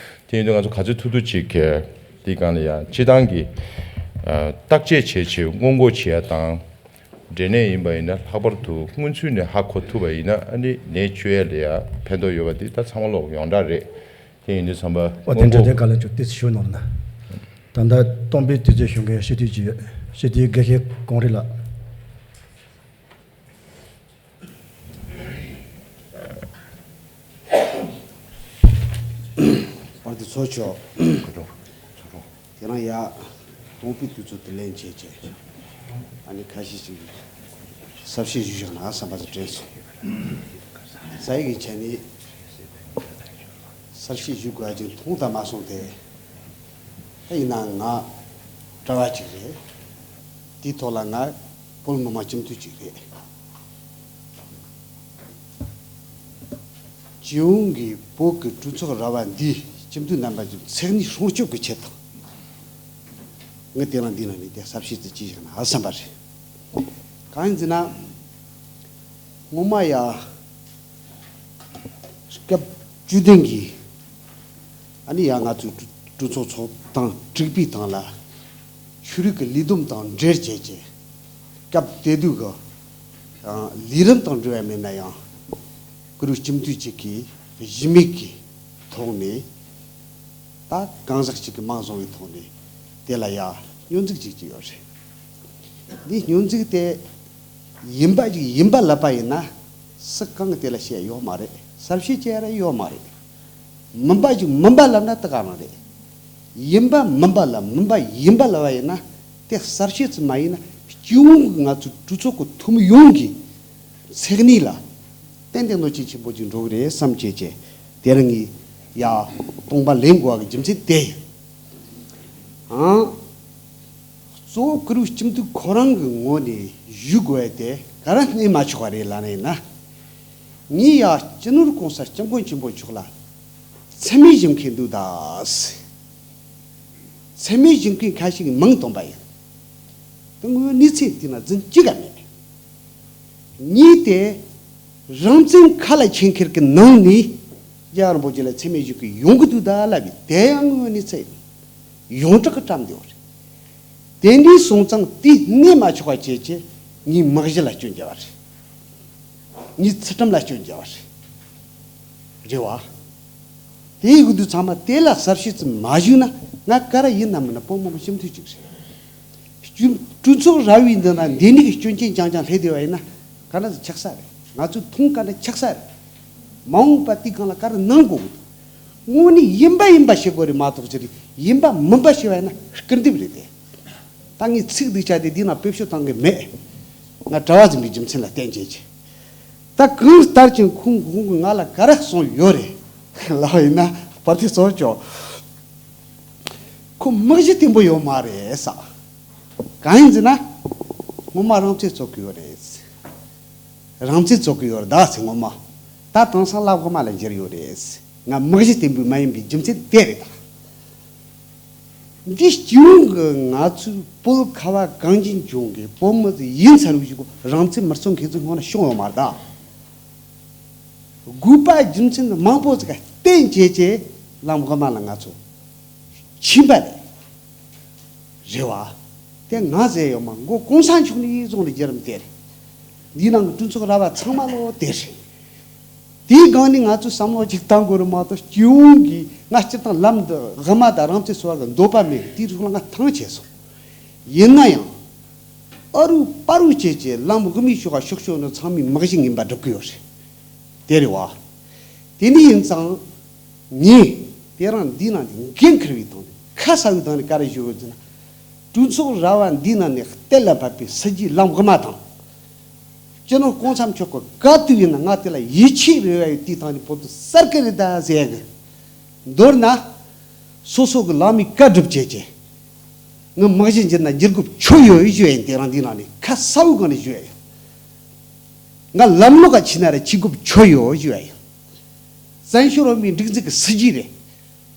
དེ་ཡིན་དུས་ང་ཚོ་ག་ཚོད་ཐུབ་ཐུབ་ཅིག་གིས་དེའི་སྒང་ལ་ཡང་སྤྱི་བཏང་གི་ཨ་བརྟག་དཔྱད་བྱེད་ཆེད་སྔོན་འགོག་བྱེད་ཡ་དང་། འབྲས་ནད་ཡིན་པ་ཡིན་ན་ལྷག་པར་དུ་སྔོན་ཚུད་ནས་ཧ་གོ་ཐུབ་པ་ཡིན་ན་ཨ་ནི་ནད་བཅོས་ཡ་ལ་ཡང་ཕན་ཐོགས་ཡོད་པ་འདི་ད་ཚང་མ་ལོག་ཡོངས་གྲགས་རེད། དེ་ཡིན་དུས་ཚང་མ་ཨོ་དེ་འདྲ་དེ་ག་ལ་ཆུ་ཏིས་ཤོད་ནོར་ན། ད་ལྟ་སྟོང་པའི་དུས་ཚོད་ཞུ་མཁན་སྤྱི་འཐུས་ཀྱི་སྤྱི་འཐུས་དགེ་བཤེས་ཀོང་རི་ལགས། པར་དུ་ཚོ་ཆོག་དེ་རང་ཡ། སྟོང་པའི་དུས་ཚོད་དུ་ལེན་བྱེད་ཅེས། ཨ་ནི་ཁ་ཤས་ཤིག་གསར་བཤད་ཞུ་བཞག་ན་བསམ་པ་ཞིག་དྲན་སོང་། ས་ཡི་གི་ཆ་ནས་གསར་བཤད་ཞུ་དགོས་ཅིག་མཐོང་དང་མ་སོང་སྟེ། ད་ཡིན་ན་ང་གྲྭ་བ་ཅིག་རེད། དེའི་ཐོག་ལ་ང་བོད་མི་མང་སྤྱི་འཐུས་ཅིག་རེད། སྤྱི་ཡོངས་ཀྱི་བོད་ཀྱི་གྲོས་ཚོགས་ར་བ་འདིའི་སྤྱི་འཐུས་རྣམ་པ་ཚོའི་མཚན་ཉིད་སྲུང་སྐྱོབ་ཀྱི་ཆེད་དུ། ངས་དེ་རིང་འདི་ནང་ནས་དེ་གསར་བཤད་ཅིག་བྱས་བཞག་ན་བསམ་པ་རེད། གང་ཡིན་ཟེར་ན། སྔོན་མ་ཡ། སྐབས་བཅུ་བདུན་གྱི། ཨ་ནི་ཡ་ང་ཚོའི་གྲོས་ཚོགས་ཚོགས་སྟངས་དྲུག་པའི་སྟེང་ལ། ཆོས་རིག་གི་ལས་བསྡོམས་དང་འབྲེལ་བྱས་ཏེ། སྐབས་དེ་དུས་ཀྱི་ལས་རིམ་དང་འབྲེལ་བ་མེད་ན་ཡང་། གུ་རུ་སྤྱི་འཐུས་གཅིག་གིས་གཞི་མེད་ཀྱི་ཐོག་ནས། ད་གང་ཟག་གཅིག་གིས་མིང་བཟུང་བའི་ཐོག་ནས་དེ་ལ་ཡ་སྙོན་འཛུགས་བྱེད་ཀྱི་ཡོད་རེད། འདི་སྙོན་འཛུགས་དེ་ཡིན་པ་ཅིག་ཡིན་པ་ལབ་པ་ཡིན་ན་སུ་གང་གིས་དེ་ལ་བཤད་ཡོད་མ་རེད། གསལ་བཤད་བྱས་ར་ཡོད་མ་རེད། མིན་པ་ཅིག་མིན་པ་ལབ་ན་དེ་ག་རང་རེད། ཡིན་པ་མིན་པ་ལ་མིན་པ་ཡིན་པ་ལབ་པ་ཡིན་ན་དེ་གསལ་བཤད་ཙམ་མ་ཡིན་ན་སྤྱི་ཡོངས་ཀྱི་ང་ཚོའི་གྲོས་ཚོགས་ཀྱི་ཐུན་མོང་ཡོངས་ཀྱི་མཚན་ཉིད་ལ་ཏན་ཏན་གནོད་སྐྱོན་ཆེན་པོ་ཅིག་འགྲོ་གི་རེད་བསམ་བྱས་བྱས་དེ་རིང་གི་ཡ་སྟོང་པ་ལེན་དགོས་པ་གི་རྒྱུ་མཚན་དེ་ཡིན། ཨང་། གཙོ་བོ་གུ་རུ་སྤྱི་འཐུས་ཁོ་རང་གི་ངོས་ནས་ཞུ་དགོས་དེ་ག་རེ་སྣེ་མ་ཆོག་པ་རེད་ལབ་ན་ཡིན་ན། ངས་ཡ་སྤྱི་ནོར་གོང་ས་སྐྱབས་མགོན་ཆེན་པོ་མཆོག་ལ་མཚན་སྨད་ཞུ་མཁན་འདུག་ད། མཚན་སྨད་ཞུ་མཁན་ཁ་ཤས་ཀྱིས་མིང་བཏོན་པ་ཡིན། དེ་ངོས་གནས་ཚུལ་དེ་ན་རྫུན་གཅིག་ཀ་མེད། གཉིས་དེ། རང་བཙན་ཁ་ལ་འཁྱེར་མཁན་གྱི་ནང་ནས་རྒྱལ་བ་རིན་པོ་ཆེ་ལ་མཚན་སྨད་ཞུ་གི་ཡོང་གི་འདུག་ད་ལབ་པའི་དེ་ཡང་ངོས་གནས་ཚུལ་ཡོངས་གྲགས་ཀྱི་བཀྲམ་བསྡད་ཡོད་རེད། དེ་འདྲའི་སོང་ཙང་དེ་སྣེ་མ་ཆོག་པ་བྱས་བྱས་ངའི་མི་གཞི་ལ་སྐྱོན་རྒྱག་པ་རེད། ངའི་ཚུལ་ཁྲིམས་ལ་སྐྱོན་རྒྱག་པ་རེད། རེད་བ། དེའི་གི་དུས་ཚང་མ་དེ་ལ་གསལ་བཤད་ཙམ་མ་ཞུས་ན་ང་ག་ར་ཡིན་ན་མིན་ན་བོད་མི་མང་སྤྱི་འཐུས་གཅིག་རེད། སྤྱི་གྲོས་ཚོགས་ར་བའི་འདི་ན་འདི་ནས་གི་སྐྱོན་ཅན་རྐྱང་རྐྱང་སླེབས་བསྡད་པ་ཡིན་ན་ག་འདྲ་ཞིག་ཆགས་ས་རེད། ང་ཚོས་མཐོང་ག་འདྲ་ཆགས་ས་རེད། མ་འོངས་པ་དེའི་སྒང་ལ་ག་རེ་གནང་དགོས་གི་འདུག་དངོས་གནས་ཡིན་པ་ཡིན་པ་བཤད་དགོས་རེད་མ་གཏོགས་ཅི་རེད། ཡིན་པ་མིན་པ་བཤད་པ་ཡིན་ན་སྐུར་འདེབས་རེད་དེ། ད་ངས་ཚིག་འདི་བྱ་དེ་འདི་ན་བེད་སྤྱོད་བཏང་གི་མེད། ང་གྲྭ་བ་ཟིན་པའི་རྒྱུ་མཚན་ལ་བརྟེན་བྱས་ཀྱི། ད་གང་ལྟར་ཀྱང་ཁོང་ཁོང་གིས་ང་ལ་ག་རེ་གསུངས་ཡོད་རེད་ལབ་ཡིན་ན་བར་དུ་སོར་ཅོག་ཁོ་མི་གཞི་བརྟན་པོ་ཡོད་མ་རེད་ས། གང་ཡིན་ཟེར་ན། སྔོན་མ་རང་བཙན་རྩོད་ཀྱི་ཡོད་རེད། རང་བཙན་རྩོད་ཀྱི་ཡོད་རེད་ད་ཟེར་སྔོན་མ། ད་དེང་སང་བླ་གོང་མ་ལ་འགྱུར་ཡོད་རེད། ང་མི་གཞི་བརྟན་པོ་མ་ཡིན་པའི་རྒྱུ་མཚན་དེ་རེད་ད། འདི་སྤྱི་ཡོངས་ཀྱི་ང་ཚོའི་བོད་ཁ་བ་གངས་ཅན་ལྗོངས་ཀྱི་བོད་མི་ཚོ་ཡིན་ཚར་བའི་གཞུག་གུ་རང་བཙན་མི་རྩོད་མཁན་ཚོ་སྔོན་ལ་བྱུང་ཡོད་མ་རེད་ད། དགོས་པ་རྒྱུ་མཚན་མང་པོ་ཟིག་ག་བརྟེན་བྱས་བྱས་བླ་གོང་མ་ལ་ང་ཚོ་ཕྱིན་པ་རེད། རེད་བ། དེ་ང་ཟེར་ཡོད་མ་མགོ་གོང་ས་མཆོག་ནས་ཡིད་བཟུང་ནས་བརྒྱུད་རིམ་དེ་རེད། འདིའི་ནང་གི་གྲོས་ཚོགས་ར་བ་ཚང་མ་ལོ་དེ་རེད། དེའི་སྒང་ནས་ང་ཚོས་བསམ་བློ་ཅིག་བཏང་དགོས་རེད་མ་གཏོགས་སྤྱི་ཡོངས་ཀྱིས་ང་སྤྱིར་བཏང་ལམ་འདི་དབུ་མ་དང་རང་བཙན་ཟེར་བ་གི་འདོད་པ་མེད། དེའི་རིགས་ལ་ང་ཐང་ཆད་སོང་། ཡིན་ན་ཡང་། ཨ་རུ་པ་རུ་བྱས་བྱས་ལམ་དབུ་མའི་ཕྱོགས་ཀ་ཕྱོགས་ཕྱོགས་ནས་ཚང་མས་མི་གཞི་ངན་པ་སྒྲུབ་ཀྱི་ཡོད་རེད། དེ་རེད་བ། དེ་འདྲ་ཡིན་ཙང་། ངས་དེ་རིང་འདི་ནང་ནས་འགན་འཁུར་བའི་ཐོག་ནས་ཁ་གསལ་བའི་ཐོག་ནས་བཀའ་རེ་ཞུ་ཡོད་ཟེར་ན། གྲོས་ཚོགས་ར་བ་འདི་ནང་ནས་གཏན་ལ་ཕབ་པའི་སྲིད་ཇུས་ལམ་དབུ་མ་དང་། སྤྱི་ནོར་གོང་ས་མཆོག་གི་བཀའ་བསྡུ་ཡིན་ན་ང་དེ་ལ་ཡིད་ཆེས་རེ་བ་ཡོད། དེའི་སྟེང་ནས་བོད་དུ་གསར་སྐད་རེ་ད་ཟེར་གི། མདོར་ན། སོ་སོ་གི་ལག་མི་བཀའ་སྒྲུབ་བྱེད་ཀྱི། ངི་མི་གཞི་འགྱུར་ན་འགྱུར་དགོས་ཆོ་ཡོད་ཞུ་ཡིན། དེ་རང་འདི་ནང་ནས་ཁ་གསལ་བོ་གང་ནས་ཞུ་ཡ་ཡིན། ང་ལམ་ལོག་ག་ཕྱིན་ན་ར་ཕྱི་དགོས་ཆོ་ཡོད་ཞུ་ཡ་ཡིན། བཙན་བྱོལ་བོད་མིའི་སྒྲིག་འཛུགས་ཀྱི་སྲིད་ཇུས་རེད།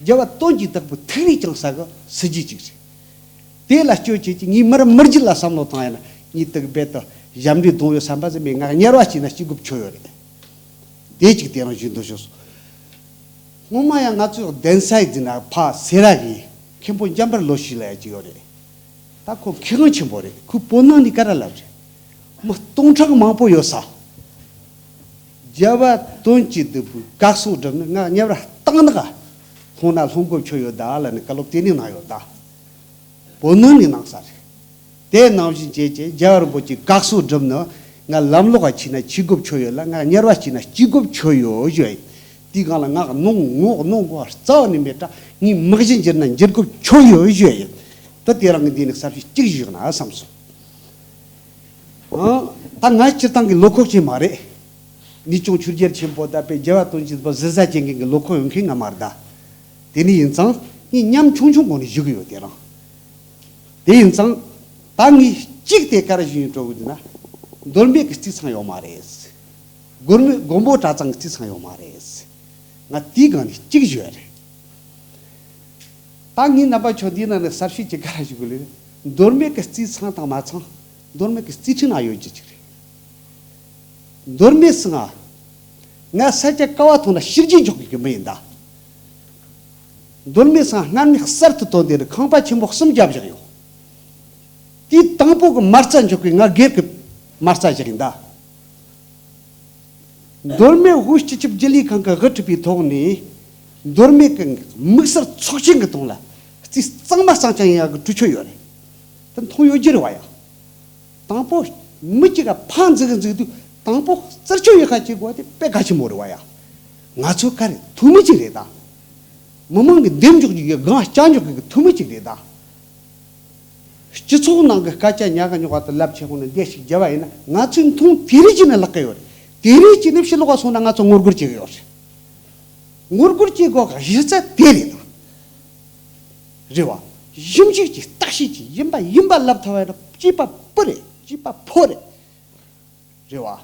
རྒྱལ་བ་དོན་གྱི་བདག་པོའི་ཐུགས་རེ་བསྐྱངས་ས་གི་སྲིད་ཇུས་གཅིག་རེད། དེ་ལ་སྐྱོན་བྱེད་ཀྱི་ངའི་མི་རབས་མི་རྒྱུད་ལ་བསམ་བློ་བཏང་ཡ་ན་ངའི་དུག་རྦད་དུ་ཞབས་འདྲེན་གཏོང་ཡོད་བསམ་པ་ཟིན་མེད། ང་གཉེར་བ་བྱས་ན་སྐྱིད་སྒུབ་ཆོད་ཡོད་རེད། དེ་གཅིག་དེ་རང་ཞུ་འདོད་ཤོག་སོང་། སྔོན་མ་ཡང་ང་ཚོའི་གདན་ས་ཡི་འཛིན་གྲྭ་ཕ་སེ་ར་གི་མཁན་པོ་འཇམ་དཔལ་ལོ་ཤི་ལ་ཡ་གཅིག་ཡོད་རེད། ད་ཁོ་མཁས་དབང་ཆེན་པོ་རེད། ཁོའི་བོད་ནང་ནས་བཀའ་དྲིན་རླབས་རེད། མི་སྟོང་ཕྲག་མང་པོ་ཡོད་ས། རྒྱལ་བ་དོན་གྱི་བདག་པོའི་བཀའ་གསུང་སྒྲུབ་ནི་ང་ཉེ་བར་བཏང་ནི་ག། ཁོང་ན་ལྷུང་དགོས་ཆོད་ཡོད་ད་ལ་ནི་བཀའ་སློབ་དེ་ནས་གནང་ཡོད་ད། བོད་ནང་ནས་གནང་ས་རེད། དེ་ནང་བཞིན་བྱས་ཀྱི་རྒྱལ་བ་རིན་པོ་ཆེའི་བཀའ་གསུང་སྒྲུབ་ནི་ང་ལམ་ལོག་ག་ཕྱིན་ན་ཕྱི་དགོས་ཆོད་ཡོད་ལ། ང་གཉེར་བ་ཕྱིན་ན་སྐྱིད་དགོས་ཆོད་ཡོད་ཞུ་ཡ་ཡིན། དེའི་སྒང་ལ་ང་གནོང་ངོ་གནོང་དགོས་རྩ་བ་ནས་མེད། ད་ངའི་མི་གཞི་འགྱུར་ན་འགྱུར་དགོས་ཆོད་ཡོད་ཞུ་ཡ་ཡིན། ད་དེ་རང་གི་འདི་ནས་གསར་ཤོས་གཅིག་ཞུས་ན་བསམ་སོང་། ཨང་། ད་ང་སྤྱིར་བཏང་གི་བློ་ཁོག་ཅན་མ་རེད། ངེད་ཅུང་ཆོས་རྒྱལ་ཆེན་པོ་ད་དཔེ་རྒྱལ་བ་དོན་གྱི་བདག་པོ་ཟུར་ཟ་བྱེད་མཁན་གྱི་བློ་ཁོག་ཡོད་མཁན་ང་མ་རེད་ད། དེ་ནི་ཡིན་ཙང་ངས་ཉམ་ཆུང་ཆུང་སྒོ་ནས་ཞུ་གི་ཡོད། དེ་རང་། དེ་ཡིན་ཙང་། ད་ངས་གཅིག་དེ་ག་རེ་ཞུ་ཡིན་སྤྲོ་གི་འདུག་ན། མདོ་སྨད་ཀྱི་རྩིས་ཚང་ཡོད་མ་རེད། མགོན་མེད་མགོན་པོ་གྲྭ་ཚང་གི་རྩིས་ཚང་ཡོད་མ་རེད། ང་དེའི་སྒང་ནས་གཅིག་ཞུ་ཡ་རེད། ད་ངའི་རྣམ་པ་ཆོ་འདིའི་ནང་ནས་གསར་ཤོས་ཅིག་ག་རེ་ཞུ་དགོས་ལེ། མདོ་སྨད་ཀྱི་རྩིས་ཚང་དང་མ་ཚང་། མདོ་སྨད་ཀྱི་རྩིས་ཁྲིམས་ན་ཡོད་རྒྱུ་ཅིག་རེད། མདོ་སྨད་སུ་ང་། ང་ས་ཆ་ག་བ་ཐོན་ན་ཕྱི་རྒྱལ་འཇོག་གི་མི་ཡིན་ད། མདོ་སྨད་སུ་ང་སྔར་མེད་གསར་དུ་ཐོན་དེ་རུ་ཁང་པ་ཆེན་པོ་གསུམ་བརྒྱབ་བཞག་ཡོད། དེའི་དང་པོ་གི་མ་རྩ་འཇོག་གི་ང་སྒེར་གྱི་མ་རྩ་ཞིག་ཡིན་ད། མདོ་སྨད་བོད་སྤྱི་ཁྱབ་རྒྱུན་ལས་ཁང་གི་དབུ་ཁྲིད་པའི་ཐོག་ནས་མདོ་སྨད་ཀྱི་དམིགས་བསལ་ཚོགས་ཆེན་གྱི་སྟེང་ལ་རྩིས་གཙང་མ་གཙང་རྐྱང་ཡག་གི་གྲོས་ཆོད་ཡོད་རེད། དེ་མཐོང་ཡོད་རྒྱུ་རེད་བ་ཡ། དང་པོ་མི་གཅིག་ག་ཕར་འཛུགས་འཛུགས་དུས་དང་པོ་རྩད་གཅོད་ཡག་ག་བྱེད་དགོས་དེ་དཔེ་གལ་ཆེན་པོ་རེད་བ་ཡ། ང་ཚོ་ག་རེ་ཐུ་མི་གཅིག་རེད་ད། མི་མང་གི་འདེམས་འཇོག་རྒྱུ་ཡི་སྒང་བསྐྱར་འཇོག་གི་ཐུ་མི་གཅིག་རེད་ད། སྤྱི་ཚོགས་ནང་གི་སྐད་ཆ་ཉག་ག་ཉོག་ག་དང་ལབ་ཆེ་ཁོང་ནས་འདས་ཤིག་རྒྱབ་པ་ཡིན་ན་ང་ཚོས་མཐོང་དེ་རིགས་ཀྱི་ནས་ལག་གི་ཡོད་རེད། དེ་རིགས་ཀྱི་ནས་ཕྱི་ལོགས་ག་སོང་ན་ང་ཚོ་ངོ་རྒོལ་བྱེད་གི་ཡོད་རེད། ངོ་རྒོལ་བྱེད་དགོས་ག་གཞི་རྩ་དེ་རེད་ད། རེད་བ། ཞིབ་འཇུག་གྱིས་བརྟག་དཔྱད་ཀྱིས་ཡིན་པ་ཡིན་པ་ལབ་ཐུབ་པ་ཡིན་ན་སྐྱིད་པ་པོ་རེད། སྐྱིད་པ་ཕོ་རེད། རེད་བ།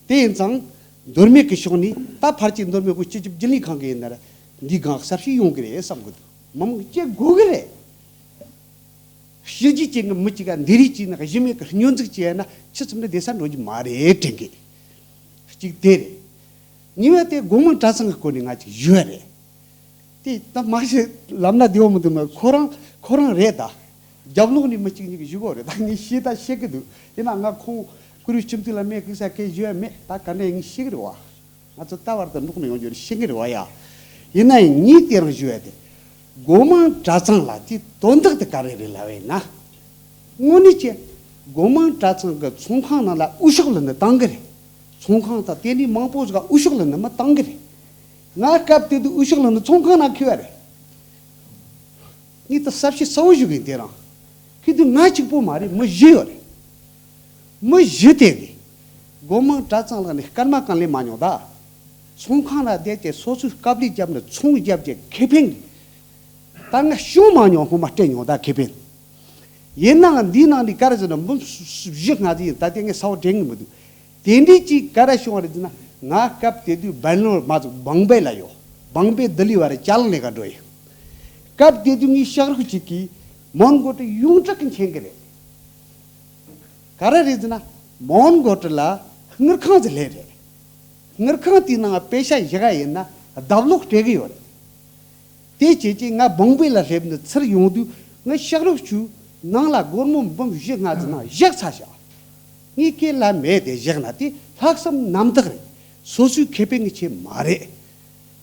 དེ་ཡིན་ཙང་། མདོ་སྨད་ཀྱི་ཕྱོགས་ནས་ད་ཕར་གྱི་མདོ་སྨད་བོད་སྤྱི་ཁྱབ་རྒྱུན་ལས་ཁང་གི་ཡིན་ན་ར་འདིའི་སྒང་གསར་ཤོས་ཡོང་གི་རེད་བསམ་གི་འདུག་མི་མང་གི་བྱེད་དགོས་གི་རེད། ཕྱི་རྒྱལ་གྱི་ངི་མི་གཅིག་ག་འདི་རིགས་ཀྱིས་ནི་གཞི་མེད་ཀྱི་སྙོན་འཛུགས་བྱས་ན་ཕྱི་ཙམ་ནས་བདེ་ས་འགྲོ་རྒྱུ་མ་རེད་དྲན་གི། གཅིག་དེ་རེད། གཉིས་པ་དེ་སྒོ་མང་གྲྭ་ཚང་གི་སྐོར་ནས་ང་ཅིག་ཞུ་ཡ་རེད། དེ་ད་མ་གཞི་ལམ་སྣ་བདེ་བོ་མི་འདུག་ན་ཁོ་རང་ཁོ་རང་རེད་ད། རྒྱབ་ལོགས་ནས་མི་གཅིག་གཉིས་ཀྱིས་ཞུ་གོ་རེད། ད་ངས་ཤེས་ད་ཤེས་ཀྱི་འདུག་ཡིན་ན་ང་ཁོང་བཀུར་འོས་སྤྱི་འཐུས་ལ་མེད་གི་ས་སྐད་ཞུ་ཡ་མེད། ད་ག་འདྲ་ཡིན་ཤེས་ཀྱི་རེད་བ། ང་ཚོ་ད་བར་དུ་འགྲོགས་ནས་ཡོང་རྒྱུ་རེད། ཤེས་ཀྱི་རེད་བ་ཡ། ཡིན་ན་ཡང་ངས་དེ་རང་ཞུ་ཡ་དེ། སྒོ་མང་གྲྭ་ཚང་ལ་དེ་དོན་དག་དེ་ག་རེ་རེད་ལབ་ཡིན་ན། དངོས་གནས་ཀྱི་སྒོ་མང་གྲྭ་ཚང་གི་ཚོང་ཁང་ནང་ལ་འུ་ཤོག་ལ་ནི་བཏང་གི་རེད། ཚོང་ཁང་དང་དེ་འདྲའི་མང་པོ་ཞིག་འུ་ཤོག་ལ་ནི་མི་བཏང་གི་རེད། ང་སྐབས་དེ་དུས་འུ་ཤོག་ལ་ནི་ཚོང་ཁང་ནང་འཁེལ་བ་རེད། ངས་ད་གསལ་བཤད་གསལ་བོ་ཞུ་གི་ཡིན། དེ་རང་ཁྱེད་དུས་ང་གཅིག་པོ་མ་རེད། མི་བཞི་ཡོད་རེད། མི་བཞི་དེ་གི་སྒོ་མང་གྲྭ་ཚང་ལ་ནི་སྐར་མ་གང་ལས་མ་མྱོང་ད། ཚོང་ཁང་ལ་བསྡད་དེ་སོ་སོའི་སྐབས་ལས་བརྒྱབ་ནས་ཚོང་བརྒྱབ་ཀྱི་ཁེ་ཕན་གི། ད་ང་བྱུང་མ་མྱོང་། སྔོན་མ་སྤྲད་མྱོང་ད་ཁེ་ཕན། ཡིན་ནའང་འདིའི་ནང་ནས་ག་རེ་ཟེར་ན་འབུམ་བཞི་ལྔ་ཟིག་ཡིན། ད་ལྟའི་ངས་གསལ་བོ་དྲན་གི་མི་འདུག་དེ་འདྲའི་ཅིག་ག་རེ་བྱུང་བ་རེད་ཟེར་ན། ང་སྐབས་དེ་དུས་སྦེང་ལོར་མ་ཚུགས་བང་པེ་ལ་ཡོད། བང་པེ་ལྡི་ལི་བར་ཅ་ལག་ལས་ཀ་འགྲོ་ཡི། སྐབས་དེ་དུས་ངའི་ཤག་རོགས་གཅིག་གིས་མོན་གྷོ་ཊི་ཡོངས་གྲགས་གི་མཁྱེན་གི་རེད། ག་རེ་རེད་ཟེར་ན་མོན་གྷོ་ཊི་ལ་དངུལ་ཁང་ཟིག་སླེབས་རེད། དངུལ་ཁང་དེའི་ནང་པེ་ཤ་བཞག་ག་ཡིན་ན་ལྡབ་ལོག་སྤྲད་གི་ཡོད་རེད། དེ་བྱས་རྗེས་ང་བང་པེ་ལ་སླེབས་ནས་ཚུར་ཡོང་དུས་ངའི་ཤག་རོགས་ཚོས་ནང་ལ་སྒོར་མོ་འབུམ་བཞི་ལྔ་ཙམ་ནང་བཞག་ཚར་བཞག་ངས་ཁས་ལེན་མེད་དེ་བཞག་ན་དེ་ལྷག་བསམ་རྣམ་དག་རེད། སོ་སོའི་ཁེ་ཕན་གྱི་ཆེད་མ་རེད།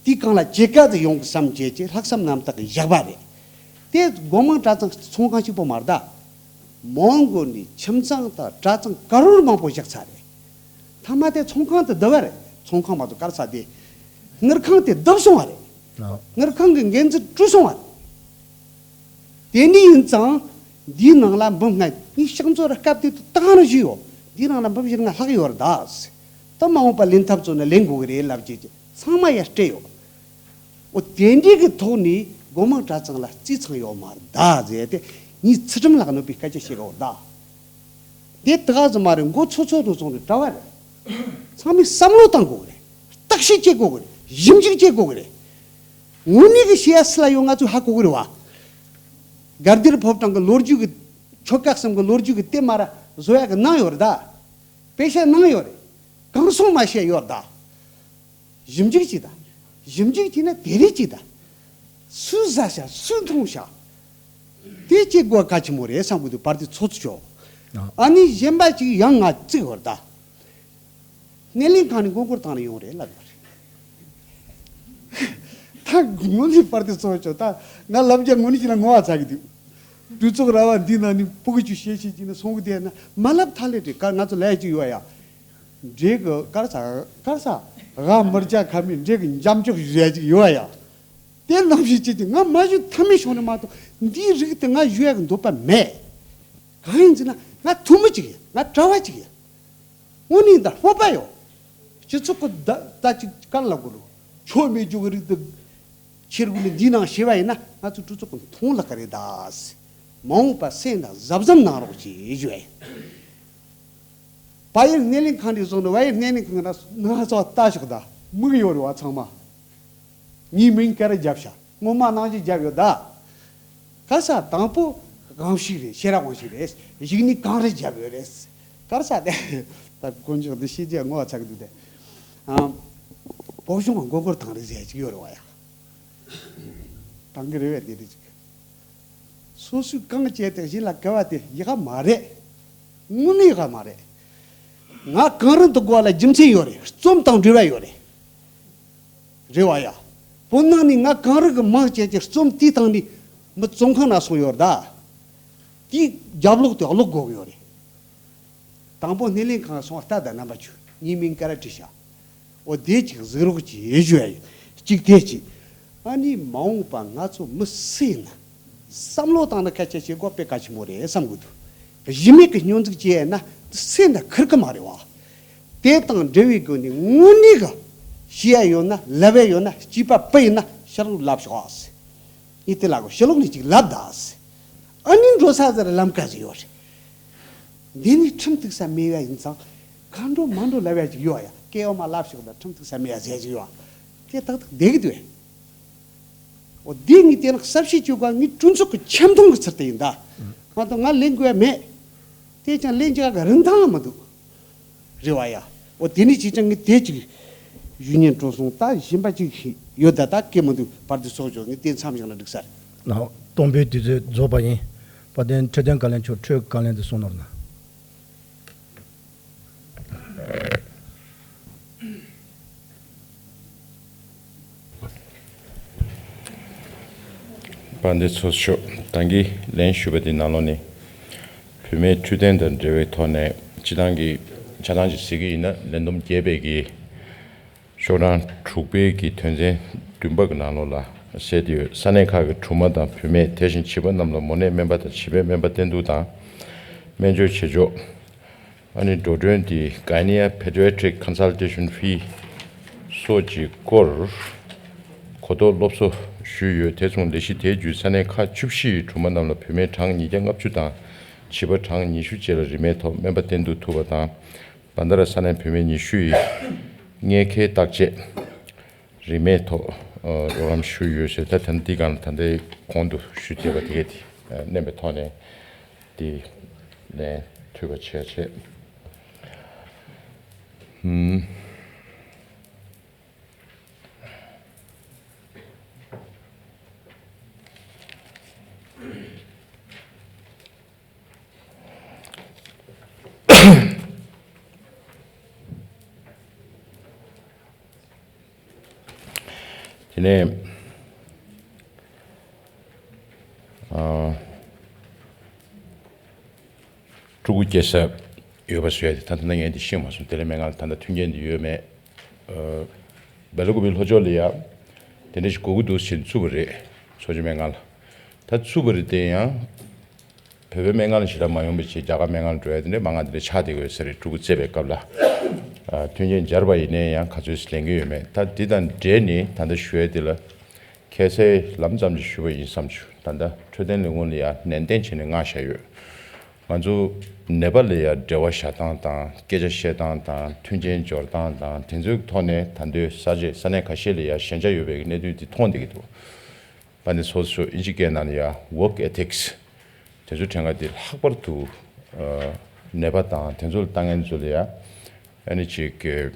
དེའི་སྒང་ལ་སྐྱེད་ཀ་དེ་ཡོང་གི་བསམ་བྱས་རྗེས་ལྷག་བསམ་རྣམ་དག་གིས་བཞག་པ་རེད། དེ་སྒོ་མང་གྲྭ་ཚང་ཚོང་ཁང་གཅིག་པོ་མ་རེད་ད། མོན་གྷོ་ནས་ཁྱིམ་ཚང་དང་གྲྭ་ཚང་ཀ་རོར་མང་པོ་བཞག་ཚར་རེད། མཐའ་མ་དེ་ཚོང་ཁང་དེ་བསྡུ་བ་རེད། ཚོང་ཁང་མ་གཏོགས་ག་རེ་ཟེར་དེ། དངུལ་ཁང་དེ་བསྡུ་སོང་བ་རེད། ཨ། དངུལ་ཁང་གི་འགན་འཛིན་བཀྲུས་སོང་བ་རེད། དེ་འདྲ་ཡིན་ཙང་འདིའི་ནང་ལ་འབུམ་ལྔ། ངས་ཕྱག་མཛོད་ར་སྐབས་དེ་དུས་ད་ག་རང་ཞུས་ཡོད། དེའི་ནང་ལ་འབུམ་བཞི་ལྔ་ལྷག་ཡོད་རེད་ད། ད་མ་འོངས་པ་ལེན་ཐབས་བཙལ་ནས་ལེན་དགོས་ཀྱི་རེད་ལབ་ཀྱི་ཚང་མ་ཡར་སྤྲད་ཡོད། འོ་དེ་འདྲའི་གི་ཐོག་ནས་སྒོ་མང་གྲྭ་ཚང་ལ་རྩིས་ཚང་ཡོད་མ་རེད་ད་ཟེར་ཏེ། ངས་ཚུལ་ཁྲིམས་ལགས་གནོད་པའི་སྐད་ཆ་བཤད་གོ་ད། དེ་དག་ཙམ་མ་རེད། མགོ་ཚོད་ཚོད་དུ་སོང་ནས་གྲྭ་བ་རེད། ཚང་མས་བསམ་བློ་བཏང་དགོས་ཀྱི་རེད། བརྟག་དཔྱད་བྱེད་དགོས་ཀྱི་རེད། ཞིབ་འཇུག་བྱེད་དགོས་ཀྱི་རེད། དངོས་གནས་ཀྱི་བཤད་ཡ་སུ་ལ་ཡོད། ང་ཚོས་ཧ་གོ་གི་རེད་བ། དགའ་ལྡན་ཕོ་བྲང་གི་ལོ་རྒྱུས་ཀྱི་ཆོལ་ཁ་གསུམ་གྱི་ལོ་རྒྱུས་ཀྱི་དེབ་མར་བཟོ་ཡག་གི་གནང་ཡོད་རེད་ད། དཔེ་ཆ་གནང་ཡོད་རེད། གང་སོང་མ་བཤད་ཡོད་ད། ཞིབ་འཇུག་བྱེད་ད། ཞིབ་འཇུག་བྱས་ན་དེ་རིགས་བྱེད་ད། སུས་ཟ་ཤག་སུས་འཐུང་ཤག་དེ་བྱེད་དགོས་གལ་ཆེན་པོ་རེད་བསམ་གི་འདུག་བར་དུ་ཚོགས་གཙོ་མཆོག་ཨ་ནི་གཞན་པ་ཅིག་ཡང་ང་བརྩིས་ཡོད་རེད་ད། སྣེ་ལེན་ཁང་ནས་མགོ་སྐོར་བཏང་ནས་ཡོང་རེད་ལབ་ཡོད་རེད། ད་དངོས་གནས་བར་དུ་ཚོགས་གཙོ་མཆོག་ད་ང་ལབ་རྒྱུ་དངོས་གནས་ཅིག་ལ་ངོ་བ་ཚ་གི་འདུག་གྲོས་ཚོགས་ར་བ་འདི་ནང་ནས་ཕྲུ་གུ་ཅིག་བཤད་བཤད་ཅིག་ནས་སོང་གི་བསྡད་ན་མ་ལབ་ཐབས་ལས་བྲལ། ང་ཚོ་ལས་ཅིག་ཡོད་ཡ། འདྲེ་གི་དཀར་ས་དཀར་ས་ཧ་མི་རྒྱ་ཁ་མི་འདྲེ་གི་འཇམ་ཅོག་ཞུ་ཡ་ཅིག་ཡོད་ཡ། དེ་ནང་བཞིན་བྱེད་ཀྱི་ང་མ་ཞུ་ཐབས་མེད་བྱུང་ནས་མ་གཏོགས་འདིའི་རིགས་དེ་ང་ཞུ་ཡ་གི་འདོད་པ་མེད། གང་ཡིན་ཟེར་ན་ང་ཐུན་མོང་ཅིག་ཡིན། ང་གྲྭ་བ་ཅིག་ཡིན། དངོས་གནས་ད་སྤོབས་པ་ཡོད། སྤྱི་ཚོགས་ཀྱི་ད་ད་ཅིག་ག་ལ་གོ་རུ་ཆོས་མེད་རྒྱུ་གི་རིགས་དེ་ཁྱེར་དགོས་ནས་འདིའི་ནང་བྱས་པ་ཡིན་ན་ང་ཚོ་གྲོས་ཚོགས་ཀྱི་མཐོང་ལག་ག་རེད་ད། མ་འོངས་པ་སེམས་དང་གཟབ་གཟབ་གནང་རོགས་ཞེས་ཞུ་ཡ་ཡིན། བ་ཡེར་སྣེ་ལེན་ཁང་འདི་བཟུང་ནས་བ་ཡེར་སྣེ་ལེན་ཁང་ན་ནང་ཚོ་ལྟ་ཞོག་ད་མིག་ཡོད་རེད་བ་ཚང་མ། ངའི་མིང་སྐད་ར་བརྒྱབ་ཤག་སྔོན་མ་ནང་བཞིན་བརྒྱབ་ཡོད་ད། ག་ས་དང་པོ་དབང་ཕྱུག་རེད། ཤེས་རབ་དབང་ཕྱུག་རེད། གཞུག་ནས་གངས་རི་བརྒྱབ་ཡོད་རེད། ག་ས་དེ་ད་དཀོན་མཆོག་འདི་ཤེས་རྒྱ་ངོ་བ་ཚ་གི་འདུག་དེ། ཨ། བོད་གཞུང་ལ་མགོ་སྐོར་བཏང་རེད་ཟེར་གྱི་ཡོད་རེད་བ་ཡ། བཏང་གི་རེད་བས་དེ་རེད་ཅིག་སོ་སོའི་རྐང་བཅད་དེ་གཞན་ལ་དགའ་བ་དེ་ཡག་ག་མ་རེད། དངོས་གནས་ཡག་ག་མ་རེད། ང་གངས་རི་འདི་སྒོ་ལ་རྒྱུ་མཚན་ཡོད་རེད། རྩོམ་དང་འབྲེལ་བ་ཡོད་རེད། རེད་བ་ཡ། བོད་ནང་ནས་ང་གངས་རི་གི་མིང་བཅད་ཀྱི་རྩོམ་དེའི་སྟེང་ནས་མི་བཙོན་ཁང་ནང་སོང་ཡོད་རེད་ད། དེའི་རྒྱབ་ལོག་དེ་ཀློག་དགོས་ཀྱི་ཡོད་རེད། དང་པོ་སྣེ་ལེན་ཁང་སོང་ལྟ་དང་རྣམ་པ་ཆུ་ངའི་མིང་ཀ་ར་བྲིས་ཤག་འོ་དེ་ཅིག་གཟིགས་རོགས་གྱིས་ཞུ་ཡ་ཡིན། གཅིག་དེ་གཅིག་ཨ་ནི་མ་འོངས་པ་ང་ཚོ་མི་སུ་ཡིན་ན་བསམ་བློ་བཏང་ན་སྐད་ཆ་བཤད་དགོས་དཔེ་གལ་ཆེན་པོ་རེད་བསམ་གི་འདུག་གཞི་མེད་ཀྱི་སྙོན་འཛུགས་བྱས་ན་སེམས་ན་ཁུར་གི་མ་རེད་བ། དེ་དང་འབྲེལ་བའི་སྒོ་ནས་དངོས་གནས་གི་ཤེས་ཡ་ཡོད་ན་ལབ་ཡ་ཡོད་ན་སྐྱིད་པ་སྤུ་ཡིན་ན་ཕྱི་ལོགས་ལབ་ཤོག་ཨ་སི། ངས་དེ་ལ་གོ་ཕྱི་ལོགས་ནས་ཅིག་ལབ་ད་སི། ཨ་ནི་འགྲོ་ས་ཟེར་ལམ་ཀ་ཟིག་ཡོད་རེད། འདི་ནི་ཁྲིམས་གཏུག་ས་མེད་ཡ་ཡིན་ཙང་གང་འགྲོ་མ་འགྲོ་ལབ་ཡ་ཅིག་ཡོད་ཡ། སྐད་འོ་མ་ལབ་ཤོག་ད་ཁྲིམས་གཏུག་ས་མེད་ཡ་ཟེར་ཅིག་ཡོད། དེ་ཏག་ཏག་བསྡད་གི་འདུག་འོ་འདི་ངས་དེ་ནི་གསལ་བཤད་བྱེད་དགོས། ངས་གྲོས་ཚོགས་ཀྱི་འཆམ་མཐུན་གྱི་ཚུལ་དུ་ཡིན་ད། མ་གཏོགས་ང་ལེན་དགོས་ཡ་མེད། དེ་ཀྱང་ལེན་རྒྱུ་ག་རིན་ཐང་མི་འདུག་རེད་བ་ཡ། འོ་དེ་ནི་ཅིག་ཀྱང་ངས་དེ་ཅིག་ཞུ་སྙིང་བྲོ་སོང་། ད་གཞན་པ་ཅིག་ཡོད་ད། ད་སྐད་མི་འདུག་བར་དུ་ཚོགས་ཆོག་ངས་དེ་མཚམས་བཞག་ན་འགྲིག་ས་རེད། ལགས། སྟོང་པའི་དུས་ཚོད་རྫོགས་པ་ཡིན། དཔལ་ལྡན་འཕྲོད་བསྟེན་བཀའ་བློན་མཆོག་འཕྲོས་བཀའ་ལན་དུ་གསུང་གནང་རོགས་གནང་། དཔལ་ལྡན་ཚོགས་གཙོ་མཆོག་ད་གིན་ལན་ཞུས་པ་དེ་ནང་ལོགས་ནས་བུད་མེད་འཕྲོད་བསྟེན་དང་འབྲེལ་བའི་ཐོག་ནས་སྤྱི་བཏང་གི་ཆ་ཚང་ཅིག་གཟིགས་ཀྱི་ཡིན་ན་ལས་བསྡོམས་བརྒྱད་པའི་གི་ཤོག་གྲངས་དྲུག་པའི་གི་དོན་ཚན་བདུན་པ་གི་ནང་ལོགས་ལ་གསལ་དུ་ཡོད། ས་གནས་ཁག་གི་སྦྲུམ་མ་དང་བུད་མེད་དེ་བཞིན་བྱིས་པ་རྣམས་ལ་མོ་ནད་སྨན་པ་དང་བྱིས་པའི་སྨན་པ་བསྟེན་གཏུག་དང་སྨན་བཅོས་བྱེད་ཕྱོགས། ཨ་ནི་འགྲོ་གྲོན་དེ་Gynae Pediatric Consultation Fee སོགས་ཀྱི་སྐོར་གོ་རྟོགས་སློབ་གསོ་ཞུས་ཡོད། དེ་མཚུངས་ལས་གཞི་དེའི་བརྒྱུད་ས་གནས་ཁག་བཅུ་བཞི་ཡི་སྦྲུམ་མ་རྣམས་ལ་བུད་མེད་གྲངས་ཉིས་བརྒྱ་ལྔ་བཅུ་དང་བྱིས་པ་གྲངས་ཉི་ཤུ་བཅས་ལ་རིན་མེད་ཐོག་སྨན་པ་བསྟེན་གཏུག་ཐུབ་པ་དང་། བན་ད་ར་ས་གནས་བུད་མེད་ཉི་ཤུ་ཡི་མངལ་སྐེའི་བརྟག་དཔྱད་རིན་མེད་ཐོག་རོགས་རམ་ཞུས་ཡོད་ཟེར། ད་ད་འདི་སྒང་ལ་ད་ལྟའི་གོང་དུ་ཞུས་བསྡད་པ་དེ་གས་དེ་མནན་པའི་ཐོག་ནས་དེ་ལན་འཐུས་པ་བྱས་བྱས། ཧུམ། དེ་ནས་ཨ། ཕྲུ་གུ་སྐྱེ་ས་ཡོད་པ་བཟོ་ཡ་དེ་ད་ལྟ་ངས་འདི་ཤེས་མ་སོང་། དེ་ལས་མེད་ང་ལ་ད་ལྟ་མཐུན་རྐྱེན་འདི་ཡོད་མེད། ཨ། སྦེལ་ཀོབ་པའི་ལྷོ་ཕྱོགས་ལ་ཡ་དེ་འདྲ་ཞིག་དགོས་ཀྱི་འདུག་ཟེར་བཙུགས་པ་རེད། ཚོགས་ཆུང་མེད་ང་ལ་ད་བཙུགས་པ་རེད། དེ་ཡང་ བོད་པའི་སྨན་ཁང་ལ་ཞེ་དྲག་མ་ཡོང་བའི་ཆེད་རྒྱ་གར་སྨན་ཁང་ལ་འགྲོ་ཡ་དེ་འདྲའི་མང་ང་དེ་འདྲ་ཆགས་བསྡད་ཀྱི་ཡོད་ས་རེད། ཕྲུ་གུ་བཙས་པའི་སྐབས་ལ། ཨ། མཐུན་རྐྱེན་སྦྱར་བ་ཡིན་ནའི་ཡང་ག་ཚོད་ལེན་གྱི་ཡོད་མེད། ད་འདི་དང་འབྲེལ་ནས་ད་ལྟ་ཞུ་ཡ་འདི་ལ། ཁ་གསལ་ལམ་ཙམ་ཞིག་ཞུས་པ་ཡིན་བསམ་བྱུང་། ད་ལྟ་འཕྲོད་བསྟེན་ལས་ཁུངས་ལ་ཡང་ནན་ཏན་བྱས་ནས་མངགས་བཞག་ཡོད། ང་ཚོ་ནེ་པ་ལ་ཡང་འབྲེལ་བ་བཞག་སྟངས་དང་སྐད་ཆ་བཤད་སྟངས་དང་མཐུན་རྐྱེན་སྦྱོར་སྟངས་དང་དེ་ཚོའི་ཐོག་ནས་ད་ལྟའི་ས་ཆ་ས་གནས་ཁ་ཤས་ལ་ཡང་ཞན་ཆ་ཡོད་པའི་གནད་དོན་འདི་མཐོང་བསྡད་ཀྱི་འདུག། པ་ནི་སོ་སོ་ཨིན་ཇི་སྐད་ནང་ལ་ཡང་work ethics དེ་ཚོ་ཕྲན་ག་དེ་ལྷག་པར་དུ་ནད་པ་དང་དེ་ཚོ་ལ་ལྟ་མཁན་ཚོ་ལ་ཡང་ཨ་ནི་ཅིག་གི་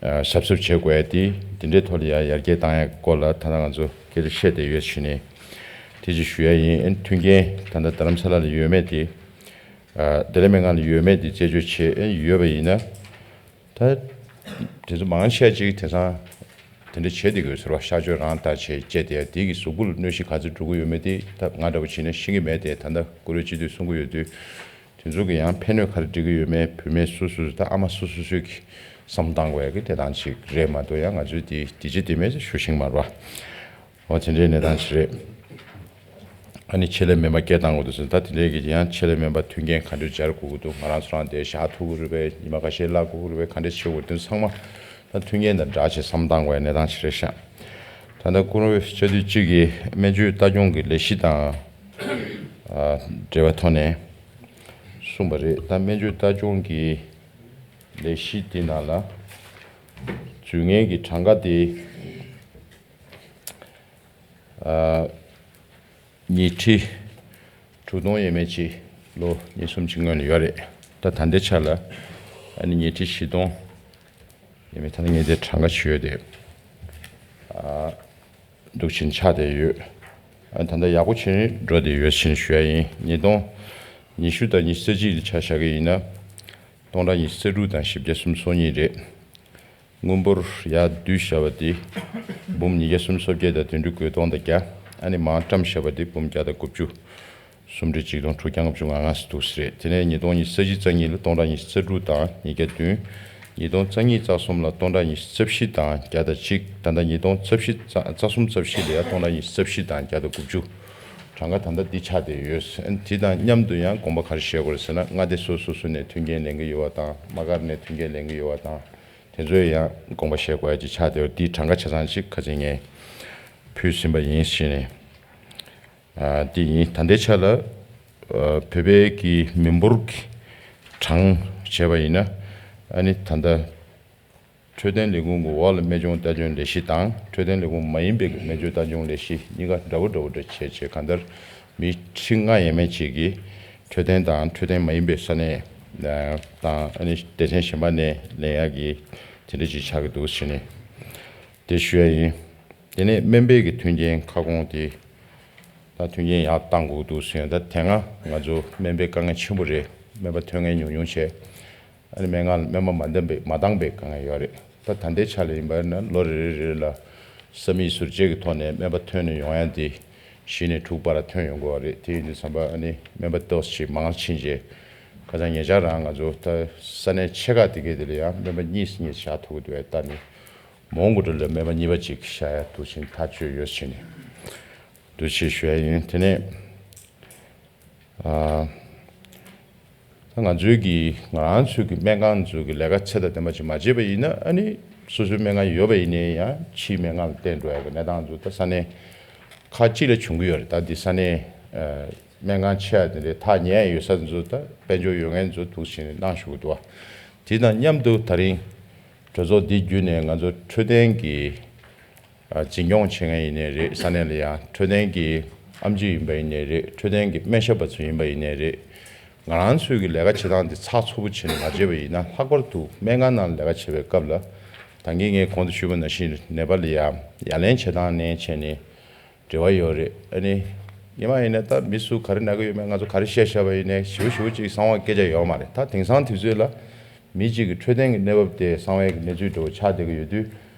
གཟབ་གཟབ་བྱེད་དགོས་ཡ་དེ་དེ་འདྲའི་ཐོག་ལ་ཡང་ཡར་རྒྱས་བཏང་ཡ་སྐོར་ལ་ད་ལྟ་ང་ཚོ་སྐད་ཆ་བཤད་བསྡད་ཡོད་ཕྱིན་ནས་དེ་ཅིག་ཞུ་ཡ་ཡིན། ཨ་ནི་མཐུན་རྐྱེན་ད་ལྟ་རྡ་རམ་ས་ལ་ལ་ཡོད་མེད་དེ། བདེ་ལེགས་སྨན་ཁང་ལ་ཡོད་མེད་དེ་རྩད་གཅོད་བྱེད་ཨ་ནི་ཡོད་པ་ཡིན་ན། ད་དེ་ཚོ་མང་ཆེ་ཅིག་དེང་སང་དེ་འདྲ་བྱེད་བསྡད་ཀྱི་ཡོད་ཟེར་བ། གཤག་བཅོས་རང་ལྟ་བྱེད་བྱས་དེ་དེ་གི་གཟུགས་པོ་ལ་གནོད་གཞི་ག་ཚོད་འགྲོ་གི་ཡོད་མེད་དེ་ད་ང་འདྲ་པོ་བྱས་ན་ཤེས་ཀྱི་མེད་དེ། ད་ལྟ་བཀུར་འོས་སྤྱི་འཐུས་གསུང་གི་ཡོད་དུས་དེ་ཚོ་གི་ཡང་ཕན་གནོད་ག་རེ་འགྲིག་གི་ཡོད་མེད་བུད་མེད་སོ་སོ་ད་ཨ་མ་སོ་སོ་སོས་ཀྱི་བསམ་བཏང་དགོས་ཡ་གི་དེ་དང་ཅིག་རེད་མ་གཏོགས་ཡང་ང་ཚོས་དེ་དེ་ཅི་དེ་མེད་ཞུ་ཤེས་མ་རེད་བ། འོ་དེ་འདྲའི་གནས་སྟངས་ཤིག་རེད། ཨ་ནི་ཆེད་ལས་སྨན་པ་སྐད་བཏང་དགོས་འདུག་ཟེར། ད་དེ་འདྲའི་གི་ཡང་ཆེད་ལས་སྨན་པ་མཐུན་རྐྱེན་ག་འདྲ་སྦྱར་དགོས་ཀྱི་འདུག། ང་རང་ཚོ་རང་དེ་བཞག་ཐུབ་ཀྱི་རེད་པས། ཉི་མ་ཁ་ཤས་བརླག་དགོས་ཀྱི་རེད་པས། ག་འདྲ་བྱེད་དགོས་དེ་ཚང་མ་ད་མཐུན་རྐྱེན་དང་སྦྲགས་བྱས་བསམ་བཏང་དགོས་པའི་གནས་སྟངས་ཤིག་རེད་ཤག། ད་ལྟ་བཀུར་འོས་སྤྱི་འཐུས་གཅིག་གིས་སྨན་བཅོས་ལྟ་སྐྱོང་གི་ལས་གཞི་དང་ཨ་འབྲེལ་བའི་ཐོག་ནས་གསུངས་པ་རེད། ད་སྨན་བཅོས་ལྟ་སྐྱོང་གི་ལས་གཞི་དེ་ནང་ལ་འཛུལ་ངེས་ཀྱི་གྲངས་ཀ་དེ། ཉིས་ཁྲི་དྲུག་སྟོང་ཡས་མས་ཅིག་ལོ་གཉིས་གསུམ་ཅིག་སྔོན་ལ་ཡོད་རེད། ད་ད་ལྟའི་ཆ་ལ་ཨ་ནི་ཉིས་ཁྲི་བཞི་སྟོང་ཡས་མས། ད་ལྟ་ངས་དེ་གྲངས་ཀ་ཞུས་ཏེ་འདུག་ཕྱིན་ཆགས་བསྡད་ཡོད། ཨ་ནི་ད་ལྟ་ཡག་པོ་བྱས་ནས་འགྲོ་བསྡད་ཡོད་ཕྱིན་ཞུ་ཡ་ཡིན། ཉིས་སྟོང་ཉི་ཤུ་དང་ཉི་ཤུ་རྩ་གཅིག་ལ་ཆ་བཞག་གི་ཡིན་ན་སྟོང་ཕྲག་ཉི་ཤུ་རྩ་དྲུག་དང་བཞི་བརྒྱ་སུམ་ཅུ་སོ་གཉིས་རེད། དངུལ་འབོར་ཡར་བསྡུས་བཞག་པ་དེ་འབུམ་ཉིས་བརྒྱ་སུམ་ཅུ་སོ་བརྒྱད་དང་བདུན་ཁྲི་དགུ་སྟོང་དང་བརྒྱ། ཨ་ནི་མར་བཀྲམ་བཞག་པ་དེ་འབུམ་བརྒྱ་དང་དགུ་བཅུ། སུམ་ཁྲི་གཅིག་སྟོང་དྲུག་བརྒྱ་ལྔ་བཅུ་ང་ལྔ་ཙམ་འདུག་ས་རེད། དེ་ནས་ཉིས་སྟོང་ཉི་ཤུ་རྩ་གཅིག་རྩ་གཉིས་ལ་སྟོང་ཕྲག་ཉི་ཤུ་རྩ་དྲུག་དང་ཉིས་བརྒྱ་བདུན། ཉིས་སྟོང་རྩ་གཉིས་རྩ་གསུམ་ལ་སྟོང་ཕྲག་ཉི་ཤུ་རྩ་བཞི་དང་བརྒྱ་དང་གཅིག། ད་ལྟ་ཉིས་སྟོང་རྩ་བཞི་རྩ་རྩ་གསུམ་རྩ་བཞི་ལ་ཡང་སྟོང་ཕྲག་ཉི་ཤུ་རྩ་བཞི་དང་བརྒྱ་དང་དགུ་བཅུ། གྲངས་ཀ་ད་ལྟ་འདི་ཆགས་བསྡད་ཡོད། ཨ་ནི་དེ་དང་མཉམ་དུ་ཡང་དགོངས་པ་ག་རེ་བཞེས་དགོས་རེད་ཟེར་ན། མངའ་སྡེ་སོ་སོ་སོ་ནས་མཐུན་རྐྱེན་ལེན་གྱི་ཡོད་པ་དང་། དམག་སྒར་ནས་མཐུན་རྐྱེན་ལེན་གྱི་ཡོད་པ་དང་། དེ་ཚོའི་ཡང་དགོངས་པ་བཞེས་དགོས་ཡ་ཅིག་ཆགས་བསྡད་ཡོད། དེའི་གྲངས་ཀ་ཆ་ཚང་ཅིག་ཁ་སང་ངས་ཕུལ་ཟིན་པ་ཡིན་ཞེས་ནས། ཨ། དེ་ཡིན། ད་ལྟའི་ཆ་ལ་ཨ་བོད་པའི་གི་མི་འབོར་གྱི་གྲངས་བྱས་པ་ཡིན་ན། ཨ་ནི་ད་ལྟ་འཕྲོད་བསྟེན་ལས་ཁུངས་ཀྱི་འོག་ལ་སྨན་སྦྱོང་ལྟ་སྐྱོང་ལས་གཞི་དང་། འཕྲོད་བསྟེན་ལས་ཁུངས་མ་ཡིན་པའི་གི་སྨན་སྦྱོང་ལྟ་སྐྱོང་ལས་གཞི་གཉིས་ཀ་འདྲ་བོ་འདྲ་བོ་འདྲ་བྱས་བྱས། གང་ལྟར་མི་ཁྲི་ལྔ་ཡས་མས་ཅིག་གིས་འཕྲོད་བསྟེན་དང་འཕྲོད་བསྟེན་མ་ཡིན་པའི་ས་གནས་དང་། ཨ་ནི་སྡེ་ཚན་གཞན་པ་ནས་ལེན་ཡག་གི་དེ་འདྲ་ཅིག་ཆགས་ཀྱི་འདུག་ཟེར་ནས་དེ་ཞུ་ཡ་ཡིན། དེ་ནས་སྨན་པའི་གི་མཐུན་རྐྱེན་ཁ་སྐོང་དེ་ད་མཐུན་རྐྱེན་ཡག་བཏང་དགོས་འདུག་ཟེར། ད་དེ་སྔ་ང་ཚོ་སྨན་པའི་དཀའ་ངལ་ཆེན་པོ་རེད། སྨན་པ་ཐོན་མཁན་ཉུང་ཉུང་བྱས། ཨ་ནི་སྨན་ཁང་ལ་སྨན་པ་མ་འདེམས་པའི་མ་འདང་པའི་དཀའ་ངལ་ཡོད་རེད། ད་ད་ལྟའི་ཆ་ལ་ཡིན་པ་ན་ལོ་རེ་རེ་རེ་ལ་ས་མིག་ཟུར་བཅད་ཀྱི་ཐོག་ནས་སྨན་པ་ཐོན་ནས་ཡོང་ཡ་དེ་བཞི་ནས་དྲུག་བར་ལ་ཐོན་ཡོང་གི་ཡོད་རེད། དེ་ཡིན་དུས་ཙམ་པ་ཨ་ནི་སྨན་པ་ཏོག་ཙམ་མང་ཕྱིན་རྗེས་ཁ་སང་ཉེ་ཆར་རང་ང་ཚོ་ད་ས་གནས་ཆེ་ཁག་དེ་གའི་དེ་ལ་ཡང་སྨན་པ་གཉིས་གཉིས་བཞག་ཐུབ་ཀྱི་འདུག་པས། ད་ནི་མོན་གྷོ་ལ་སྨན་པ་གཉིས་པ་ཅིག་བཞག་ཡ་འདུག་ཕྱིན་ཐག་གཅོད་ཡོད་ཕྱིན་ནས་འདུག་ཅེས་ཞུ་ཡ་ཡིན། དེ་ནས་ཨ། ད་ང་ཚོའི་གི་ང་རང་ཚོའི་གི་སྨན་ཁང་ཚོའི་གི་ལས་ཀ་ཚད་དང་ལྡན་པ་ཅིག་མ་བྱས་པ་ཡིན་ན། ཨ་ནི་སོ་སོའི་སྨན་ཁང་ཡོད་པ་ཡིན་ནའི་ཡང་ཕྱིའི་སྨན་ཁང་ལ་བསྟན་འགྲོ་ཡ་གི་གནས་སྟངས་ཚོ་ད་ས་གནས་ཁག་ཅིག་ལ་བྱུང་གི་ཡོད་རེད། ད་འདི་ས་གནས་ཨ་སྨན་ཁང་ཆེ་བ་དེ་འདྲའི་ཐག་ཉེ་ཡ་ཡོད་ས་ཚོ་ད་དཔལ་འབྱོར་ཡོད་མཁན་ཚོ་འདུག་ཕྱིན་གནང་བཞུགས་འདུག་པ། དེ་དང་མཉམ་དུ་ད་རིང་གྲོས་ཚོགས་འདི་བརྒྱུད་ནས་ང་ཚོ་འཕྲོད་བསྟེན་གི་ཨ་འཛིན་སྐྱོང་བྱེད་མཁན་ཡིན་ནའི་རེད། ས་གནས་ལ་ཡང་འཕྲོད་བསྟེན་གྱི་ཨེམ་ཆི་ཡིན་པ་ཡིན་ནའི་རེད། འཕྲོད་བསྟེན་གྱི་སྨན་ཞབས་པ་ཚོ་ཡིན་པ་ཡིན་ནའི་རེད། ང་རང་ཚོའི་གི་ལས་ཀ་བྱེད་སྟངས་དེ་ཚགས་ཚུད་པོ་བྱས་ནས་མ་བྱས་པ་ཡིན་ན། ལྷག་པར་དུ་སྨན་ཁང་ནང་ལས་ཀ་བྱེད་པའི་སྐབས་ལ་ད་གིན་ངས་གོང་དུ་ཞུས་པ་ནང་བཞིན་ནད་པ་ལ་ཡང་ཡ་ལན་བྱེད་སྟངས་ནས་བྱས་ནས་འབྲེལ་བ་ཡོད་རེད། ཨ་ནི་སྔོན་མ་ཡིན་ན་ད་མི་སུ་ག་རེ་ན་གི་ཡོད་མེད་ང་ཚོ་ག་རེ་བཤད་བཤད་པ་ཡིན་ནའི་ཞེ་པོ་ཞེ་པོ་ཅིག་གསང་བ་སྐད་ཆ་ཡོད་མ་རེད། ད་དེང་སང་དུས་ཚོད་ལ་མི་གཅིག་གི་འཕྲོད་བསྟེན་གྱི་གནས་བབ་དེ་གསང་བའི་གནས་ཚུལ་འདྲ་བོ་ཆགས་བསྡད་ཀྱི་ཡོད་དུས།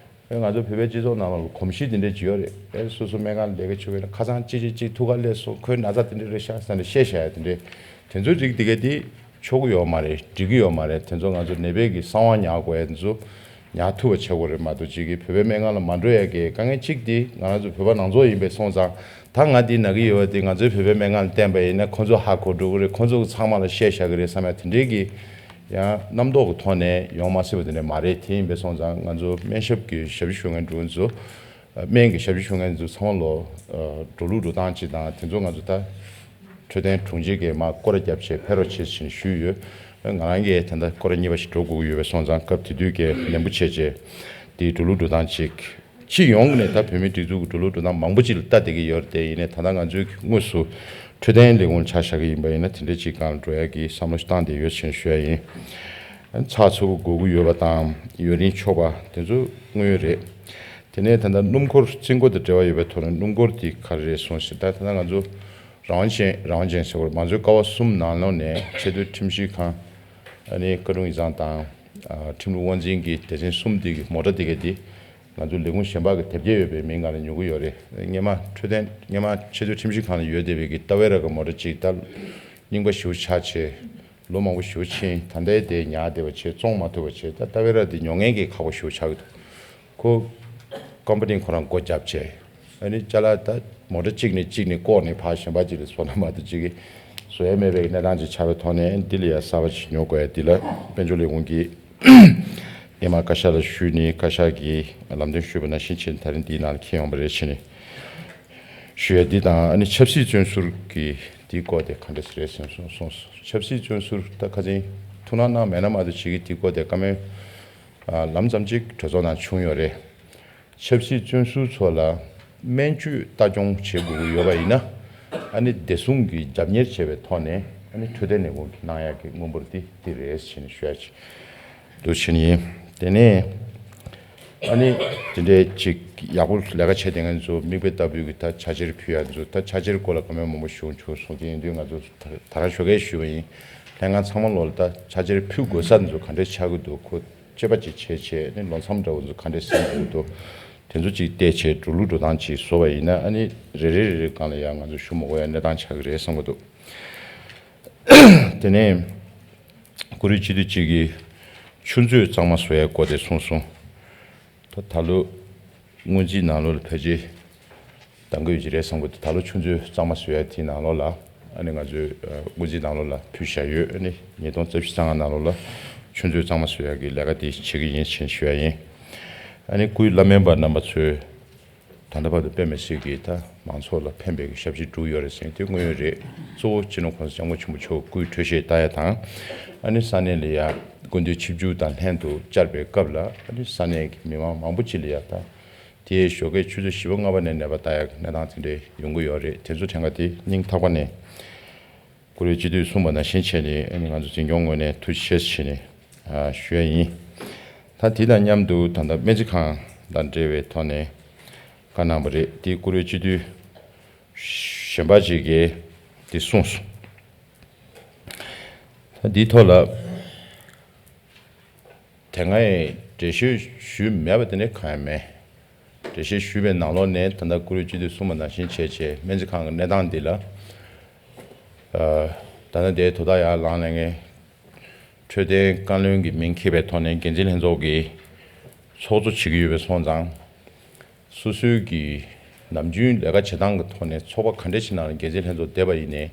ཨེ་ང་ཚོ་བོད་པའི་སྤྱི་ཚོགས་ནང་ལ་གོམས་གཤིས་དེ་འདྲ་ཅིག་ཡོད་རེད། ཨེ་སོ་སོ་སྨན་ཁང་ལ་ལས་ཀ་བྱེད་པ་ཡིན་ན་ཁ་སང་ཅི་ཅི་ཅིག་ཐུག་ག་སླེབས་སོང་། ཁོའི་ན་ཚ་དེ་འདྲ་རེད་ཤག་ཟེར་ནས་བཤད་བཤད་ཡ་དེ་འདྲ། དེ་ཚོའི་རིགས་དེ་ག་དེ་ཆོག་གི་ཡོད་མ་རེད། འགྲིག་གི་ཡོད་མ་རེད། དེ་ཚོ་ང་ཚོ་ནད་པའི་གི་གསང་བ་ཉར་དགོས་ཡ་དེ་ཚོ་ ཉར་ཐུབ་པ་བྱེད་དགོས་རེད་མ་གཏོགས་ཅིག་གིས་བོད་པའི་སྨན་ཁང་ལ་མ་འགྲོ་ཡ་གི་དཀའ་ངལ་གཅིག་དེ་ང་རང་ཚོ་བོད་པ་ནང་ཚོགས་ཡིན་པའི་སོང་ཙང་། ད་ང་འདི་ན་གི་ཡོད་པ་དེ་ང་ཚོའི་བོད་པའི་སྨན་ཁང་ལ་བསྟན་པ་ཡིན་ན་ཁོང་ཚོ་ཧ་གོ་འགྲོ་གི་རེད། ཁོང་ཚོ་གི་ཚང་མ་ལ་བཤད་བཞག་གི་རེད་བསམ་ཡ་དེ་འདྲའི་གི་ཡང་རྣམ་རྟོག་གི་ཐོག་ནས་ཡོང་མ་སྲིད་པ་དེ་འདྲ་མ་རེད། དེ་ཡིན་པའི་སོང་ཙང་ང་ཚོ་སྨན་ཞབས་ཀྱི་ཞབས་ཞུ་ཞུ་མཁན་འགྲོ་མཁན་ཚོ། སྨན་གྱི་ཞབས་ཞུ་ཞུ་མཁན་ཚོ་ཚང་མ་ལོ་འགྲོ་ལུགས་འགྲོ་སྟངས་ཅིག་དང་དེ་ཚོ་ང་ཚོ་ད། འཕྲོད་བསྟེན་དྲུང་ཆེ་གིས་མར་སྐོར་ར་བརྒྱབ་བྱས་ཕེབས་རོགས་བྱེད་ཟེར་ནས་ཞུས་ཡོད། ང་རང་གིས་ད་ལྟ་སྐོར་ར་གཉིས་པ་ཞིག་འགྲོ་དགོས་ཀྱི་ཡོད་པའི་སོང་ཙང་སྐབས་དེ་དུས་ཀྱི་ལན་པོ་ཆེ་བྱས། དེའི་འགྲོ་ལུགས་འགྲོ་སྟངས་ཅིག་སྤྱི་ཡོངས་ཀྱི་ནས་ད་བོད་མིའི་སྒྲིག་འཛུགས་ཀྱི་འགྲོ་ལུགས་འགྲོ་སྟངས་མང་པོ་ཅིག་ལ་ལྟ་བསྡད་ཀྱི་ཡོད་རེད་དེ། ཡིན་ནའི་ད་ལྟ་ང་ཚོའི་དངོས་སུ་འཕྲོད་བསྟེན་ལས་ཁུངས་ཆ་བཞག་གི་ཡིན་པ་ཡིན་ན་དེ་འདྲ་ཅིག་སྒང་ལ་འགྲོ་ཡ་གི་བསམ་བློ་ཞིག་བཏང་བསྡད་ཡོད་ཅེས་ཞུ་ཡ་ཡིན། ཚགས་ཚུད་པོ་དགོས་ཀྱི་ཡོད་པ་དང་ཡུན་རིང་ཆོག་པ་དེ་ཚོ་དངོས་ཡོད་རེད། དེ་ནས་ད་ལྟ་སྣུམ་འཁོར་རྩིས་འགོ་དང་འབྲེལ་བ་ཡོད་པའི་ཐོག་ནས་སྣུམ་འཁོར་དེ་ག་རེ་རེད་གསུངས་ཤིག་ད་ད་ལྟ་ང་ཚོ་རང་དབང་ཅན་རང་དབང་ཅན་ཟེར་བར་མང་གཙོའི་ཀ་བ་གསུམ་ནང་ལོགས་ནས་ཆེས་མཐོའི་ཁྲིམས་ཞིབ་ཁང་། ཨ་ནི་བཀའ་དྲུང་ཡིག་ཚང་དང་། ཨ་ཁྲིམས་ལུགས་དབང་འཛིན་གྱི་སྡེ་ཚན་གསུམ་དེ་གི་མོ་ཊ་དེ་ག་དེ་ང་ཚོ་ལས་ཁུངས་གཞན་པ་གི་དེབ་སྐྱེལ་ཡོད་པའི་མིང་སྒང་ལ་ཉོ་གི་ཡོད་རེད། སྔོན་མ་འཕྲོད་བསྟེན་སྔོན་མ་ཆེས་མཐོའི་ཁྲིམས་ཞིབ་ཁང་ལ་ཡོད་བསྡད་པའི་གི་ཏ་ཝེ་ར་གི་མོ་ཊ་གཅིག་ད་རྙིང་པ་ཞེ་པོ་ཆགས་བྱས། ལོ་མང་པོ་ཞེ་པོ་ཕྱིན། ད་ལྟའི་དེ་ཉར་བསྡད་པ་བྱས་བཙོང་མ་ཐུབ་པ་བྱས། ད་ཏ་ཝེ་ར་དེ་ཉོ་མཁན་གྱི་ཁག་པོ་ཞེ་པོ་ཆགས་ཀྱི་འདུག་ཁོ་ཀམ་པ་ནི་ཁོ་རང་སྒོ་བརྒྱབ་བྱས། ཨ་ནི་ཅ་ལག་ད་མོ་ཊ་གཅིག་ནས་གཅིག་ནས་བཀོག་ནས་ཕར་གཞན་པ་ཅིག་ལ་བཟོ་ན་མ་གཏོགས་ཅིག་གིས་བཟོ་ཡ་མེད་པའི་གནས་སྟངས་ཅིག་ཆགས་པའི་ཐོག་ནས་འདི་ལ་ཡ་གསར་པ་ཅིག་ཉོ་དགོས་ཡ་འདི་ལ་དཔལ་འབྱོར་ལས་ཁུངས་ཀྱིས་སྔོན་མ་བཀའ་ཤག་ལ་ཞུས་ནས་བཀའ་ཤག་གིས་ལམ་སྟོན་ཞུས་པ་ནང་བཞིན་བྱས་ནས་ད་རིང་འདིའི་ནང་ལ་འཁྱེར་ཡོང་པ་རེད་བྱས་ནས། ཞུ་ཡ་འདི་དང་ཨ་ནི་ཆབ་སྲིད་བཙོན་ཟུར་གྱི་འདི་སྐོར་དེ་ག་འདྲ་ཞིག་རེད་ཟེར་གསུངས་སོང་། ཆབ་སྲིད་བཙོན་ཟུར་ད་ཁ་སང་ཐུགས་སྣང་གནང་མེད་ན་མ་གཏོགས་ཅིག་གིས་འདི་སྐོར་དེ་བཀའ་མོལ་ཨ་ལམ་ཙམ་ཅིག་གྲོས་ཚོགས་ནང་བྱུང་ཡོད་རེད། ཆབ་སྲིད་བཙོན་ཟུར་ཚོ་ལ་སྨན་བཅོས་ལྟ་སྐྱོང་བྱེད་དགོས་ཀྱི་ཡོད་པ་ཡིན་ན། ཨ་ནི་བདེ་སྲུང་གི་རྒྱབ་གཉེར་བྱས་པའི་ཐོག་ནས་ཨ་ནི་འཕྲོད་བསྟེན་ལས་ཁུངས་ཀྱིས་གནང་ཡག་གི་དངུལ་འབོར་འདི་འདི་རེད་ཟེར་ནས་ཞུ་ཡ་ཅིག་འདུག་བྱས་ནས་ཡིན། དེ་ནས་ཨ་ནི་དེ་འདྲའི་ཅིག་ཡག་པོ་ལས་ཀ་བྱས་བསྡད་མཁན་ཚོ་མིག་དཔེ་ལྟ་བུའི་གི་ད་ཕྱག་འཁྱེར་ཕུལ་ཡ་ཚོ་ད་ཕྱག་འཁྱེར་སྐོར་ལ་བཀའ་མོལ་མང་པོ་ཞུ་བྱུང་སོང་། དེ་ཡིན་དུས་ང་ཚོ་ད་ད་རང་ཞོགས་ཀས་ཞུས་པ་ཡིན། ལྷན་ཁང་ཚང་མ་ལོག་ལ་ད་ཕྱག་འཁྱེར་ཕུལ་དགོས་ས་ཚོ་ག་འདྲས་ཆགས་ཀྱི་འདུག་ཁོ་དཔྱད་པ་ཅིག་བྱས་བྱས་ནས་ལོ་མཚམས་འདྲ་བོ་ཚོ་ག་འདྲས་ཟིན་དགོས་འདུག་དེ་ཚོ་ཅིག་བལྟས་བྱས་འགྲོ་ལུགས་འགྲོ་སྟངས་ཅིག་བཟོ་བ་ཡིན་ན་ཨ་ནི་རེ་རེ་རེ་རེ་སྒང་ལ་ཡང་ང་ཚོ་ཞུ་མི་དགོས་ཡ་གནས་སྟངས་ཆགས་ཀྱི་རེད་བསམ་གྱི་འདུག་དེ་ནས་བཀུར་འོས་སྤྱི་འཐུས་གཅིག་གིས་ཆུ་མཛོད་གཙང་མ་བཟོ་ཡའི་སྐོར་དེ་གསུངས་སོང་། ད་ད་ལོ་སྔོན་རྩིས་ནང་ལོགས་ལ་ཕལ་ཆེར་འདང་གི་ཡོད་ཀྱི་རེད་བསམ་གྱི་འདུག་ད་ལོ་ཆུ་མཛོད་གཙང་མ་བཟོ་ཡ་དེའི་ནང་ལོགས་ལ་ཨ་ནི་ང་ཚོས་ཨ་སྔོན་རྩིས་ནང་ལོགས་ལ་ཕུལ་བཞག་ཡོད། ཨ་ནི་ཉིས་སྟོང་རྩ་བཞི་རྩ་ལྔ་ནང་ལོགས་ལ་ཆུ་མཛོད་གཙང་མ་བཟོ་ཡ་གི་ལས་ཀ་དེ་བྱེད་ཀྱི་ཡིན་ཞེས་ཞུ་ཡ་ཡིན། ཨ་ནི་སྐུའི་བླ་སྨན་པ་རྣམ་པ་ཚོས་ད་ལྟ་བར་དུ་དཔེ་མི་སྲིད་ཀྱི་ད་མང་ཚོགས་ལ་ཕན་པའི་གི་ཞབས་ཕྱི་བསྒྲུབས་ཡོད་རེད་ཟེར་མཁན་དེ་དངོས་ཡོད་རེད། གཙོ་བོ་སྤྱི་ནོར་༸གོང་ས་༸སྐྱབས་མགོན་ཆེན་པོ་མཆོག་སྐུའི་འཕྲོད་བཞེས་ལྟ་ཡ་དང་། ཨ་ནི་ས་གནས་ལ་ཡ་སྐུ་མདུན་ཆིབས་བསྒྱུར་དང་ལྷན་དུ་བཅར་བའི་སྐབས་ལ་ཨ་ནི་ས་གནས་ཀྱི་མི་མང་མང་པོ་ཅིག་ལ་ཡ་ད་དེའི་ཞོགས་ཀའི་ཆུ་ཚོད་བཞི་པ་ལྔ་པ་ནས་ནད་པ་ལྟ་ཡ་གི་གནས་སྟངས་དེ་འདྲའི་ཡོང་གི་ཡོད་རེད། དེ་ཚོ་དྲན་ག་དེ་སྙིང་ཐག་པ་ནས་བཀུར་འོས་སྤྱི་འཐུས་གསུངས་པ་ནང་བཞིན་བྱས་ནས་ཨ་ནི་ང་ཚོ་འཛིན་སྐྱོང་ངོས་ནས་ཐུགས་རྗེ་ཆེ་ཞུས་ནས་ཨ་ཞུ་ཡ་ཡིན། ད་དེ་དང་མཉམ་དུ་ད་ལྟ་སྨན་རྩིས་ཁང་དང་འབྲེལ་བའི་ཐོག་ནས་བཀའ་གནང་བ་རེད། དེ་བཀུར་འོས་སྤྱི་འཐུས་གཞན་པ་ཅིག་གིས་དེ་གསུངས་སོང་། ད་འདིའི་ཐོག་ལ་དེ་སྔའི་འགྲེལ་བཤད་ཞུས་མེད་པ་དེ་ནི་གང་ཡང་མེད། འགྲེལ་བཤད་ཞུས་པའི་ནང་ལོགས་ནས་ད་ལྟ་བཀུར་འོས་སྤྱི་འཐུས་གསུངས་པ་ནང་བཞིན་བྱས་བྱས་སྨན་རྩིས་ཁང་གི་གནས་སྟངས་འདི་ལ་ཨ་ད་ལྟ་དེའི་དོ་བདག་ཡར་ལངས་ལས་ངེས། འཕྲོད་བསྟེན་བཀའ་བློན་གྱི་མིང་འཁྱེར་བའི་ཐོག་ནས་འགན་འཛིན་ལྷན་ཚོགས་ཀྱི་ཚོགས་གཙོ་བྱེད་ཀྱི་ཡོད་པའི་སོང་ཙང་། སོ་སོའི་གི་ནམ་རྒྱུན་ལས་ཀ་བྱེད་སྟངས་ཀྱི་ཐོག་ནས་ཚོགས་པ་ག་འདྲ་ཞིག་ནང་ལ་འགན་འཛིན་ལྷན་ཚོགས་བསྡད་པ་ཡིན་ནའི་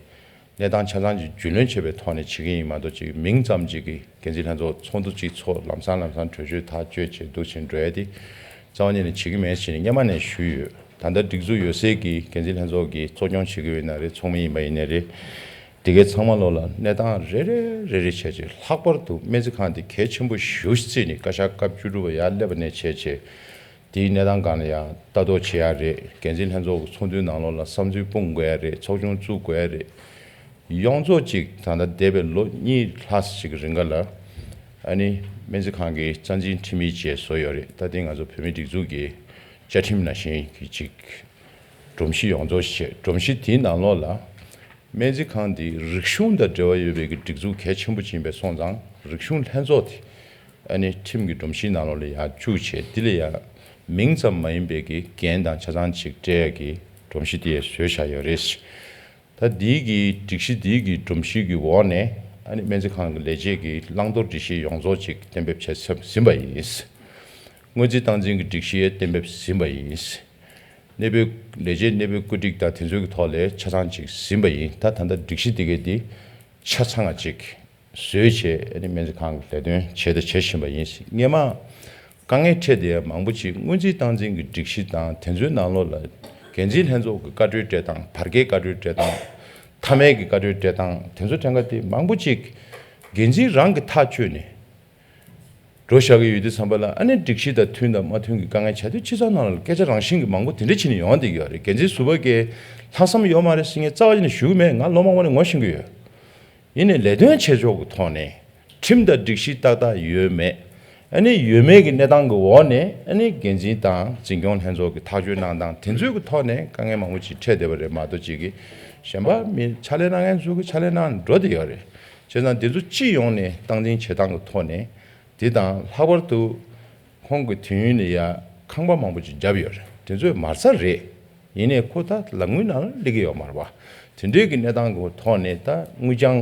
གནས་སྟངས་ཆ་ཚང་ཅིག་རྒྱུས་ལོན་བྱེད་པའི་ཐོག་ནས་བྱེད་ཀྱི་ཡིན་མ་གཏོགས་ཅིག་མིང་ཙམ་ཅིག་གི་འགན་འཛིན་ལྷན་ཚོགས་ཚོགས་འདུ་ཅིག་ཚོགས་ལམ་སང་ལམ་སང་གྲོས་ཆོད་ཐག་གཅོད་བྱེད་འདུག་ཕྱིན་འགྲོ་ཡ་དེ་རྩ་བ་ཉིད་ནས་བྱེད་ཀྱི་མེད་ཅེས་སྔོན་མ་ནས་ཞུས་ཡོད། ད་ལྟ་སྒྲིག་འཛུགས་ཡོད་སའི་གི་འགན་འཛིན་ལྷན་ཚོགས་ཀྱིས་གཙོ་སྐྱོང་བྱེད་ཀྱི་ཡོད་ན་རེད། ཚོགས་མི་ཡིན་པ་ཡིན་ནའི་རེད། དེ་གའི་ཚང་མ་ལོག་ལ་གནས་སྟངས་རེ་རེ་རེ་རེ་བྱས་རྗེས་ལྷག་པར་དུ་སྨན་རྩིས་ཁང་དེ་གལ་ཆེན་པོ་ཞེ་པོ་ཅིག་བརྩིས་ནས་བཀའ་ཤག་སྐབས་བཅུ་དྲུག་པ་ཡར་སླེབས་པ་ནས་བྱས་རྗེས་དེའི་གནས་སྟངས་སྒང་ལ་ཡང་ལྟ་རྟོག་བྱེད་ཡ་རེད། འགན་འཛིན་ལྷན་ཚོགས་ཀྱི་ཚོགས་འདུའི་ནང་ལོགས་ལ་བསམ་ཚུལ་སྤུངས་དགོས་ཡ་རེད། ཚོགས་ཆུང་བཙུགས་དགོས་ཡ་རེད། ཡོངས་རྫོགས་ཅིག་ད་ལྟ་འདས་པའི་ལོ་གཉིས་ལྷག་ཅིག་གི་རིང་ག་ལ་ཨ་ནི་སྨན་རྩིས་ཁང་གི་རྩ་འཛིན་ཁྲིམས་ཡིག་ཅེས་བཟོ་ཡོད་རེད། ད་དེ་ང་ཚོ་བོད་མིའི་སྒྲིག་འཛུགས་ཀྱི་བཅའ་ཁྲིམས་ནང་བཞིན་གྱི་ཅིག་སྒྲོམ་གཞི་ཡོངས་རྫོགས་བྱས། སྒྲོམ་གཞི་དེའི་ནང་ལོགས་ལ་སྨན་རྩིས་ཁང་འདི་རིག་གཞུང་དང་འབྲེལ་བ་ཡོད་པའི་གི་སྒྲིག་འཛུགས་གལ་ཆེན་པོ་ཅིག་ཡིན་པའི་སོང་ཙང་རིག་གཞུང་ལྷན་ཚོགས་དེ་ཨ་ནི་ཁྲིམས་ཀྱི་སྒྲོམ་གཞིའི་ནང་ལོགས་ལ་ཡར་བཅུག་བྱས་འདི་ལ་ཡང་མིང་ཙམ་མ་ཡིན་པའི་གི་འགན་དང་ཆ་ཚང་ཅིག་སྤྲད་ཡ་གི་སྒྲོམ་གཞི་དེ་བཟོས་བཞག་ཡོད་རེད། ད་འདིའི་གི་སྒྲིག་གཞི་འདིའི་གི་སྒྲོམ་གཞི་གི་འོག་ནས་ཨ་ནི་སྨན་རྩིས་ཁང་གི་ལས་བྱེད་ཀྱི་བླང་དོར་སྒྲིག་གཞི་ཡོངས་རྫོགས་ཅིག་གཏན་འབེབས་བྱས་ཟིན་པ་ཡིན། སྔོན་རྩིས་སྟངས་འཛིན་གྱི་སྒྲིག་གཞི་གཏན་འབེབས་ཟིན་པ་ཡིན། གནས་སྤོས་ལས་བྱེད་གནས་སྤོས་བཀོད་སྒྲིག་དང་དེ་ཚོའི་ཐོག་ལ་ཆ་ཚང་ཅིག་ཟིན་པ་ཡིན། ད་ད་ལྟ་སྒྲིག་གཞི་དེ་གའི་དེ་ཆ་ཚང་བ་ཅིག་བཟོས་བྱས་ཨ་ནི་སྨན་རྩིས་ཁང་གི་ལས་དོན་བྱས་དང་བྱེད་བཞིན་པ་ཡིན། སྔས་མ་དཀའ་ངལ་འཕྲད་བསྡད་ཡ་མང་པོ་ཅིག་སྔོན་རྩིས་སྟངས་འཛིན་གྱི་སྒྲིག་གཞི་དང་དེ་ཚོའི་ནང་ལོགས་ལ་འགན་འཛིན་ལྷན་ཚོགས་ཀྱི་བཀའ་འཁྲོལ་སྤྲད་སྟངས། བར་བརྒལ་བཀའ་འཁྲོལ་སྤྲད་སྟངས། མཐའ་མའི་གི་བཀའ་འཁྲོལ་སྤྲད་སྟངས། དེ་ཚོ་ཐད་ཀ་དེ་མང་པོ་ཅིག་འགན་འཛིན་རང་གི་ཐག་གཅོད་ནས་འགྲོ་བཞག་གི་ཡོད་དུས་ཙམ་པ་ལ། ཨ་ནི་སྒྲིག་གཞི་དང་མཐུན་དང་མ་མཐུན་གྱི་དཀའ་ངལ་ཆགས་དུས་སྤྱི་ཚོགས་ནང་ལ་སྐད་ཆ་རང་བཞིན་གྱི་མང་པོ་དེ་འདྲ་བྱས་ནས་ཡོང་བསྡད་ཀྱི་ཡོད་རེད། འགན་འཛིན་ཟུར་པ་གིས་ལྷག་བསམ་ཡོད་མ་རེད་ཟེར་མཁན་རྩ་བ་ཉིད་ནས་ཞུ་གི་མེད། ང་ལོ་མང་པོ་ནས་ངོ་ཤེས་ཀྱི་ཡོད། ཡིན་ནའི་ལས་དོན་བྱེད་ཕྱོགས་ཀྱི་ཐོག་ནས་ཁྲིམས་དང་སྒྲིག་གཞི་ཏག་ཏག་ཡོད་མེད། ཨ་ནི་ཡོད་མེད་ཀྱི་གནས་སྟངས་ཀྱི་འོག་ནས་ཨ་ནི་འགན་འཛིན་དང་འཛིན་སྐྱོང་ལྷན་ཚོགས་ཀྱི་ཐག་གཅོད་གནང་སྟངས་དེ་ཚོའི་གི་ཐོག་ནས་དཀའ་ངལ་མང་པོ་ཅིག་འཕྲད་བསྡད་པ་རེད་མ་གཏོགས་ཅིག་གི་གཞན་པ་མི་ཕྱག་ལས་གནང་མཁན་ཚོ་གི་ཕྱག་ལས་གནང་འགྲོ་བསྡད་ཡོད་རེད། བྱས་ཙང་འདི་ཚོ་སྤྱི་ཡོངས་ནས་སྟངས་འཛིན་བྱེད་སྟངས་ཀྱི་ཐོག་ནས་དེ་དང་ལྷག་པར་དུ་ཁོང་གི་དུས་ཡུན་ལ་ཡ་ཁང་པ་མང་པོ་ཅིག་བརྒྱབ་ཡོད་རེད། དེ་ཚོས་མ་རྩ་རེད། ཡིན་ནའི་ཁོ་ད་ལག་དངུལ་ནང་ལ་སླེབས་ཀྱི་ཡོད་མ་རེད་པ། དེ་འདྲའི་གི་གནས་སྟངས་ཀྱི་ཐོག་ནས་ད་དངུལ་རྐྱང་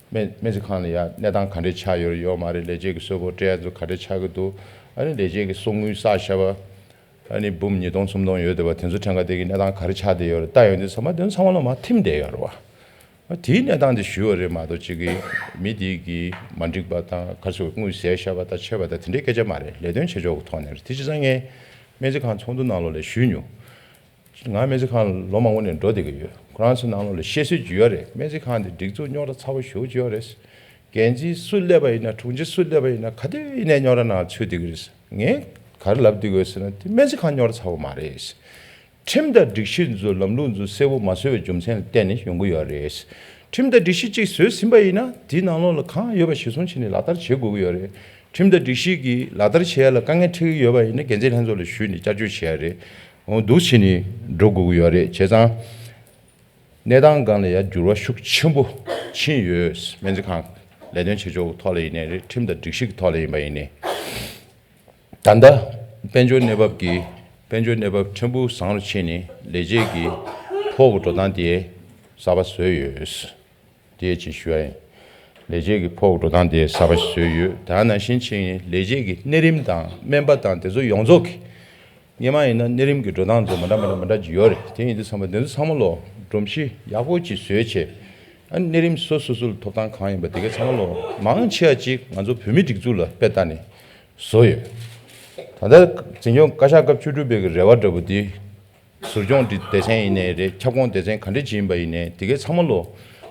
སྨན་སྨན་རྩིས་ཁང་ལ་ཡ་གནས་སྟངས་ག་འདྲས་ཆགས་ཡོད་རེད་ཡོད་མ་རེད། ལས་བྱེད་ཀྱི་གསོལ་ཕོགས་སྤྲད་ཡ་ཚོ་ག་འདྲས་ཆགས་ཀྱི་འདུག་ཨ་ནི་ལས་བྱེད་ཀྱི་གསོག་དངུལ་བསགས་བཞག་པ་ཨ་ནི་འབུམ་ཉིས་སྟོང་སུམ་སྟོང་ཡོད་བསྡད་པ་དེ་ཚོ་ཐད་ཀ་དེ་གི་གནས་སྟངས་ག་རེ་ཆགས་བསྡད་ཡོད་རེད། ལྟ་ཡོང་དུས་ཚང་མ་དེ་ཚོ་ཚང་མ་ལོ་མ་ཐིམ་བསྡད་ཡོད་རེད་པ། དེའི་གནས་སྟངས་དེ་ཞུས་པ་རེད་མ་གཏོགས་ཅིག་གི་མི་དེ་གི་མ་འགྲིག་པ་དང་ག་ཚོད་དངུལ་ཟས་བཞག་པ་དང་ཆད་པ་དང་དེ་འདྲའི་སྐད་ཆ་མ་རེད། ལས་དོན་བྱེད་ཕྱོགས་ཀྱི་ཐོག་ནས་རེད། དེ་བྱས་ཙང་ངས་སྨན་རྩིས་ཁང་ཚོགས་འདུ་ནང་ལོགས་ལ་ཞུས་མྱོང་། ང་སྨན་རྩིས་ཁང་ལ་ལོ་མང་པོ་ནས་འགྲོ་བསྡད་ཀྱི་ཡོད། ཁོ་རང་ཚོའི་ནང་ལོགས་ལ་བཤད་སྲོལ་ཅིག་ཡོད་རེད། སྨན་རྩིས་ཁང་དེ་སྒྲིག་འཛུགས་རྙོག་དྲ་ཚ་པོ་ཞེ་པོ་ཅིག་ཡོད་རེད། འགན་འཛིན་སུ་སླེབས་པ་ཡིན་ན་དྲུང་ཆེ་སུ་སླེབས་པ་ཡིན་ན་ག་དུས་ཡིན་ནའི་རྙོག་དྲ་ནང་ཚུད་བསྡད་ཀྱི་རེད། ངས་ག་རེ་ལབ་བསྡད་ཀྱི་ཡོད་ཟེར་ན་དེ་སྨན་རྩིས་ཁང་རྙོག་དྲ་ཚ་པོ་མ་རེད། ཁྲིམས་དང་སྒྲིག་གཞི་ཚོ་ལམ་ལུགས་ཚོ་གསལ་པོ་མ་བཟོས་པའི་རྒྱུ་མཚན་ལ་བརྟེན་ནས་ཡོང་གི་ཡོད་རེད། ཁྲིམས་དང་སྒྲིག་གཞི་གཅིག་བཟོས་ཟིན་པ་ཡིན་ན་དེའི་ནང་ལོགས་ལ་གང་ཡོད་པ་གཞིར་བཟུང་བྱས་ནས་ལག་བསྟར་བྱེད་དགོས་ཀྱི་ཡོད་རེད། ཁྲིམས་དང་སྒྲིག་གཞི་གིས་ལག་བསྟར་བྱེད་ཡ་ལ་དཀའ་ངལ་འཕྲད་ཀྱི་ཡོད་པ་ཡིན་ན་འགན་འཛིན་ལྷན་ཚོགས་ལ་ཞུས་ནས་བསྐྱར་བཅོས་བྱེད་ཡ་རེད། འོ་འདུག་བྱས་ནས་འགྲོ་དགོས་ཀྱི་ཡོད་རེད། བྱས་ཙང་གནས་སྟངས་སྒང་ལ་ཡ་འགྱུར་བ་ཤུགས་ཆེན་པོ་ཕྱིན་ཡོད། སྨན་རྩིས་ཁང་ལས་དོན་བྱེད་ཕྱོགས་ཀྱི་ཐོག་ལ་ཡིན་ནའི་རེད། ཁྲིམས་དང་སྒྲིག་གཞི་གི་ཐོག་ལ་ཡིན་པ་ཡིན་ནའི། ད་ལྟ་དཔལ་འབྱོར་གནས་བབ་ཀྱི་དཔལ་འབྱོར་གནས་བབ་ཕྲན་བུ་བཟང་རུ་ཕྱིན་ནས་ལས་བྱེད་ཀྱི་ཕོགས་ཀྱི་འགྲོ་སྟངས་དེ་གསར་པ་བཟོས་ཡོད། དེ་ཅིག་ཞུ་ཡ་ཡིན། ལས་བྱེད་ཀྱི་ཕོགས་ཀྱི་འགྲོ་སྟངས་དེ་གསར་པ་ཞིག་བཟོས་ཡོད། ད་ནང་བཞིན་ཕྱིན་ནས་ལས་བྱེད་ཀྱི་གནས་རིམ་དང་སྨན་པ་དང་དེ་ཚོ་ཡོངས་རྫོགས་ཀྱི་སྔོན་མ་ཡིན་ན་གནས་རིམ་གྱི་འགྲོ་སྟངས་ཚོ་མི་འདྲ་མི་འདྲ་མི་འདྲ་ཅིག་ཡོད་རེད། དེ་ཡིན་དུས་ཚང་མ་དེ་ཚོ་ཚང་མ་ལོ་སྒྲོམ་གཞི་ཡག་པོ་ཅིག་བཟོས་བྱས། ཨ་ནི་གནས་རིམ་སོ་སོ་སོ་ལ་ཐོབ་ཐང་གང་ཡིན་པ་དེ་གའི་ཚང་མ་ལོ་མང་ཆེ་བ་ཅིག་ང་ཚོ་བོད་མིའི་སྒྲིག་འཛུགས་ལ་དཔེ་ལྟ་ནས་བཟོ་ཡོད། ད་ལྟ་འཛིན་སྐྱོང་བཀའ་ཤག་སྐབས་བཅུ་དྲུག་པའི་གི་རེ་བ་འདྲ་པོ་འདི་ཟུར་སྐྱོང་སྡེ་ཚན་ཡིན་ནའི་རེད། ཁྱབ་ཁོངས་སྡེ་ཚན་ག་འདྲ་ཅིག་ཡིན་པ་ཡིན་ནའི་དེ་གའི་ཚང་མ་ལོ་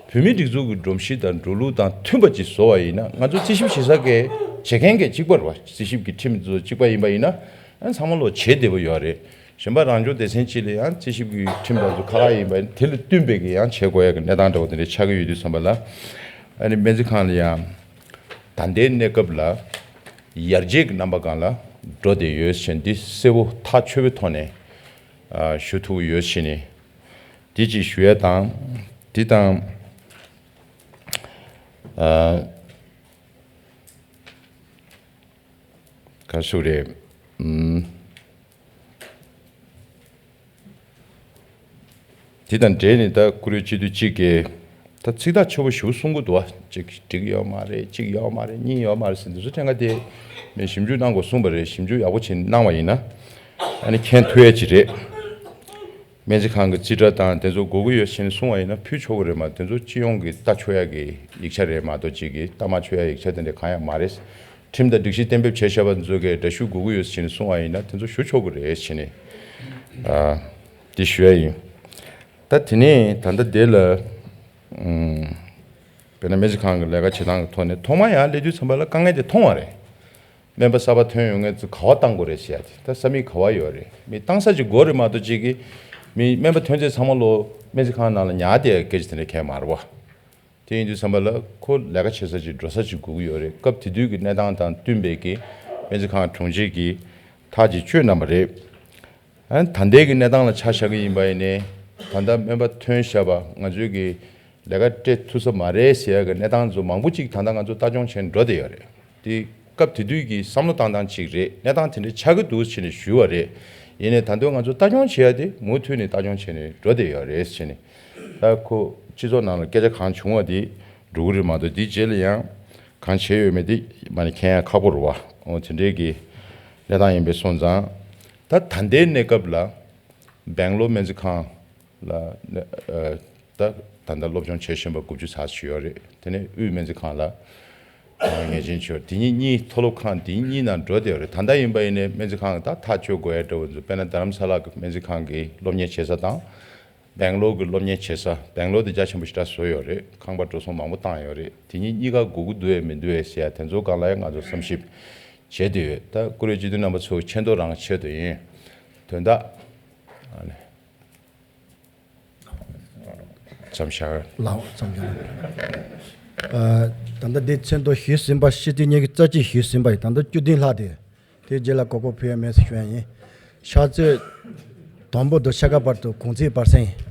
བོད་མིའི་སྒྲིག་འཛུགས་ཀྱི་སྒྲོམ་གཞི་དང་འགྲོ་ལུགས་དང་མཐུན་པ་ཅིག་བཟོ་བ་ཡིན་ན། ང་ཚོ་རྩིས་ཞིབ་བྱེད་ས་གའི་བྱེད་མཁན་གའི་གཅིག་པ་རེད་བ། རྩིས་ཞིབ་ཀྱི་ཁྲིམས་ཚོ་གཅིག་པ་ཡིན་པ་ཡིན་ན་ཨ་ཚང་མ་ལོ་བྱེད་བདེ་པོ་ཡོད་རེད། གཞན་པ་རང་སྐྱོང་སྡེ་ཚན་གཅིག་ལ་ཡང་རྩིས་ཞིབ་ཀྱི་ཁྲིམས་དང་ཚོ་ཁག་ཁག་ཡིན་པ་ཡིན་དེ་ལ་བསྟུན་པའི་གི་ཡང་བྱེད་དགོས་ཡ་གི་གནས་སྟངས་འདྲ་པོ་དེ་འདྲ་ཆགས་ཀྱི་ཡོད་དུས་ཙམ་པ་ལ། ཨ་ནི་སྨན་རྩིས་ཁང་ལ་ཡང་ད་ལྟའི་གནས་སྐབས་ལ་ཡར་རྒྱས་ཀྱི་རྣམ་པ་སྒང་ལ་འགྲོ་བསྡད་ཡོད་ཟེར་འདི་གསལ་པོ་ཐག་ཆོད་པའི་ཐོག་ནས་ཨ་ཞུ་ཐུབ་ཀྱི་ཡོད་ཟེར་ནས། འདི་གཅིག་ཞུ་ཡ་དང་། འདི་དང་། ཨ་ག་ཞུ་རེད། ཨུམ། འདི་དང་འབྲེལ་ནས་ད་བཀུར་འོས་སྤྱི་འཐུས་གཅིག་གིས་ད་ཚིག་ཐག་ཆོད་པོ་ཞིག་གསུང་གི་འདུག་བ། གཅིག་འགྲིག་ཡོད་མ་རེད། གཅིག་ཡོད་མ་རེད། གཉིས་ཡོད་མ་རེད་ཟེར། འདི་ཚོ་ཕྲན་ཁ་དེ་མི་ཞིབ་འཇུག་གནང་དགོས་གསུངས་པ་རེད། ཞིབ་འཇུག་ཡག་པོ་བྱས་གནང་བ་ཡིན་ན་ཨ་ནི་མཁྱེན་ཐུབ་ཡ་ཅིག་རེད། སྨན་རྩིས་ཁང་གི་རྩིས་ཁྲ་དང་དེ་ཚོ་དགོས་ཀྱི་ཡོད་ཟེར་ནས་གསུང་བ་ཡིན་ན་ཕུལ་ཆོག་གི་རེད་མ། དེ་ཚོ་སྤྱི་ཡོངས་ཀྱི་ལྟ་ཆོག་ཡ་གི་ཡིག་ཆ་རེད་མ་གཏོགས་གཅིག་གིས་ལྟ་མ་ཆོག་ཡ་ཡིག་ཆ་དེ་འདྲ་གང་ཡང་མ་རེད། ཁྲིམས་དང་སྒྲིག་གཞི་གཏན་འབེབས་བྱས་བཞག་པ་ཚོ་གིས་འདྲ་ཞུ་དགོས་ཀྱི་ཡོད་ཟེར་ནས་གསུང་བ་ཡིན་ན་དེ་ཚོ་ཞུ་ཆོག་གི་རེད་ཟེར་ནས་ཨ་དེ་ཞུ་ཡ་ཡིན། ད་དེ་ནས་ད་ལྟ་དེ་ལ་ཨུམ་དཔེར་ན་སྨན་རྩིས་ཁང་གི་ལས་ཀ་བྱེད་སྟངས་ཀྱི་ཐོག་ནས་ཐོག་མར་ཡར་སླེབས་དུས་ཙམ་པ་ལ་དཀའ་ངལ་དེ་མཐོང་བ་རེད། སྨན་པ་གསར་པ་ཐོན་ཡོང་མཁན་ཚོ་ག་པར་བཏང་དགོས་རེད་ཟེར་ཡ་དེ། ད་ས་མིག་ག་པར་ཡོད་རེད། མི་བཏང་ས་ཅིག་དགོས་རེད་མ་གཏོགས་གཅིག་གིས་མི་སྨན་པ་ཐོན་རྗེས་ཚང་མ་ལོ་སྨན་རྩིས་ཁང་ནང་ལ་ཉར་བསྡད་ཡ་སྐད་ཆ་དེ་འདྲ་གང་ཡང་མ་རེད་བ། དེ་ཡིན་དུས་ཙམ་པ་ལ་ཁོ་ལས་ཀ་བྱེད་ས་ཅིག་འགྲོ་ས་ཅིག་དགོས་ཀྱི་ཡོད་རེད། སྐབས་དེ་དུས་ཀྱི་གནས་སྟངས་དང་བསྟུན་པའི་གི་སྨན་རྩིས་ཁང་དྲུང་ཆེ་གིས་ཐག་ཅིག་གཅོད་གནང་བ་རེད། ཨ་ད་ལྟའི་གི་གནས་སྟངས་ལ་ཆ་བཞག་གི་ཡིན་པ་ཡིན་ནའི་ད་ལྟ་སྨན་པ་ཐོན་བཞག་པ་ང་ཚོའི་གི་ལས་ཀ་སྤྲད་ཐུབ་ས་མ་རེད་ཟེར་ཡ་གི་གནས་སྟངས་ཚོ་མང་པོ་ཅིག་ད་ལྟ་ང་ཚོ་ལྟ་སྐྱོང་བྱས་ནས་འགྲོ་བསྡད་ཡོད་རེད། དེ་སྐབས་དེ་དུས་ཀྱི་བསམ་བློ་བཏང་སྟངས་ཅིག་རེད། གནས་སྟངས་དེ་འདྲ་ཆགས་ཀྱི་འདུག་ཟེར་ནས་ཞུས་པ་རེད། ཡིན་ནའི་ད་དུང་ང་ཚོ་ལྟ་སྐྱོང་བྱེད་ཡ་དེ་མུ་མཐུད་ནས་ལྟ་སྐྱོང་བྱས་ནས་འགྲོ་བསྡད་ཡོད་རེད་ཟེར་ནས། ད་ཁོ་སྤྱི་ཚོགས་ནང་ལ་སྐད་ཆ་གང་བྱུང་བ་དེ་འགྲོ་གི་རེད་མ་གཏོགས་དེའི་རྗེས་ལ་ཡང་གང་བྱས་ཡོད་མེད་དེ་མ་ནི་མཁྱེན་ཡ་ཁག་པོ་རེད་བ། འོ་དེ་འདྲའི་གི་ གནས་སྟངས་ཡིན་པས་སོང་ཙང་། ད་ད་ལྟའི་གནས་སྐབས་ལ་སྦེང་ལོར་སྨན་རྩིས་ཁང་ལ་ཨ་ད་ད་ལྟ་སློབ་སྦྱོང་བྱེད་བཞིན་པ་དགུ་བཅུ་ཙམ་ཞིག་ཡོད་རེད། དེ་ནས་དབུས་སྨན་རྩིས་ཁང་ལ་ངེས་ཅན་ཆོས་དེ་གཉིས་གཉིས་མཐོ་སློབ་ཁང་དེ་གཉིས་ནང་འགྲོ་བསྡད་ཡོད་རེད། ད་ལྟ་ཡིན་པ་ཡིན་ནའི་སྨན་རྩིས་ཁང་གི་ད་ཐག་གཅོད་དགོས་ཡ་འདྲ་བོ་འདུག་དཔེར་ན་རྡ་རམ་ས་ལ་གི་སྨན་རྩིས་ཁང་གི་སློབ་གཉེར་བྱེད་ས་དང་། སྦེང་ལོར་གི་སློབ་གཉེར་བྱེད་ས། སྦེང་ལོར་དེ་རྒྱ་ཆེན་པོ་ཞེ་དྲག་བཟོས་ཡོད་རེད། ཁང་པ་འགྲོ་སོང་མང་པོ་བཏང་ཡོད་རེད། དེ་གཉིས་གཉིས་ཀ་དགོས་ཀྱི་འདུག་ཡ་མི་འདུག་ཡ་ཟེར་ཡ་དེ་ཚོ་སྒང་ལ་ཡང་ང་ཚོ་བསམ་ཞིབ་བྱེད་བསྡད་ཡོད། ད་བཀུར་འོས་སྤྱི་འཐུས་རྣམ་པ་ཚོ་མཁྱེན་རྟོགས་རང་ཆེད་དུ་ཡིན། དོན་དག་ཨ་ནི་མཚམས་བཞག་ལའོ་མཚམས་བཞག་ཨ། ད་ལྟ་འདི་མཚན་ཐོ་ཞུས་ཟིན་པ། སྤྱི་འཐུས་གཉིས་ཀྱི་རྩ་ཆེ་ཞུས་ཟིན་པ་ཡིན། ད་ལྟ་བཅུ་བདུན་ལྷག་དེ། དེའི་རྗེས་ལ་གོ་སྐབས་ཕུལ་ཡ་མེད་ཟེར་ཞུ་ཡ་ཡིན། ཕྱག་ཚོད་དང་པོ་དང་ཕྱེད་ཀ་བར་དུ་གུང་ཚིགས་བར་གསེང་ཡིན།